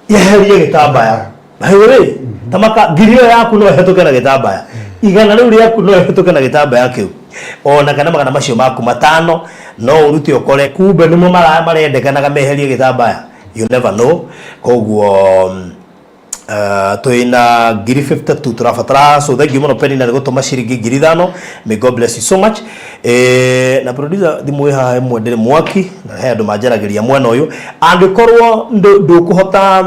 yeherie gĩtambaya. Rĩ, tamaka ngiri ĩyo yaku no ĩhetũke na gĩtambaya. Igana rĩu rĩaku no ĩhetũke na gĩtambaya kĩu. Ona kana magana macio maku matano no ũrute ũkore kumbe nĩmo marendekanaga meherie gĩtambaya. You never know. Koguo twina ngiri 52 turabatara, so thank you muno Penina nĩ gũtũma ciringi ngiri ithano. May God bless you so much. Na producer thimũ ĩ haha ĩmwe ndĩrĩ mwaki na he andũ manjaragĩria mwena ũyũ. Angĩkorwo ndũkũhota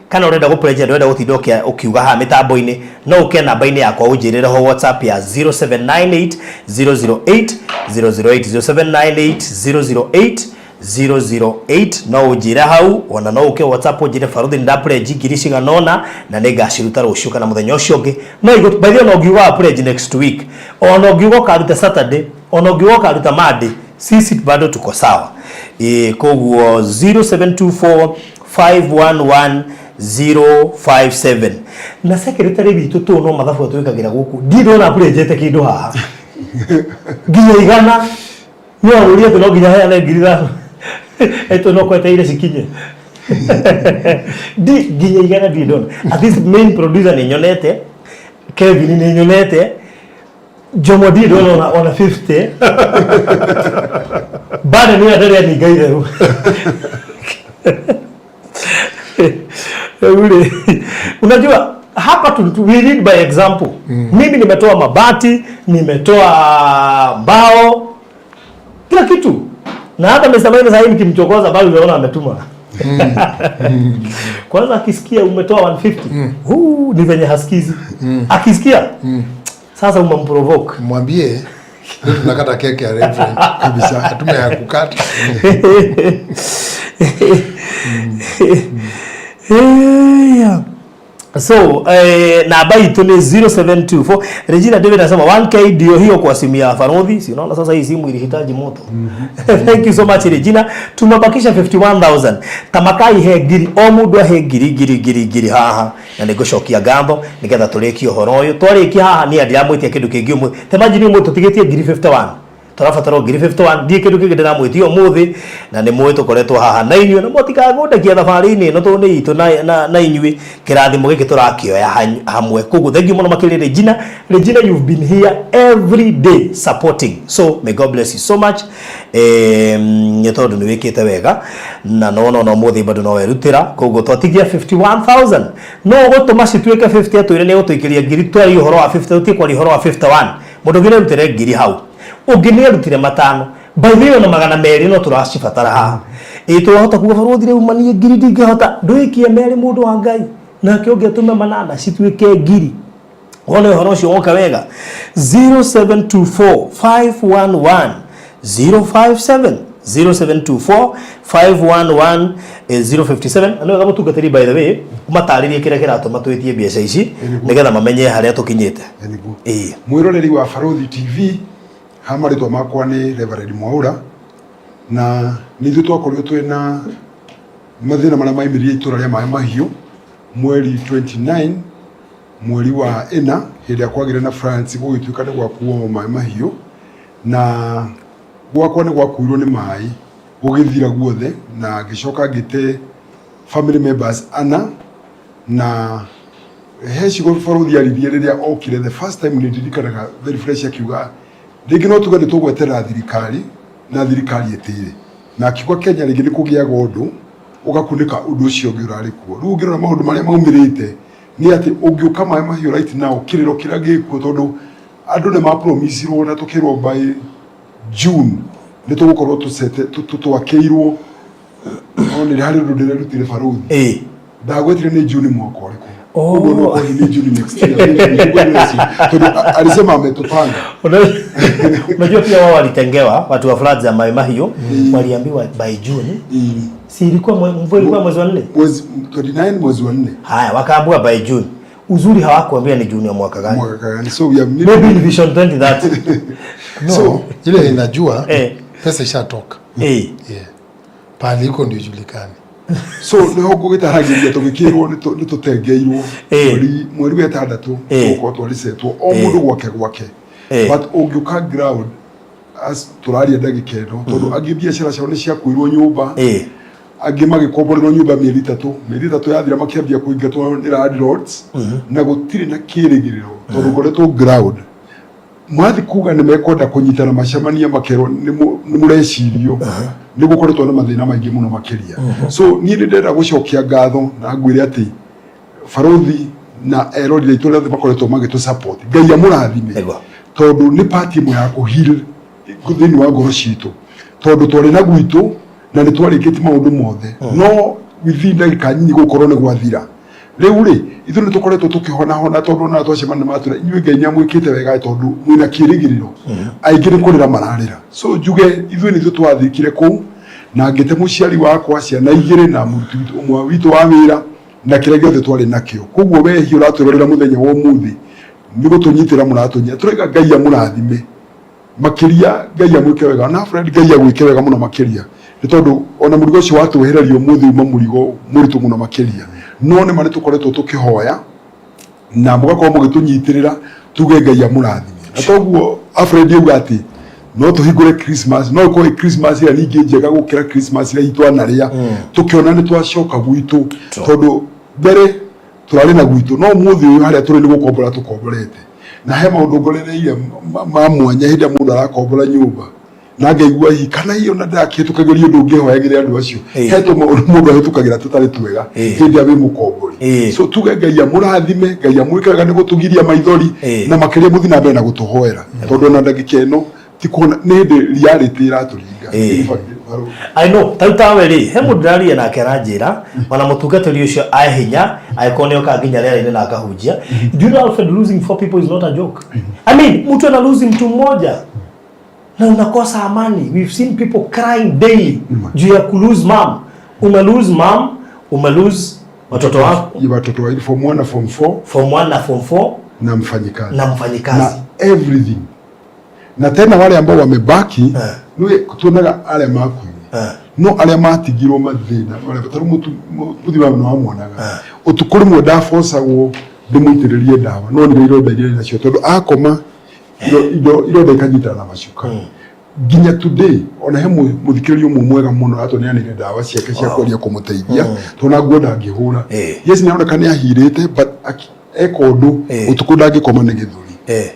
kana ũrenda gũ pledge, ndũrenda gũtinda ũkiuga haha mĩtambo-inĩ, no ũke namba-inĩ yakwa ũnjĩrĩre ho WhatsApp ya 0798 008 008, 0798 008 008, no ũnjĩre hau. Ona no ũke WhatsApp ũnjĩre Baruthi nĩ nda pledge ngiri cigana ũna na nĩ ngaciruta rũciũ kana mũthenya ũcio ũngĩ. No by the way, no ũngiuga wa pledge next week, ona ũngiuga ũkaruta Saturday, ona ũngiuga ũkaruta Monday, sisi bado tuko sawa. Koguo 0724 511 057. Na secretary witũ tũ no mathabu twĩkagĩra gũkũ, ndirĩ ndona pledgete kĩndũ haha nginya igana. Nĩ wagũria atĩ no nginya heane ngiri ithano ĩtũ no kweteire cikinye ndi nginya igana ndirĩ ndona. At least main producer nĩ nyonete, Kevin nĩ nyonete, Jomo ndirĩ ndona ona 50 bado nĩ ndarĩ aninga itherũ. Rĩu rĩ, unajua hapa we lead by example. Mimi nimetoa mabati, nimetoa mbao, kila kitu, na hata Mr. Maina sasa hivi nikimchokoza bado unaona ametuma. Kwanza akisikia umetoa 150, huu ni venye hasikizi. Akisikia sasa umemprovoke. Mwambie leo tunakata keki ya Reverend kabisa, hatume ya kukata. Yeah. So namba itũ nĩ 0724. Regina David anasema 1K ndio hiyo kwa simu ya Farodhi. Si unaona sasa hii simu ilihitaji moto. Thank you so much Regina. Tumebakisha 51000. Tamakai he ngiri o mundu ahe ngiri ngiri ngiri ngiri haha na nĩngũcokia ngatho nĩgetha tũrĩkie ũhoro ũyũ. Twarĩkia haha niĩ ndiramwĩtia kĩndũ kĩngĩ ũmũthĩ. Ta imagine ũmũthĩ tũtigĩtie ngiri 51. Tũrabatara ngiri 51, ndiĩ kĩndũ kĩngĩ ndĩramwĩtia ũmũthĩ na nĩ mũĩ tũkoretwo haha na inyuĩ na mũtikagũndekia thabarĩ-inĩ ĩno tondũ nĩ itũ na inyuĩ kĩrathimo gĩkĩ tũrakĩoya hamwe. Koguo thank you mũno makĩria Regina. Regina, you've been here every day supporting, so may God bless you so much. Nĩ tondũ nĩ wĩkĩte wega na nona ona ũmũthĩ bado no werutĩra. Koguo twatigia 51000 no ũgũtũma cituĩke 50, atwĩre nĩ egũtũikĩria ngiri, twarie ũhoro wa 50, tũtige kwaria ũhoro wa 51. Mũndũ ũngĩ nĩ arutĩre ngiri hau, ũngĩ nĩ arutire matano, by the way ona magana merĩ no tũracibatara haha. Ĩ twahota kuga barũthi rĩu manie ngiri ndingĩhota, ndũikie merĩ mũndũ wa Ngai nake ũngĩ atũme manana cituĩke ngiri. Wone ũhoro ũcio woka wega. 0724 511 057, 0724 511 057. Na nĩ wega mũtungatĩri by the way ũmatarĩrie kĩrĩa kĩratũma twĩtie mbeca ici nĩgetha mamenye harĩa tũkinyĩte. Nĩguo. Ĩĩ. Mwĩroreri wa Baruthi TV, ha marĩtwa makwa nĩ Reverend Mwaura, na nĩ ithuĩ twakorirwo twĩna mathĩna marĩa maimĩrire itũra rĩa Maĩ Mahiũ mweri 29. Mweri wa ĩna hĩndĩ ĩrĩa kwagĩire na floods gũgĩtuĩka nĩ gwakuo maĩ mahiũ na gwakwa nĩ gwakuirwo nĩ maĩ gũgĩthira guothe na ngĩcoka ngĩte family members ana. Na he ciugo borothi aririe rĩrĩa okire the first time, nĩ ndirikanaga very fresh, akiuga rĩngĩ no tuge nĩ tũgweterera thirikari na thirikari ĩtĩre, na akiuga Kenya rĩngĩ nĩ kũgĩaga ũndũ ũgakunĩka ũndũ ũcio ũngĩ ũrarĩ kuo. Rĩu ũngĩrora maũndũ marĩa maumĩrĩte nĩ atĩ ũngĩũka maĩ mahiũ right now, kĩrĩro kĩrĩa gĩkuo, tondũ andũ nĩ mapromisirwo na tũkĩrwo by June nĩ tũgũkorwo tũcete twakĩirwo. No nĩ harĩ ũndũ ndĩrerutire, barũthi. Ndagwetire nĩ June mwaka ũrĩkũ. Koguo no korwo nĩ June next year tondũ alisema ametupanga. Unajua pia wao walitengewa, watu wa floods ya Mai Mahiu waliambiwa by June. Si ilikuwa mvua ilikuwa mwezi wa nne? Mwezi 29 mwezi wa nne. Haya, wakaambiwa by June. Uzuri hawakuambia ni June ya mwaka gani. Mwaka gani. So we have Maybe in Vision 2030. No. So ile inajua pesa ishatoka. Yeah. Pahali iko ndio ijulikane. So niho ngũgĩtaragĩria tũgĩkĩrwo nĩ tũtengeirwo mweri wa ĩtandatũ tũgũkorwo twarisetwo o mũndũ gwake gwake. But ũngĩũka ground as tũraria ndagĩka ĩno, tondũ angĩ biacara ciao nĩ ciakuirwo nyũmba, angĩ magĩkomborerwo nyũmba mĩeri 3, mĩeri 3 yathira makĩambia kũingatwo nĩ landlords na gũtirĩ na kĩrĩgĩrĩro, tondũ ngoretwo ground mathi kuga nĩ mekwenda kũnyitana macemania makerwo nĩ mũrecirio nĩ gũkoretwo na mathĩna maingĩ mũno makĩria. So niĩ nĩ ndĩrenda gũcokia ngatho na ngwĩre atĩ barothi na eroreri aitũ arĩa othe makoretwo magĩtũ support, Ngai amũrathime. Tondũ nĩ part ĩmwe ya kũheal thĩinĩ wa ngoro citũ, tondũ twarĩ na gwitũ na nĩ twarĩkĩtie maũndũ mothe, no within ndagĩka nyinyi gũkorwo nĩ gwathira. Rĩu rĩ, ithuĩ nĩ tũkoretwo tũkĩhonahona, tondũ ona twacemania matũra inyuĩ Ngai nĩ amwĩkĩte wega tondũ mwĩna kĩĩrĩgĩrĩro. Aingĩ nĩ kũrĩra mararĩra. So njuge ithuĩ nĩ ithuĩ twathikire kũu na ngĩte mũciari wakwa, ciana igĩrĩ na mũruti ũmwe witũ wa wĩra na kĩrĩa gĩothe twarĩ nakĩo. Koguo we hihi ũratwĩrorera mũthenya wa ũmũthĩ nĩ gũtũnyitĩra mũratũnyita, tũraiga Ngai amũrathime makĩria, Ngai amwĩke wega na Fred, Ngai agwĩke wega mũno makĩria, nĩ tondũ ona mũrigo ũcio watwehereria ũmũthĩ uma mũrigo mũritũ mũno makĩria. No nĩ ma nĩ tũkoretwo tũkĩhoya na mũgakorwo mũgĩtũnyitĩrĩra, tuge Ngai amũrathime. Na toguo Alfred auga atĩ no tũhingũre Christmas, no ĩkorwo ĩ Christmas ĩrĩa ningĩ njega gũkĩra Christmas ĩrĩa twanarĩa tũkĩona nĩ twacoka gwitũ, tondũ mbere tũrarĩ na gwitũ, no ũmũthĩ ũyũ harĩa tũrĩ nĩ gũkombora tũkomborete. Na he maũndũ ngorereire ma mwanya hĩndĩ ĩrĩa mũndũ arakombora nyũmba na ngaigua hihi kana hihi ona ndakĩhĩtũkagĩria ũndũ ũngĩhoyagĩre andũ acio. He tũmaũndũ mũndũ ahĩtũkagĩra tũtarĩ twega hĩndĩ ĩrĩa wĩ mũkombori. So tuge Ngai amũrathime, Ngai amwĩke wega nĩ gũtũgiria maithori na makĩria mũthiĩ na mbere na gũtũhoera, tondũ ona ndagĩka ĩno ti kuona nĩ hĩndĩ reality ĩratũringa. In fact, I know, ta rĩu tawe rĩ, he mũndũ ndĩraria nake aranjĩra ona mũtungatĩri ũcio ae hinya angĩkorwo nĩ oka nginya rĩera-inĩ na akahunjia. Do you know, Alfred, losing four people is not a joke? I mean, mtu ana lose mtu mmoja na unakosa amani. We've seen people crying daily juu ya kulose mom. Ume lose mom, ume lose watoto wako. Ya watoto wa form 1 na form 4. Form 1 na form 4. Na mfanyikazi. Na mfanyikazi. Na everything. Na tena wale ambao wamebaki nĩ tuonaga arĩa makuire, no arĩa matigirwo mathĩna arĩa tarĩu mũthi wa nĩ wamuonaga ũtukũ rĩmwe ndabocagwo ndĩmũitĩrĩrie ndawa, no nĩ ironda iria nacio, tondũ akoma ironda ikanyitana na macuka nginya today. Ona he mũthikĩrĩria ũmwe mwega mũno atũneanĩire ndawa ciake cia kweria kũmũteithia, tondũ na nguo ndangĩhũra. Yes, nĩ aroneka nĩ ahirĩte, but eka ũndũ ũtukũ ndangĩkoma nĩ gĩthũri.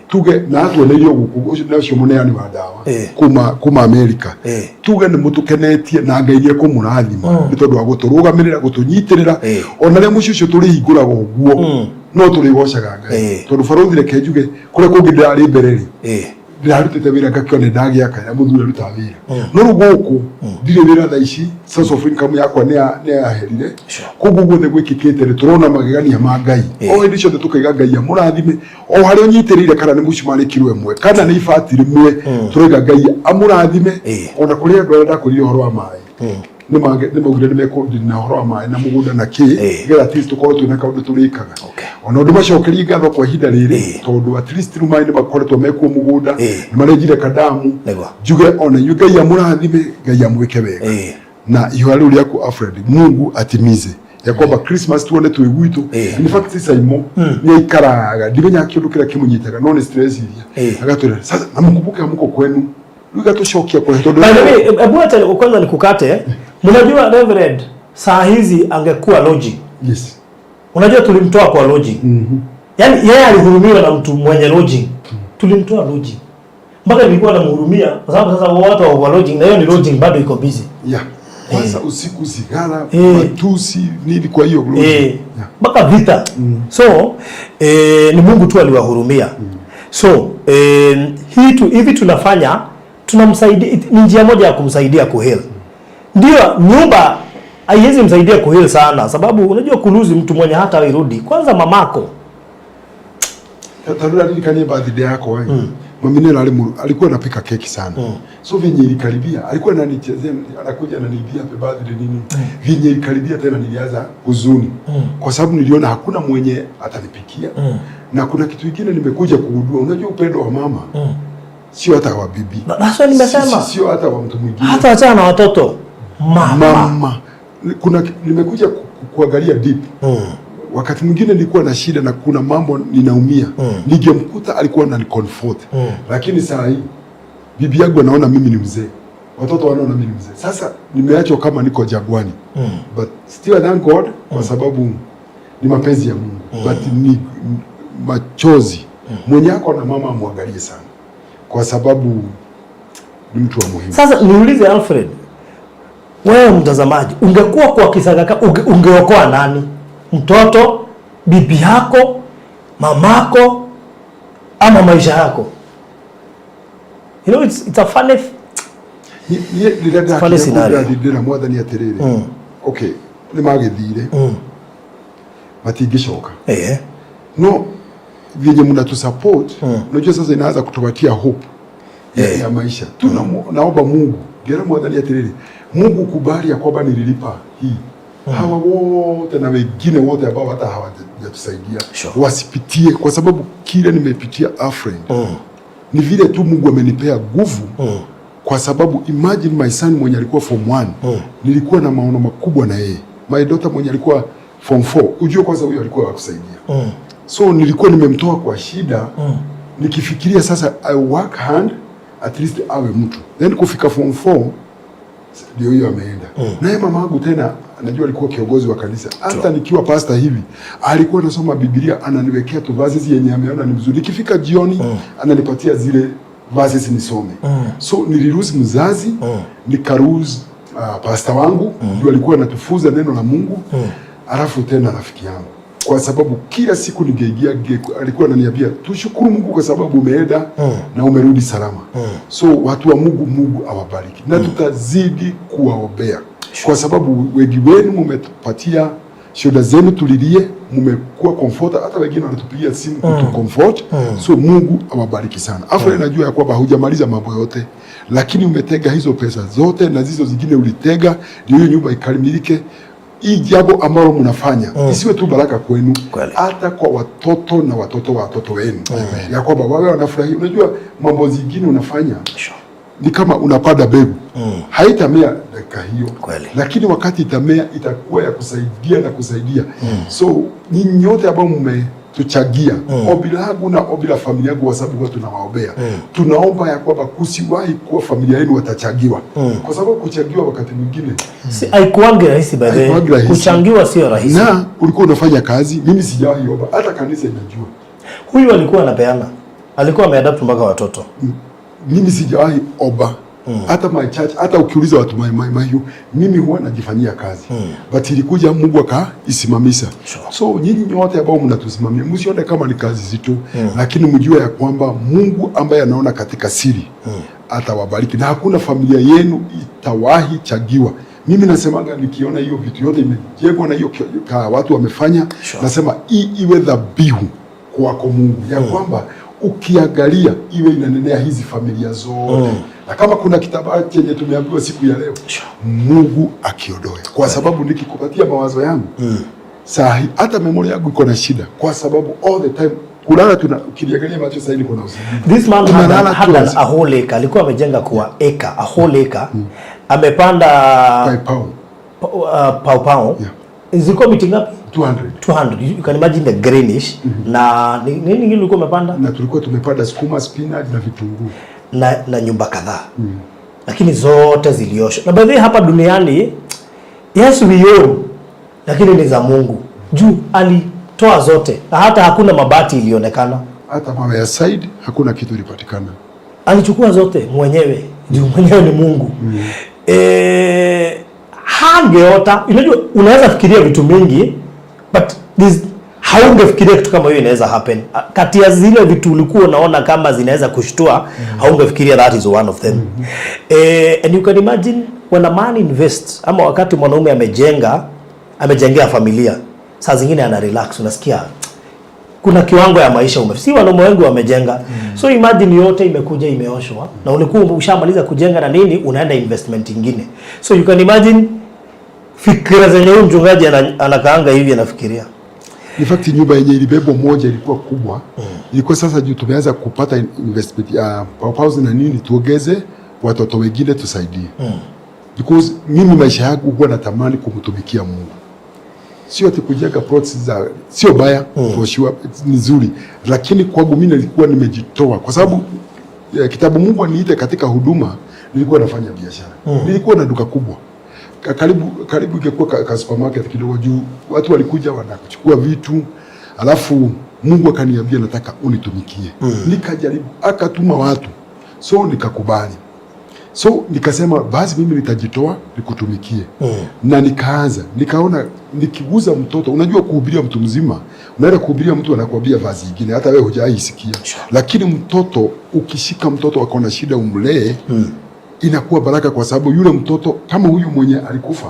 Tuge na atuoneirio gũkũ ũcio nĩ ũcio mũneani wa ndawa kuma Amerika. Tuge nĩ mũtũkenetie na Ngai nĩ ekũmũrathima nĩ tondũ wa gũtũrũgamĩrĩra, gũtũnyitĩrĩra. Ona rĩrĩa mũciĩ ũcio tũrĩhingũraga ũguo no tũrĩgocaga Ngai, tondũ barũthi, reke njuge, kũrĩa kũngĩ ndĩrarĩ mbere rĩ, ndĩrarutĩte wĩra ngakĩona ndagĩaka na mũthuri arutaga wĩra, no rĩu gũkũ ndirĩ wĩra thaa ici. Source of income yakwa nĩ yaherire. Koguo guothe gwĩkĩkĩte rĩ, tũrona magegania ma Ngai o hĩndĩ ciothe, tũkaiga Ngai amũrathime o harĩa ũnyitĩrĩire, kana nĩ mũcumarĩ kiro ĩmwe kana nĩ ibati rĩmwe, tũraiga Ngai amũrathime. Ona kũrĩ andũ arĩa ndakwĩrire ũhoro wa maĩ, nĩ maugire nĩ mekũndini na ũhoro wa maĩ na mũgũnda na kĩ, nĩgetha at least tũkorwo twĩna kaũndũ tũrĩkaga. Ona ũndũ macokerie ngatho kwa ihinda rĩrĩ, tondũ at least rĩu maĩ nĩ makoretwo mekuo mũgũnda, nĩ marenjire kadamu. Njuge ona inyuĩ Ngai amũrathime, Ngai amwĩke wega. Na ihoya rĩu rĩaku, Alfred, Mungu atimize. Ya kwamba Christmas tuone twĩ gwitũ. In fact, Saimo nĩ aikaraga, ndimenyaga kĩũndũ kĩrĩa kĩmũnyitaga, no nĩ stress iria agatwĩra, "Sasa na mkumbuke hamko kwenu." Rĩu igatũcokia kũraihu tondũ By the way, hebu acha kwanza nikukate. Mnajua Reverend saa hizi angekuwa lodging. Yes. Unajua tulimtoa kwa lodging. Yaani yeye alihurumiwa na mtu mwenye lodging. Tulimtoa lodging. Mpaka nilikuwa namhurumia kwa sababu sasa watu wa lodging, na hiyo ni lodging bado iko busy. Yeah, kwanza usiku sigara, matusi, nini kwa hiyo lodging. Mpaka vita. So ni Mungu tu aliwahurumia. So hii tu, hivi tunafanya, tunamsaidia, ni njia moja ya kumsaidia kuheal. Ndio nyumba haiwezi msaidia kuheal sana, sababu unajua kulose mtu mwenye hata irudi kwanza mamako. Tarura ririkanie birthday yakwa eh. Mami nĩ alikuwa anapika keki sana. So venye ilikaribia, alikuwa ananichezea, anakuja ananiibia happy birthday, nini. Venye ilikaribia tena nilianza huzuni. Kwa sababu niliona hakuna mwenye atanipikia. Na kuna kitu kingine nimekuja kugundua, unajua upendo wa mama sio hata wa bibi. That's why nimesema. Sio hata wa mtu mwingine. Hata wachana na watoto, mama. Mama. Kuna nimekuja kuangalia deep. Wakati mwingine nilikuwa na shida na kuna mambo ninaumia, ningemkuta alikuwa anani comfort. Lakini saa hii bibi yangu anaona mimi ni mzee, watoto wanaona mimi ni mzee. Sasa nimeachwa kama niko jangwani. But still I thank God kwa sababu ni mapenzi ya Mungu. But ni machozi. Mwenye ako na mama amwangalie sana, kwa sababu ni mtu wa muhimu. Sasa niulize Alfred, wewe mtazamaji, ungekuwa kwa Kisagaka ungeokoa nani? Mtoto, bibi yako, mamako ama maisha yako? It's a funny Niĩ rĩrĩa Funny scenario. ndakinya ndĩra Mwathani atĩrĩrĩ, okay, nĩ magĩthire, matingĩcoka, no vyenye mnatu support, unajua sasa inaanza kutupatia hope ya maisha. Tuna naomba Mungu, ngera Mwathani atĩrĩrĩ, Mungu kubali ya kwamba nililipa hii, hawa wote na wengine wote ambao hata hawajatusaidia wasipitie, kwa sababu kile nimepitia, Alfred, ni vile tu Mungu amenipea nguvu, kwa sababu imagine my son mwenye alikuwa form 1, nilikuwa na maono makubwa na yeye. My daughter mwenye alikuwa form 4, ujue kwanza huyo alikuwa wakusaidia, so nilikuwa nimemtoa kwa shida, nikifikiria sasa I work hard at least awe mtu. Then kufika form 4 ndio hiyo ameenda. Naye mama yangu tena, najua alikuwa kiongozi wa kanisa. Hata nikiwa pastor hivi alikuwa anasoma Biblia, ananiwekea tu verses yenye ameona ni mzuri. Nikifika jioni ananipatia zile verses nisome. So nililose mzazi, nikalose pastor wangu ndio alikuwa anatufunza neno la Mungu, alafu tena rafiki yangu, kwa sababu kila siku ningeingia alikuwa ananiambia, "Tushukuru Mungu kwa sababu umeenda na umerudi salama." So watu wa Mungu, Mungu awabariki na tutazidi kuwaombea kwa sababu wengi wenu mumetupatia shoda zenu tulilie, mumekuwa comfort, hata wengine wanatupigia simu kutu comfort. So Mungu awabariki sana. Afu najua ya kwamba hujamaliza mambo yote, lakini umetega hizo pesa zote na zizo zingine ulitega ndio hiyo nyumba ikamilike. Hii jambo ambalo mnafanya isiwe tu baraka kwenu, hata kwa watoto na watoto wa watoto wenu, ya kwamba wawe wanafurahia. Unajua mambo zingine unafanya ni kama unapanda mbegu, haitamea dakika hiyo, lakini wakati itamea itakuwa ya kusaidia na kusaidia. So nyinyi nyote ambao mmetuchagia, ombi langu na ombi la familia yangu, kwa sababu huwa tunawaombea, tunaomba ya kwamba kusiwahi kuwa familia yenu watachagiwa, kwa sababu kuchagiwa wakati mwingine Si, haikuangi rahisi, by the way. Haikuangi rahisi. Kuchangiwa sio rahisi. Na ulikuwa unafanya kazi, mimi sijawahi omba, hata kanisa inajua. Huyu alikuwa anapeana, alikuwa ameadopt mpaka watoto. Mimi sijawahi omba, hata my church, hata ukiuliza watu my mimi huwa najifanyia kazi, but ilikuja Mungu akaisimamisha. So nyinyi nyote ambao mnatusimamia, msione kama ni kazi zito, lakini mjue ya kwamba Mungu ambaye anaona katika siri atawabariki na hakuna familia yenu itawahi chagiwa. Mimi nasemaga nikiona hiyo vitu yote imejengwa na hiyo watu wamefanya, nasema hii iwe dhabihu kwako Mungu, ya kwamba ukiangalia iwe inanenea hizi familia zote, na kama kuna kitambaa chenye tumeambiwa siku ya leo, Mungu akiondoe, kwa sababu nikikupatia mawazo yangu saa hii, hata memory yangu iko na shida, kwa sababu all the time kulala tuna, ukiniangalia macho sasa hivi kuna usingizi. This man had, Unalala had tu a whole acre. Alikuwa amejenga kwa acre, a whole acre. Amepanda Paipao. Pawpaw. Zilikuwa miti ngapi? 200. 200. You can imagine the greenish. Na nini ingine ulikuwa umepanda? Na tulikuwa tumepanda sukuma, spinach na vitunguu. Na nyumba kadhaa. Lakini zote zilioshwa. Na by the way, hapa duniani, yes, we own, lakini ni za Mungu. Juu alitoa zote na hata hakuna mabati ilionekana. Hata mawe ya side hakuna kitu ilipatikana. Alichukua zote mwenyewe, juu mwenyewe ni Mungu. Hangeota. Unajua unaweza fikiria vitu mingi, but this haungefikiria kitu kama hiyo inaweza happen. Kati ya zile vitu ulikuwa unaona kama zinaweza kushtua, haungefikiria that is one of them. And you can imagine when a man invests, ama wakati mwanaume amejenga, amejengea familia, saa zingine ana relax, unasikia kuna kiwango ya maisha si wanaume wengi wamejenga. So imagine yote imekuja imeoshwa, na ulikuwa ushamaliza kujenga na nini, unaenda investment ingine. So you can imagine fikira zenye huyu mchungaji anakaanga hivi anafikiria. In fact, nyumba yenye ilibebwa moja ilikuwa kubwa. Ilikuwa sasa juu tumeanza kupata investment ya uh, na nini, tuongeze watoto wengine tusaidie. Because mimi maisha yangu huwa natamani kumtumikia Mungu. Sio ati kujenga plots za sio baya, for sure ni nzuri, lakini kwangu mimi nilikuwa nimejitoa kwa sababu kitabu Mungu aniite katika huduma, nilikuwa nafanya biashara. Nilikuwa na duka kubwa karibu karibu ingekuwa ka supermarket kidogo, juu watu walikuja wanachukua vitu, alafu Mungu akaniambia nataka unitumikie. Nikajaribu, akatuma watu, so nikakubali. So nikasema basi mimi nitajitoa nikutumikie. Na nikaanza, nikaona nikiguza mtoto, unajua kuhubiria mtu mzima, unaenda kuhubiria mtu anakuambia vazi nyingine hata wewe hujaisikia. Lakini mtoto, ukishika mtoto akona shida umlee, inakuwa baraka kwa sababu yule mtoto kama huyu mwenye alikufa,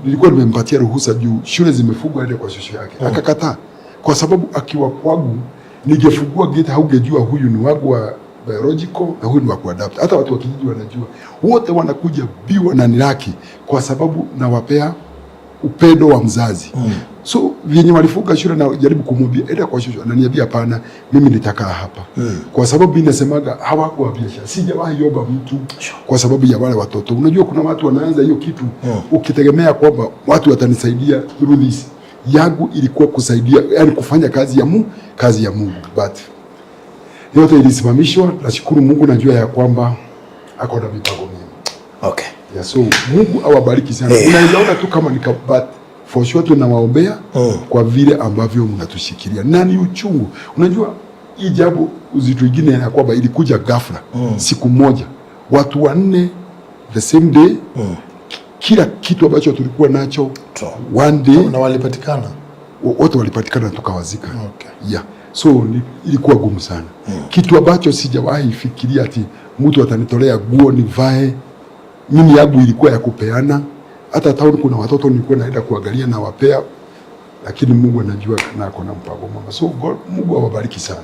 nilikuwa nimempatia ruhusa juu shule zimefungwa aende kwa shosho yake. Akakataa kwa sababu akiwa kwangu ningefungua gate haungejua huyu ni wangu wa biological na huyu ni wa kuadopt. Hata watu wa kijiji wanajua, wote wanakuja biwa na nilaki kwa sababu nawapea upendo wa mzazi. So vyenye walifunga shule na jaribu kumwambia enda kwa shosho, ananiambia hapana, mimi nitakaa hapa. Kwa sababu mimi nasemaga hawakuwa biashara, sijawahi omba mtu kwa sababu ya wale watoto. Unajua kuna watu wanaanza hiyo kitu ukitegemea kwamba watu watanisaidia through this. Yangu ilikuwa kusaidia, yani kufanya kazi ya Mungu, but yote ilisimamishwa. Nashukuru Mungu, najua ya kwamba ako na mipango mema. Yeah, so Mungu awabariki sana. Unaweza ona tu kama nika, but for sure tunawaombea kwa vile ambavyo mnatushikilia na ni uchungu. Unajua hii jambo uzito ingine ya kwamba ilikuja ghafla, siku moja watu wanne the same day, kila kitu ambacho tulikuwa nacho one day. Na walipatikana? Wote walipatikana tukawazika. Yeah. So ilikuwa gumu sana. Kitu ambacho sijawahi fikiria ati mtu atanitolea guo nivae. Mimi yangu ilikuwa ya kupeana. Hata town kuna watoto nilikuwa naenda kuangalia na wapea, lakini Mungu anajua na ako na mpango mwema. So God, Mungu awabariki sana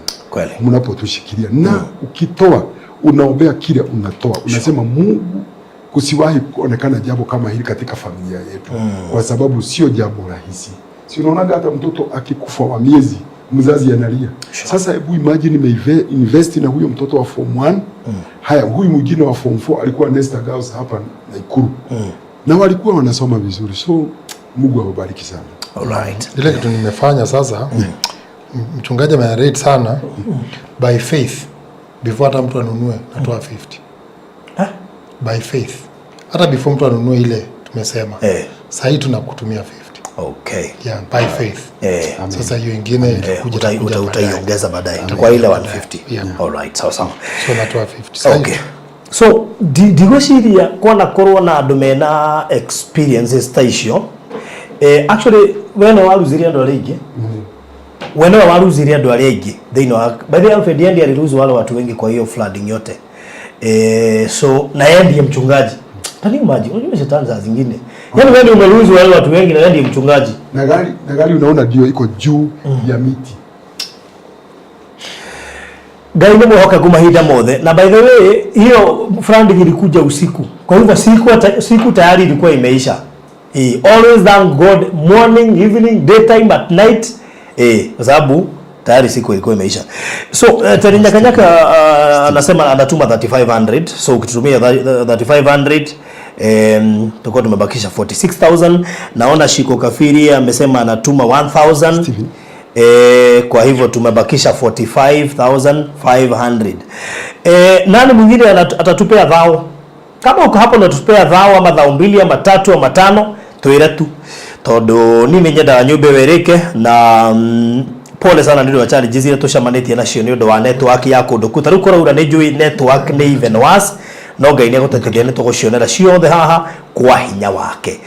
mnapotushikilia na ukitoa unaombea kile unatoa, unasema Mungu kusiwahi kuonekana jambo kama hili katika familia yetu, kwa sababu sio jambo rahisi. Si unaonaga hata mtoto akikufa wa miezi mzazi analia. Sasa hebu imagine invest na huyo mtoto wa form 1. Haya, huyu mwingine wa form 4 alikuwa Nesta Girls hapa Nakuru na walikuwa wanasoma vizuri, so Mungu awabariki sana. Alright. Ile kitu nimefanya sasa, mchungaji amerate sana, by faith before hata mtu anunue natoa 50. By faith, hata before mtu anunue ile tumesema, sahii tunakutumia 50. Yeah, by faith. Sasa hiyo ingine itakuja itakuja baadaye. Utaiongeza baadaye kwa ile 150. Yeah. Alright, sawa sawa. So natoa 50 Sahii. Okay. So ndigwĩciria kwanakorwo na andũ mena experiences ta icio. Actually we nĩ waruzirie andũ arĩa aingĩ, we nĩwe waruzirie andũ arĩa aingĩ thĩinĩ wa, by the way, Alfred ndiye aliruzu wale watu wengi kwa hiyo flooding yote. So na yeye ndiye mchungaji. Can you imagine? Unajua shetani saa zingine, yaani wewe ndio umeruzu wale watu wengi na yeye ndiye mchungaji. Na gari unaona ndio iko juu ya miti. Ngai nĩ mwĩhokeku mahinda mothe. Na by the way, hiyo flooding ilikuja usiku, kwa hivyo siku tayari ilikuwa imeisha. Always thank God morning, evening, daytime, at night, kwa sababu tayari siku ilikuwa imeisha. So Terry Nyakanyaka anasema anatuma 3500, so ukitumia 3500 Tulikuwa tumebakisha 46000. Naona Shiko Kafiri amesema anatuma 1000. Kwa hivyo tumebakisha 45500. Nani mwingine atatupea thao? Kama uko hapo unatupea thao ama thao mbili ama tatu ama tano, twire tu, tondu ni nĩ nyendaga nyũmba ĩyo ĩrĩke na pole sana nĩ ũndũ wa challenges iria tũcemanĩtie nacio nĩ ũndũ wa network ya kũndũ kũu. Ta rĩu kũraura, nĩ njũĩ network nĩ even worse, no Ngai nĩ egũteteria, nĩ tũgũcionera ciothe haha kwa hinya wake.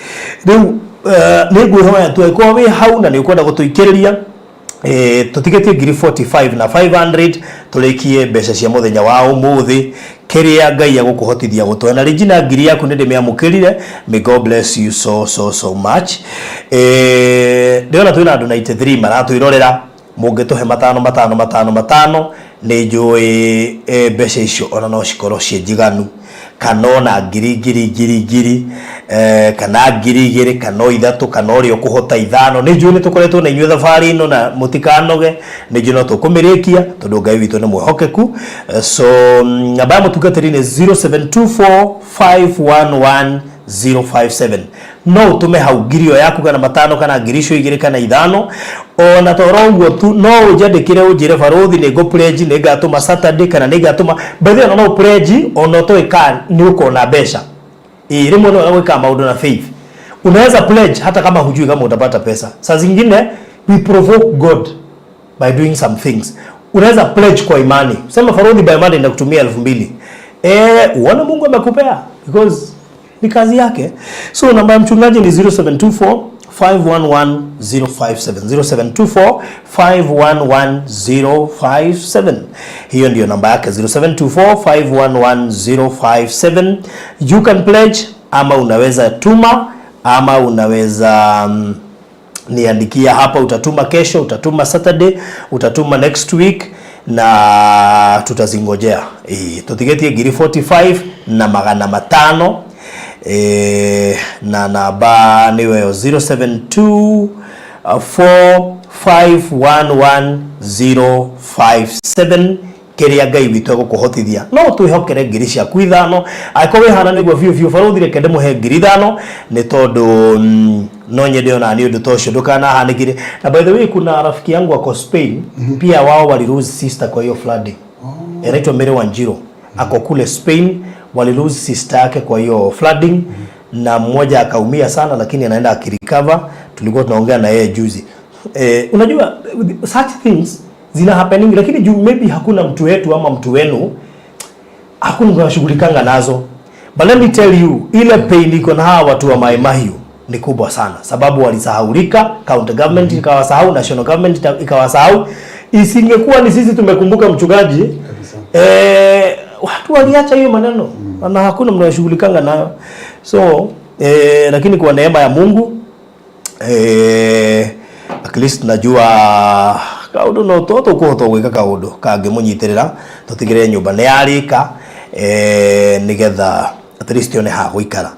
Rĩu nĩ ngwĩhoya tu, angĩkorwo wĩ hau na nĩ ũkwenda gũtũikĩrĩria, tũtigĩtie ngiri 45 na 500 tũrĩkie mbeca cia mũthenya wa ũmũthĩ. Kĩrĩa Ngai agũkũhotithia gũtũhe. Na Regina, ngiri yaku nĩ ndĩmĩamũkĩrire. May God bless you so so so much. Ndĩrona twĩna andũ 93 maratwĩrorera. Mũngĩtũhe matano matano matano matano, nĩ njũĩ mbeca icio ona no cikorwo ciĩ njiganu, kana ona ngiri ngiri ngiri ngiri kana 2000 kana o ithatũ kana ũrĩa ũkũhota ithano. Nĩ njũĩ nĩ tũkoretwo na inyuĩ thabarĩ ĩno na mũtikanoge. Nĩ njũĩ no tũkũmĩrĩkia tondũ Ngai witũ nĩ mwĩhokeku. So namba ya mũtungatĩri nĩ 0724511057. No ũtũme hau ngiri ĩyo yaku kana matano kana ngiri icio igĩrĩ kana ithano. Ona toro ũguo tu, no ũnjandĩkĩre ũnjĩre, "Barũthi, nĩ ngũ pledge, nĩ ngatũma Saturday kana nĩ ngatũma." By the way, ona no pledge ona ũtoĩ ka nĩ ũkona mbeca. Ĩĩ, rĩmwe no gwĩka maũndũ na faith. Unaweza pledge hata kama hujui kama utapata pesa. Saa zingine we provoke God by doing some things. Unaweza pledge kwa imani, sema, "Farodhi, by Monday nakutumia 2000." Uone Mungu amekupea, because ni kazi yake. So namba ya mchungaji ni 0724 511 057, 0724 511 057. Hiyo ndio namba yake, 0724 511 057. You can pledge ama unaweza tuma ama unaweza niandikia hapa. Utatuma kesho, utatuma Saturday, utatuma next week na tutazingojea. Tutigetie ngiri 45 na magana matano, na namba nĩyo ĩyo, 072 4511057. Kĩrĩa Ngai witũ egũkũhotithia, no twĩhokere ngiri ciaku ithano. Angĩkorwo wĩhana nĩguo biũ biũ, "Barũthi, reke ndĩmũhe ngiri ithano nĩ tondũ no nyende ona niĩ ũndũ ta ũcio ndũkanahanĩkire." Na by the way, kuna rafiki yangu ako Spain, pia wao wali lose sister kwa hiyo flooding. Anaitwa Mary Wanjiru, ako kule Spain. Wali lose sister yake kwa hiyo flooding na mmoja akaumia sana, lakini anaenda akirecover. Tulikuwa tunaongea na yeye juzi. Unajua such things zina happening, lakini juu maybe hakuna mtu wetu ama mtu wenu, hakuna mtu anashughulikanga nazo. But let me tell you, ile pain iko na hawa watu wa Mai Mahiu ni kubwa sana, sababu walisahaulika. County government ikawasahau, national government ikawasahau. Isingekuwa ni sisi tumekumbuka, mchungaji, watu waliacha hiyo maneno na hakuna mtu anashughulikanga nayo. So lakini kwa neema ya Mungu, at least najua kaundu no to tukuhota gwika kaundu kangĩmũnyitĩrĩra, tũtigĩrĩre nyũmba nĩ yarĩka, nĩgetha at least one ha gũikara.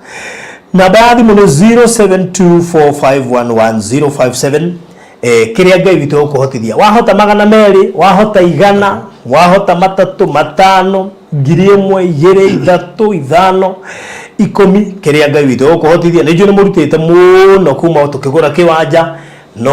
Namba ya thimũ nĩ 0724511057. Kĩrĩa Ngai witũ ũkũhotithia, wahota 200, wahota 100, wahota matatũ, matano, 1000, igĩrĩ, ithatũ, ithano, 10, kĩrĩa Ngai witũ ũkũhotithia. Nĩ njũĩ nĩ mũrutĩte mũno kuma tũkĩgũra kĩwanja, no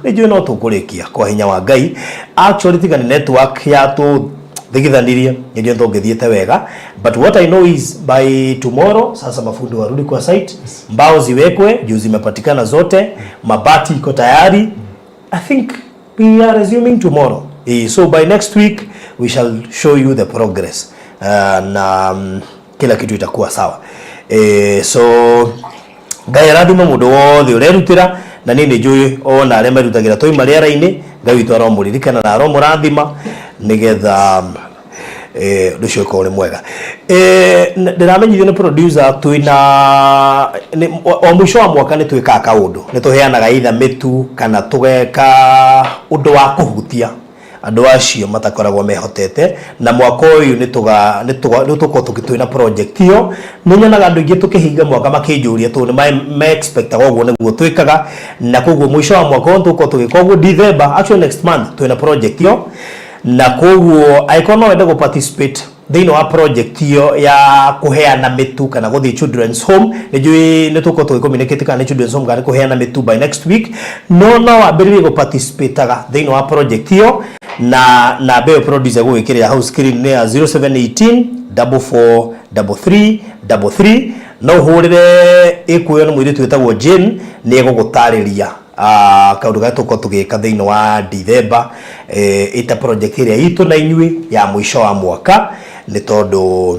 nĩ njũĩ no tũkũrĩkia kwa hinya wa Ngai. Actually, tiga nĩ network ya tũthigithanirie, nĩ njũĩ tũngĩthiĩte wega. But what I know is by tomorrow sasa mafundi warudi kwa site, mbao ziwekwe juu zimepatikana zote, mabati iko tayari. I think we are resuming tomorrow. So by next week we shall show you the progress, na kila kitu itakuwa sawa. So Ngai arathime mũndũ wothe ũrerutĩra, na niĩ nĩ njũĩ ona arĩa merutagĩra twaima rĩera-inĩ, Ngai witũ aromũririkana na aromũrathima, nĩgetha ũndũ ũcio ũkorwo ũrĩ mwega. Ndĩramenyithio nĩ producer twĩna o mũico wa mwaka nĩ twĩkaga kaũndũ, nĩ tũheanaga either mĩtu kana tũgeka ũndũ wa kũhutia andũ acio matakoragwo mehotete. Na mwaka ũyũ nĩ tũga nĩ tũga nĩ tũkorwo twĩna project ĩyo. Nĩ nyonaga andũ aingĩ tũkĩhinga mwaka makĩnjũria tondũ nĩ me expectaga ũguo nĩguo twĩkaga, na koguo mũico wa mwaka ũyũ tũkorwo tũgĩka ũguo December, actually next month, twĩna project ĩyo. Na koguo angĩkorwo no wende gũ participate Thĩinĩ wa project ĩyo ya kũheana mĩtu kana gũthiĩ children's home, nĩ njũĩ nĩ tũgũkorwo tũgĩcommunicate kana nĩ children's home kana nĩ kũheana mĩtu by next week, no wambĩrĩrie gũparticipataga thĩinĩ wa project ĩyo. Na namba ĩyo producer gũgĩkĩrĩra hau screen nĩ ya 0718 44 33 33. No ũhũrĩre ĩkuoyo nĩ mũirĩtu wĩtagwo Jane, nĩ egũgũtarĩria kaũndũ karĩa tũgũkorwo tũgĩka thĩinĩ wa Dithemba, ĩta project ĩrĩa itũ na inyuĩ ya mũico wa mwaka, nĩ tondũ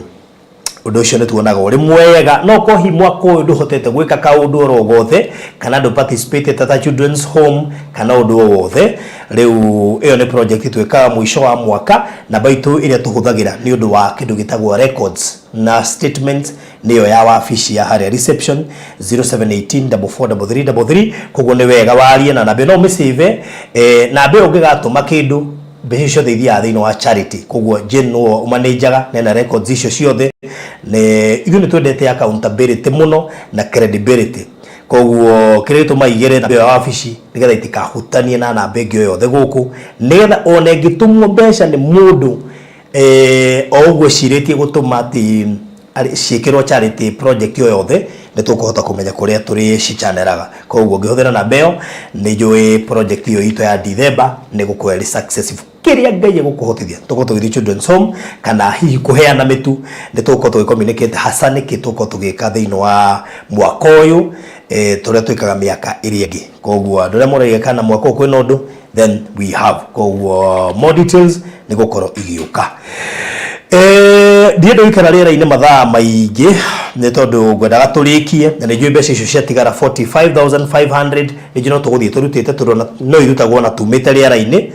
ũndũ ũcio nĩ tuonaga ũrĩ mwega. No korwo hihi mwaka ũyũ ndũhotete gwĩka kaũndũ oro gothe kana ndũ participate ta children's home kana ũndũ o wothe, rĩu ĩyo nĩ project twĩkaga mũico wa mwaka. Namba itũ ĩrĩa tũhũthagĩra nĩ ũndũ wa kĩndũ gĩtagwo records na statements nĩyo ya wabici ya harĩa reception, 0718 443333. Koguo nĩ wega warie na namba ĩno, ũmĩsave. Namba ĩyo ũngĩgatũma kĩndũ, mbeca ciothe ithiaga thĩinĩ wa charity. Koguo Jane nĩwe ũmanĩnjaga na ena records icio ciothe. Nĩ ithuĩ nĩ twendete accountability mũno na credibility. Koguo kĩrĩa gĩtũma igĩre namba ĩyo ya wabici nĩgetha itikahutanie na namba ĩngĩ o yothe gũkũ, nĩgetha ona ĩngĩtũmwo mbeca nĩ mũndũ o ũguo ecirĩtie gũtũma atĩ ciĩkĩrwo charity project o yothe, nĩ tũkũhota kũmenya kũrĩa tũrĩ cichaneraga. Koguo ũngĩhũthĩra namba ĩyo, nĩ njũĩ project ĩyo itũ ya Dithemba nĩ gũkorwo ĩrĩ successful. Kĩrĩa Ngai egũkũhotithia, tũkorwo tũgĩthiĩ children's home kana hihi kũheana mĩtu, nĩ tũgũkorwo tũgĩcommunicate hasa nĩkĩ tũgũkorwo tũgĩka thĩinĩ wa mwaka ũyũ, tũrĩa twĩkaga mĩaka ĩrĩa ĩngĩ. Koguo andũ arĩa moragia kana mwaka ũyũ kwĩna ũndũ, then we have. Koguo more details nĩ gũkorwo igĩũka. Ndienda gũikara rĩera-inĩ mathaa maingĩ nĩ tondũ ngwendaga tũrĩkie, na nĩ njũĩ mbeca icio ciatigara 45,500 nĩ njũĩ no tũgũthiĩ tũrutĩte, tondũ no irutagwo na tumĩte rĩera-inĩ.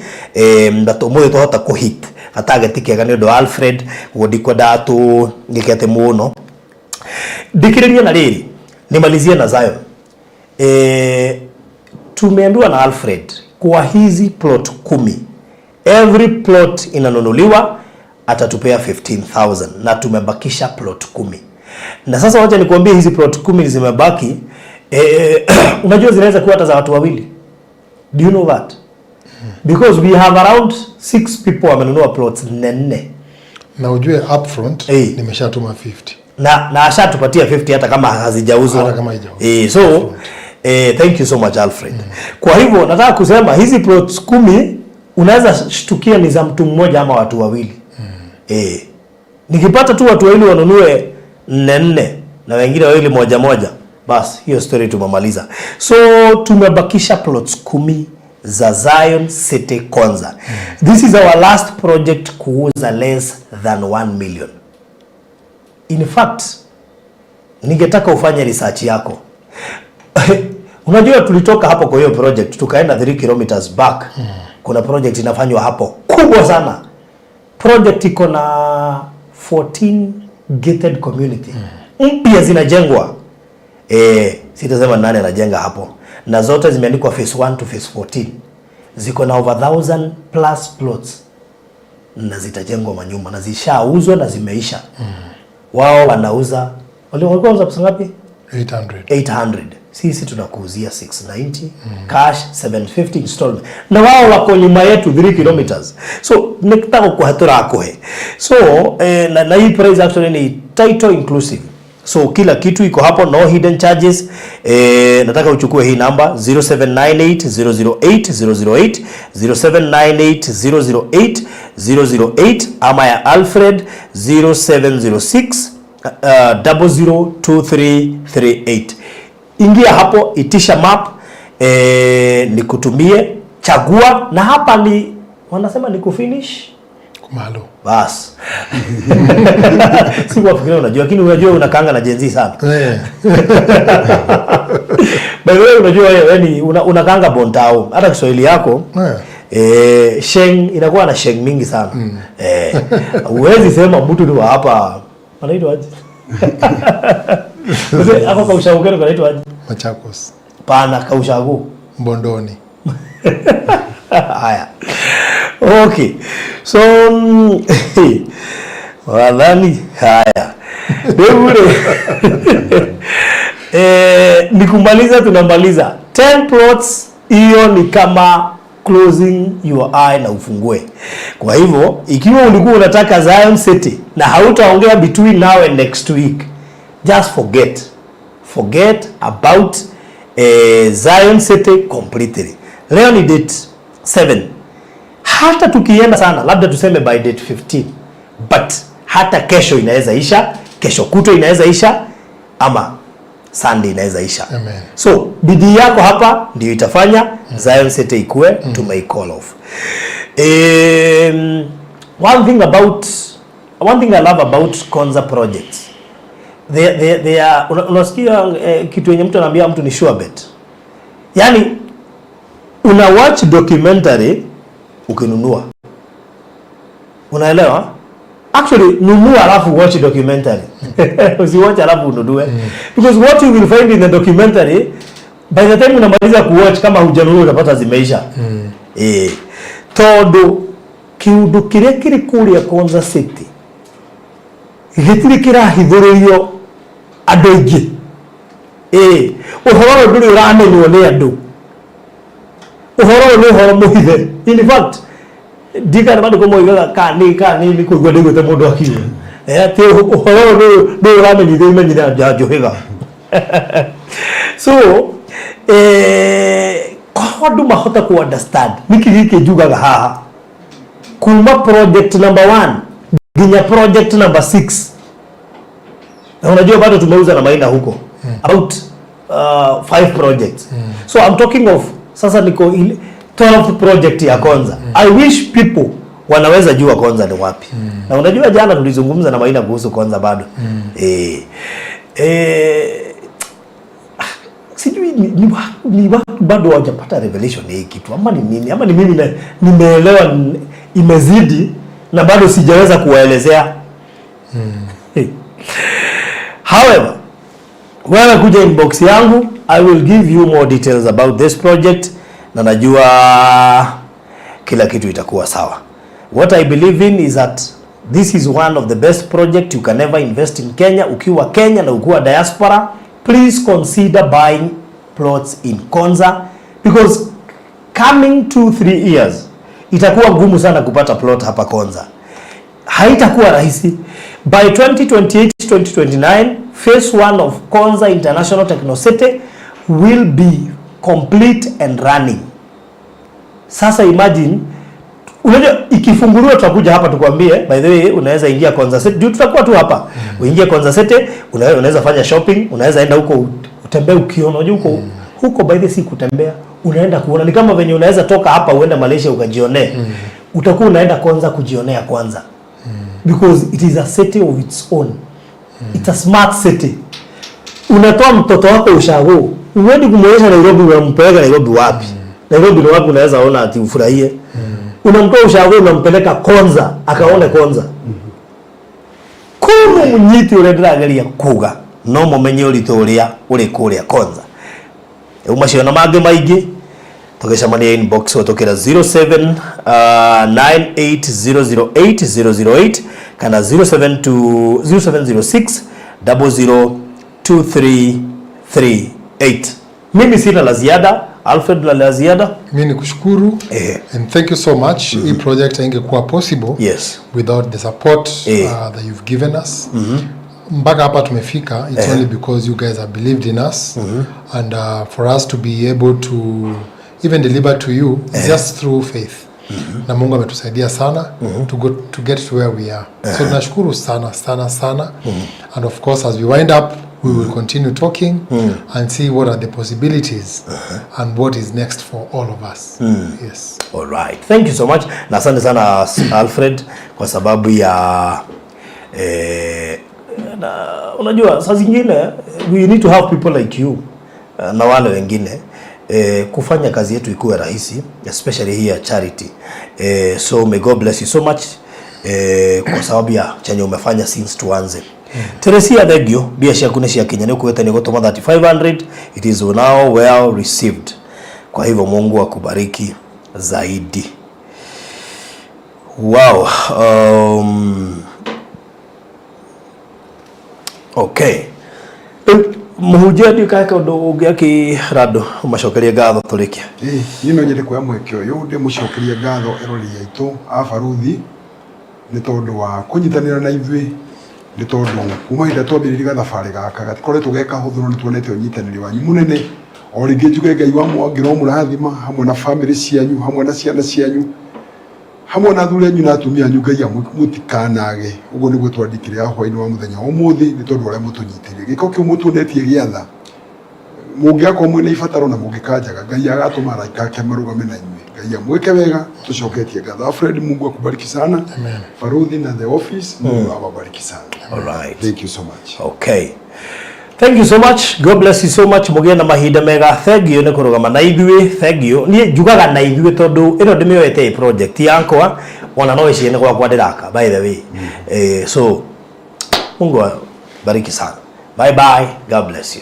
Na ũmũthĩ twahota kũhit gatageti kega nĩ ũndũ wa Alfred, ũguo ndikwendaga tũgĩke atĩ mũno. Ndikĩrĩrie na rĩrĩ, nimalizie na Zion. Tumeambiwa na Alfred kwa hizi plot 10, every plot inanunuliwa atatupea 15,000, na tumebakisha plot 10. Na sasa wacha nikuambie, hizi plot 10 zimebaki, unajua zinaweza kuwa hata za watu wawili. Do you know that? Because we have around six people wamenunua plots nne nne. Na ujue upfront nimeshatuma 50. Na ashatupatia 50 hata kama hazijauzwa. Hata kama haijauzwa. So thank you so much, Alfred. Kwa hivyo nataka kusema hizi plots 10 unaweza shtukia ni za mtu mmoja ama watu wawili. Nikipata tu watu wawili wanunue nne nne na wengine wawili moja moja, bas hiyo story tumemaliza. So tumebakisha plots 10 za Zion City Konza. This is our last project kuuza less than 1 million. In fact, ningetaka ufanye research yako. Unajua tulitoka hapo kwa hiyo project tukaenda 3 kilometers back. Kuna project inafanywa hapo kubwa sana. Project iko na 14 gated community mpya zinajengwa. Sitasema nani anajenga hapo, na zote zimeandikwa phase 1 to phase 14. Ziko na over 1000 plus plots na zitajengwa manyumba na zishauzwa na zimeisha. Wao wanauza, walikuwa wanauza pesa ngapi? 800. 800. Sisi tunakuuzia 690 cash, 750 installment, na wao wako nyuma yetu 3 kilometers. So nikitaka kuhe turakuhe. So na hii price actually ni title inclusive, so kila kitu iko hapo, no hidden charges. Nataka uchukue hii namba 0798 008 008, 0798 008 008, ama ya Alfred 0706 002338. Ingia hapo, itisha map, nikutumie, chagua, na hapa ni wanasema ni kufinish. Kumalo. Bas, sikuwafikiria unajua, lakini unajua unakaanga na Gen Z sana. By the way, unajua wewe yani unakaanga Bontao, hata Kiswahili yako sheng inakuwa na sheng mingi sana. Huwezi sema mtu ni wa hapa, wanaitwa aje? Mzee, ako kaushago kenu kanaitwa aje? Machakos. Pana kaushago. Mbondoni. Haya. Okay. So wadhani haya. Bure. Nikumaliza tunamaliza. 10 plots hiyo ni kama Closing your eye na ufungue. Kwa hivyo ikiwa ulikuwa unataka Zion City na hautaongea between now and next week, just forget about Zion City completely. Leo ni date 7. Hata tukienda sana labda tuseme by date 15, but hata kesho inaweza isha, kesho kutwa inaweza isha, ama Sunday inaweza isha. Amen. So bidii yako hapa ndio itafanya Zion City ikue. Tumei call off. One thing I love about Konza projects, they are, unasikia kitu yenye mtu anaambia mtu ni sure bet. Yani una watch documentary ukinunua, unaelewa? Actually, nunua alafu watch documentary, usiwatch alafu ununue, because what you will find in the documentary, by the time unamaliza kuwatch, kama hujanunua, utapata zimeisha. Tondu kiundu kiria kiri kuria Konza City gĩtirĩ kĩrahithũrĩrio andũ aingĩ. Ũhoro ũyũ ndũrĩ ũramenywo nĩ andũ. Ũhoro ũyũ nĩ ũhoro mũhithe. In fact, ndikana mandĩko moigaga ka nĩ kũigua ndĩguĩte mũndũ akiuga atĩ ũhoro ũyũ ndũrĩ ũramenyithio imenyithia njũhĩga. So korwo andũ mahota ku understand nĩkĩ gĩkĩ njugaga haha, kuma project number 1 nginya project number 6, na unajua bado tumeuza na Maina huko about five projects. So I'm talking of, sasa niko ile 12th project ya Konza. I wish people wanaweza jua Konza ni wapi. Na unajua jana tulizungumza na Maina kuhusu Konza bado. Sijui ni watu bado hawajapata revelation ya hii kitu ama ni nini, ama ni mimi nimeelewa imezidi na bado sijaweza kuwaelezea. Hey. However, wewe kuja inbox yangu, I will give you more details about this project na najua kila kitu itakuwa sawa. What I believe in is that this is one of the best project you can ever invest in Kenya. Ukiwa Kenya na ukiwa diaspora, please consider buying plots in Konza, because coming 2-3 years itakuwa ngumu sana kupata plot hapa Konza, haitakuwa rahisi. By 2028 2029, phase 1 of Konza International Techno City will be complete and running. Sasa imagine, unajua ikifunguliwa tutakuja hapa tukwambie, by the way, unaweza ingia Konza City juu tutakuwa tu hapa. Uingie Konza City, unaweza fanya shopping, unaweza enda huko utembee ukiona. Unajua huko by the way si kutembea, unaenda kuona. Ni kama venye unaweza toka hapa uende Malaysia ukajionee. Utakuwa unaenda Konza kujionea kwanza. Because it is a city of its own. It's a smart city. Unatoa mtoto wako ushago, uendi kumuonyesha Nairobi, unampeleka Nairobi wapi? Nairobi ni wapi unaweza ona ati ufurahie? Unamtoa ushago, unampeleka Konza akaone Konza. Koguo munyiti uria ndirageria kuga no mumenye ũritũ ũrĩa ũrĩ kũrĩa Konza. Rĩu macio na mangĩ maingĩ tũgĩcemania inbox gũtũkĩra 07 98008008 kana 072 0706 002338. Mimi sina la ziada. Alfred, la ziada? Mi ni kushukuru and thank you so much. Hii project haingekuwa possible without the support that you've given us. Mpaka hapa tumefika, it's only because you guys have believed in us, and for us to be able to even deliver to you is just through faith, na Mungu ametusaidia sana to get to where we are. So tunashukuru sana sana sana, and of course, as we wind up, we will continue talking and see what are the possibilities and what is next for all of us. Yes. All right. Thank you so much. Na asante sana, Alfred, kwa sababu ya na, unajua saa zingine we need to have people like you na wale wengine kufanya kazi yetu ikuwe rahisi, especially here charity. So may God bless you so much kwa sababu ya chenye umefanya since tuanze. Teresia, thengio, mbia ciaku nĩ ciakinya, nĩ ũkuĩte nĩ gũtũma 3500. It is now well received. Kwa hivyo Mungu akubariki zaidi. Wow. Okay. Mũhunjia, ndiũkae kaũndũ ũngĩ akĩra andũ ũmacokerie ngatho tũrĩkie. Ĩĩ, niĩ no nyende kuoya mweke ũyũ ndĩmũcokerie ngatho eroreri aitũ a Baruthi nĩ tondũ wa kũnyitanĩra na ithuĩ, nĩ tondũ kuma hĩndĩ ĩrĩa twambĩrĩirie gathabarĩ gaka gatikoretwo ge kahũthũ, no nĩ tuonete ũnyitanĩri wanyu mũnene. O rĩngĩ njuge Ngai wa Mwangi romũrathima hamwe na bamĩrĩ cianyu, hamwe na ciana cianyu, hamwe na athuri anyu na atumia anyu. Ngai mũtikanage. Ũguo nĩguo twandĩkire ya hwaĩ-inĩ wa mũthenya wa ũmũthĩ, nĩ tondũ ũrĩa mũtũnyitĩire gĩko kĩu mũtuonetie gĩa tha. Mũngĩgakorwo mwĩna ibataro na mũngĩkanjaga, Ngai agatũma araika ake marũgame na inyuĩ. Ngai amwĩke wega. Tũcoketie ngatho. Alfred, Mungu akubariki sana. Amen. Baruthi na the office, Mungu awabariki sana. All right. Thank you so much. Okay. Thank you so much. God bless you so much. Mũgĩe na mahinda mega. Thank you nĩ kũrũgama na ithuĩ. Thank you. Niĩ njugaga na ithuĩ tondũ ĩno ndĩmĩoete ĩ project yakwa, ona no ĩciĩ nĩ gwakwa ndĩraka, by the way. So Mungu abariki sana. Bye bye. God bless you.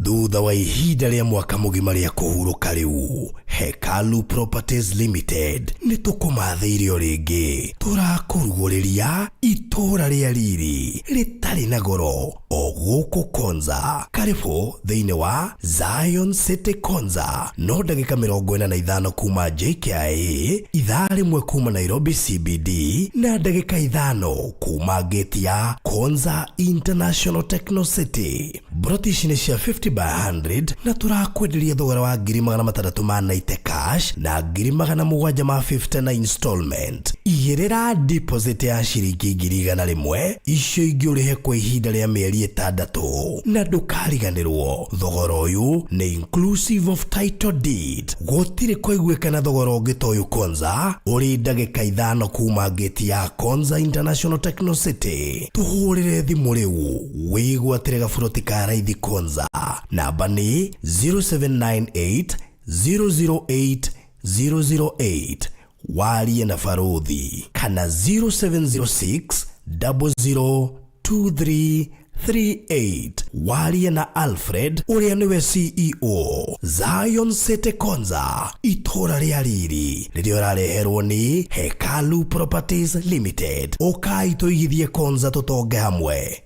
Thutha wa ihinda rĩa mwaka mũgima rĩa kũhurũka, rĩu Hekalu Properties Limited nĩ tũkũmathĩire o rĩngĩ. Tũrakũrugũrĩria itũũra rĩa riri rĩtarĩ na goro o gũkũ Konza. Karĩbũ thĩinĩ wa Zion City Konza, no ndagĩka 45 kuma JKIA, ithaa rĩmwe kuma Nairobi CBD, na ndagĩka 5 kuma gate ya Konza International Techno City. Mburoti ici nĩ cia 50 by 100 na tũrakwenderia thogora wa 690,000 ma cash na 750,000 na installment. Igĩrĩra deposit ya ciringi 100,000, icio ingĩ ũrĩhe kwa ihinda rĩa mĩeri 6. Na ndũkariganĩrwo, thogora ũyũ nĩ inclusive of title deed. Gũtirĩ kũiguĩkana thogora ũngĩ ta ũyũ Konza, ũrĩ ndagĩka 5 kuma gate ya Konza International Techno City. Tũhũrĩre thimũ rĩu wĩgwatĩre gaburoti ka raithi Konza. Namba nĩ 0798 008 008, warie na Baruthi, kana 0706 002338, warie na Alfred ũrĩa nĩwe CEO. Zion City Konza, itũũra rĩa riri rĩrĩa ũrareherwo nĩ Hekalu Properties Limited. Ũkai tũigithie Konza, tũtonge hamwe.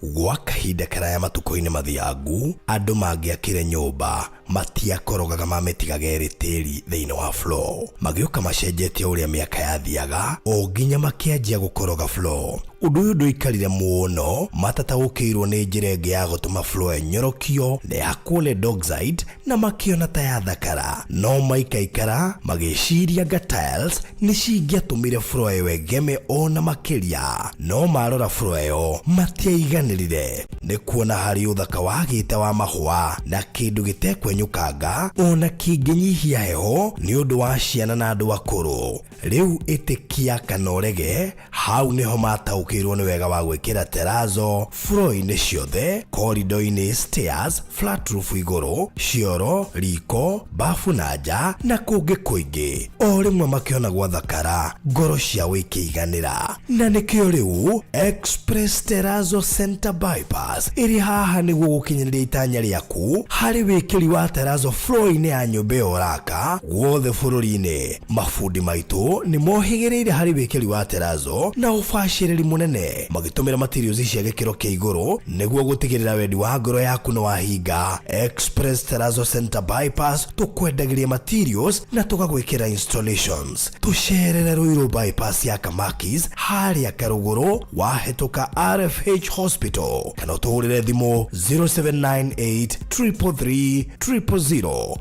Gwa kahinda karaya matukũ-inĩ mathiangu, andũ mangĩakire nyũmba matiakorogaga, mamĩtigaga ĩrĩ tĩri thĩinĩ wa floor. Magĩũka macenjetie ũrĩa mĩaka yathiaga, o nginya makĩanjia gũkoroga floor. Ũndũ ũyũ ndũikarire mũno matataũkĩirwo nĩ njĩra ĩngĩ ya gũtũma floor ĩnyorokio na ĩhakwo lead oxide, na makĩona ta yathakara. No maikaikara magĩciria nga tiles nĩ cingĩatũmire floor ĩyo ĩgeme ona makĩria. No marora floor ĩyo matiaiganĩrire nĩ kuona harĩ ũthaka wagĩte wa mahũa na kĩndũ gĩtekwenyũkanga ona kĩngĩnyihia heho nĩ ũndũ wa ciana na andũ akũrũ. Rĩu ĩtĩkia kana ũrege, hau nĩho mataũkĩirwo nĩ wega wa gwĩkĩra terrazzo floor-inĩ ciothe, corridor-inĩ, stairs, flat roof igũrũ, cioro, riko, bafu na nja na kũngĩ kũingĩ. O rĩmwe makĩona gwathakara, ngoro ciao ikĩiganĩra. Na nĩkĩo rĩu Express Terrazzo Center Bypass ĩrĩ haha nĩguo gũkinyanĩria itanya rĩaku harĩ wĩkĩri wa terrazzo floor-inĩ ya nyũmba ĩyo ũraka guothe bũrũri-inĩ. Mabundi maitũ nĩ mohĩgĩrĩire harĩ wĩkĩri wa terrazzo na ũbacĩrĩri mũnene, magĩtũmĩra materials cia gĩkĩro kĩa igũrũ nĩguo gũtigĩrĩra wendi wa ngoro yaku nĩ wahinga. Express Terrazzo Center Bypass, tũkwendagĩria materials na tũgagwĩkĩra installations. Tũcerere Ruiru Bypass ya Kamakis, harĩa Karũgũrũ wahĩtũka RFH Hospital, kana ũtũhũrĩre thimũ 0798 333 000.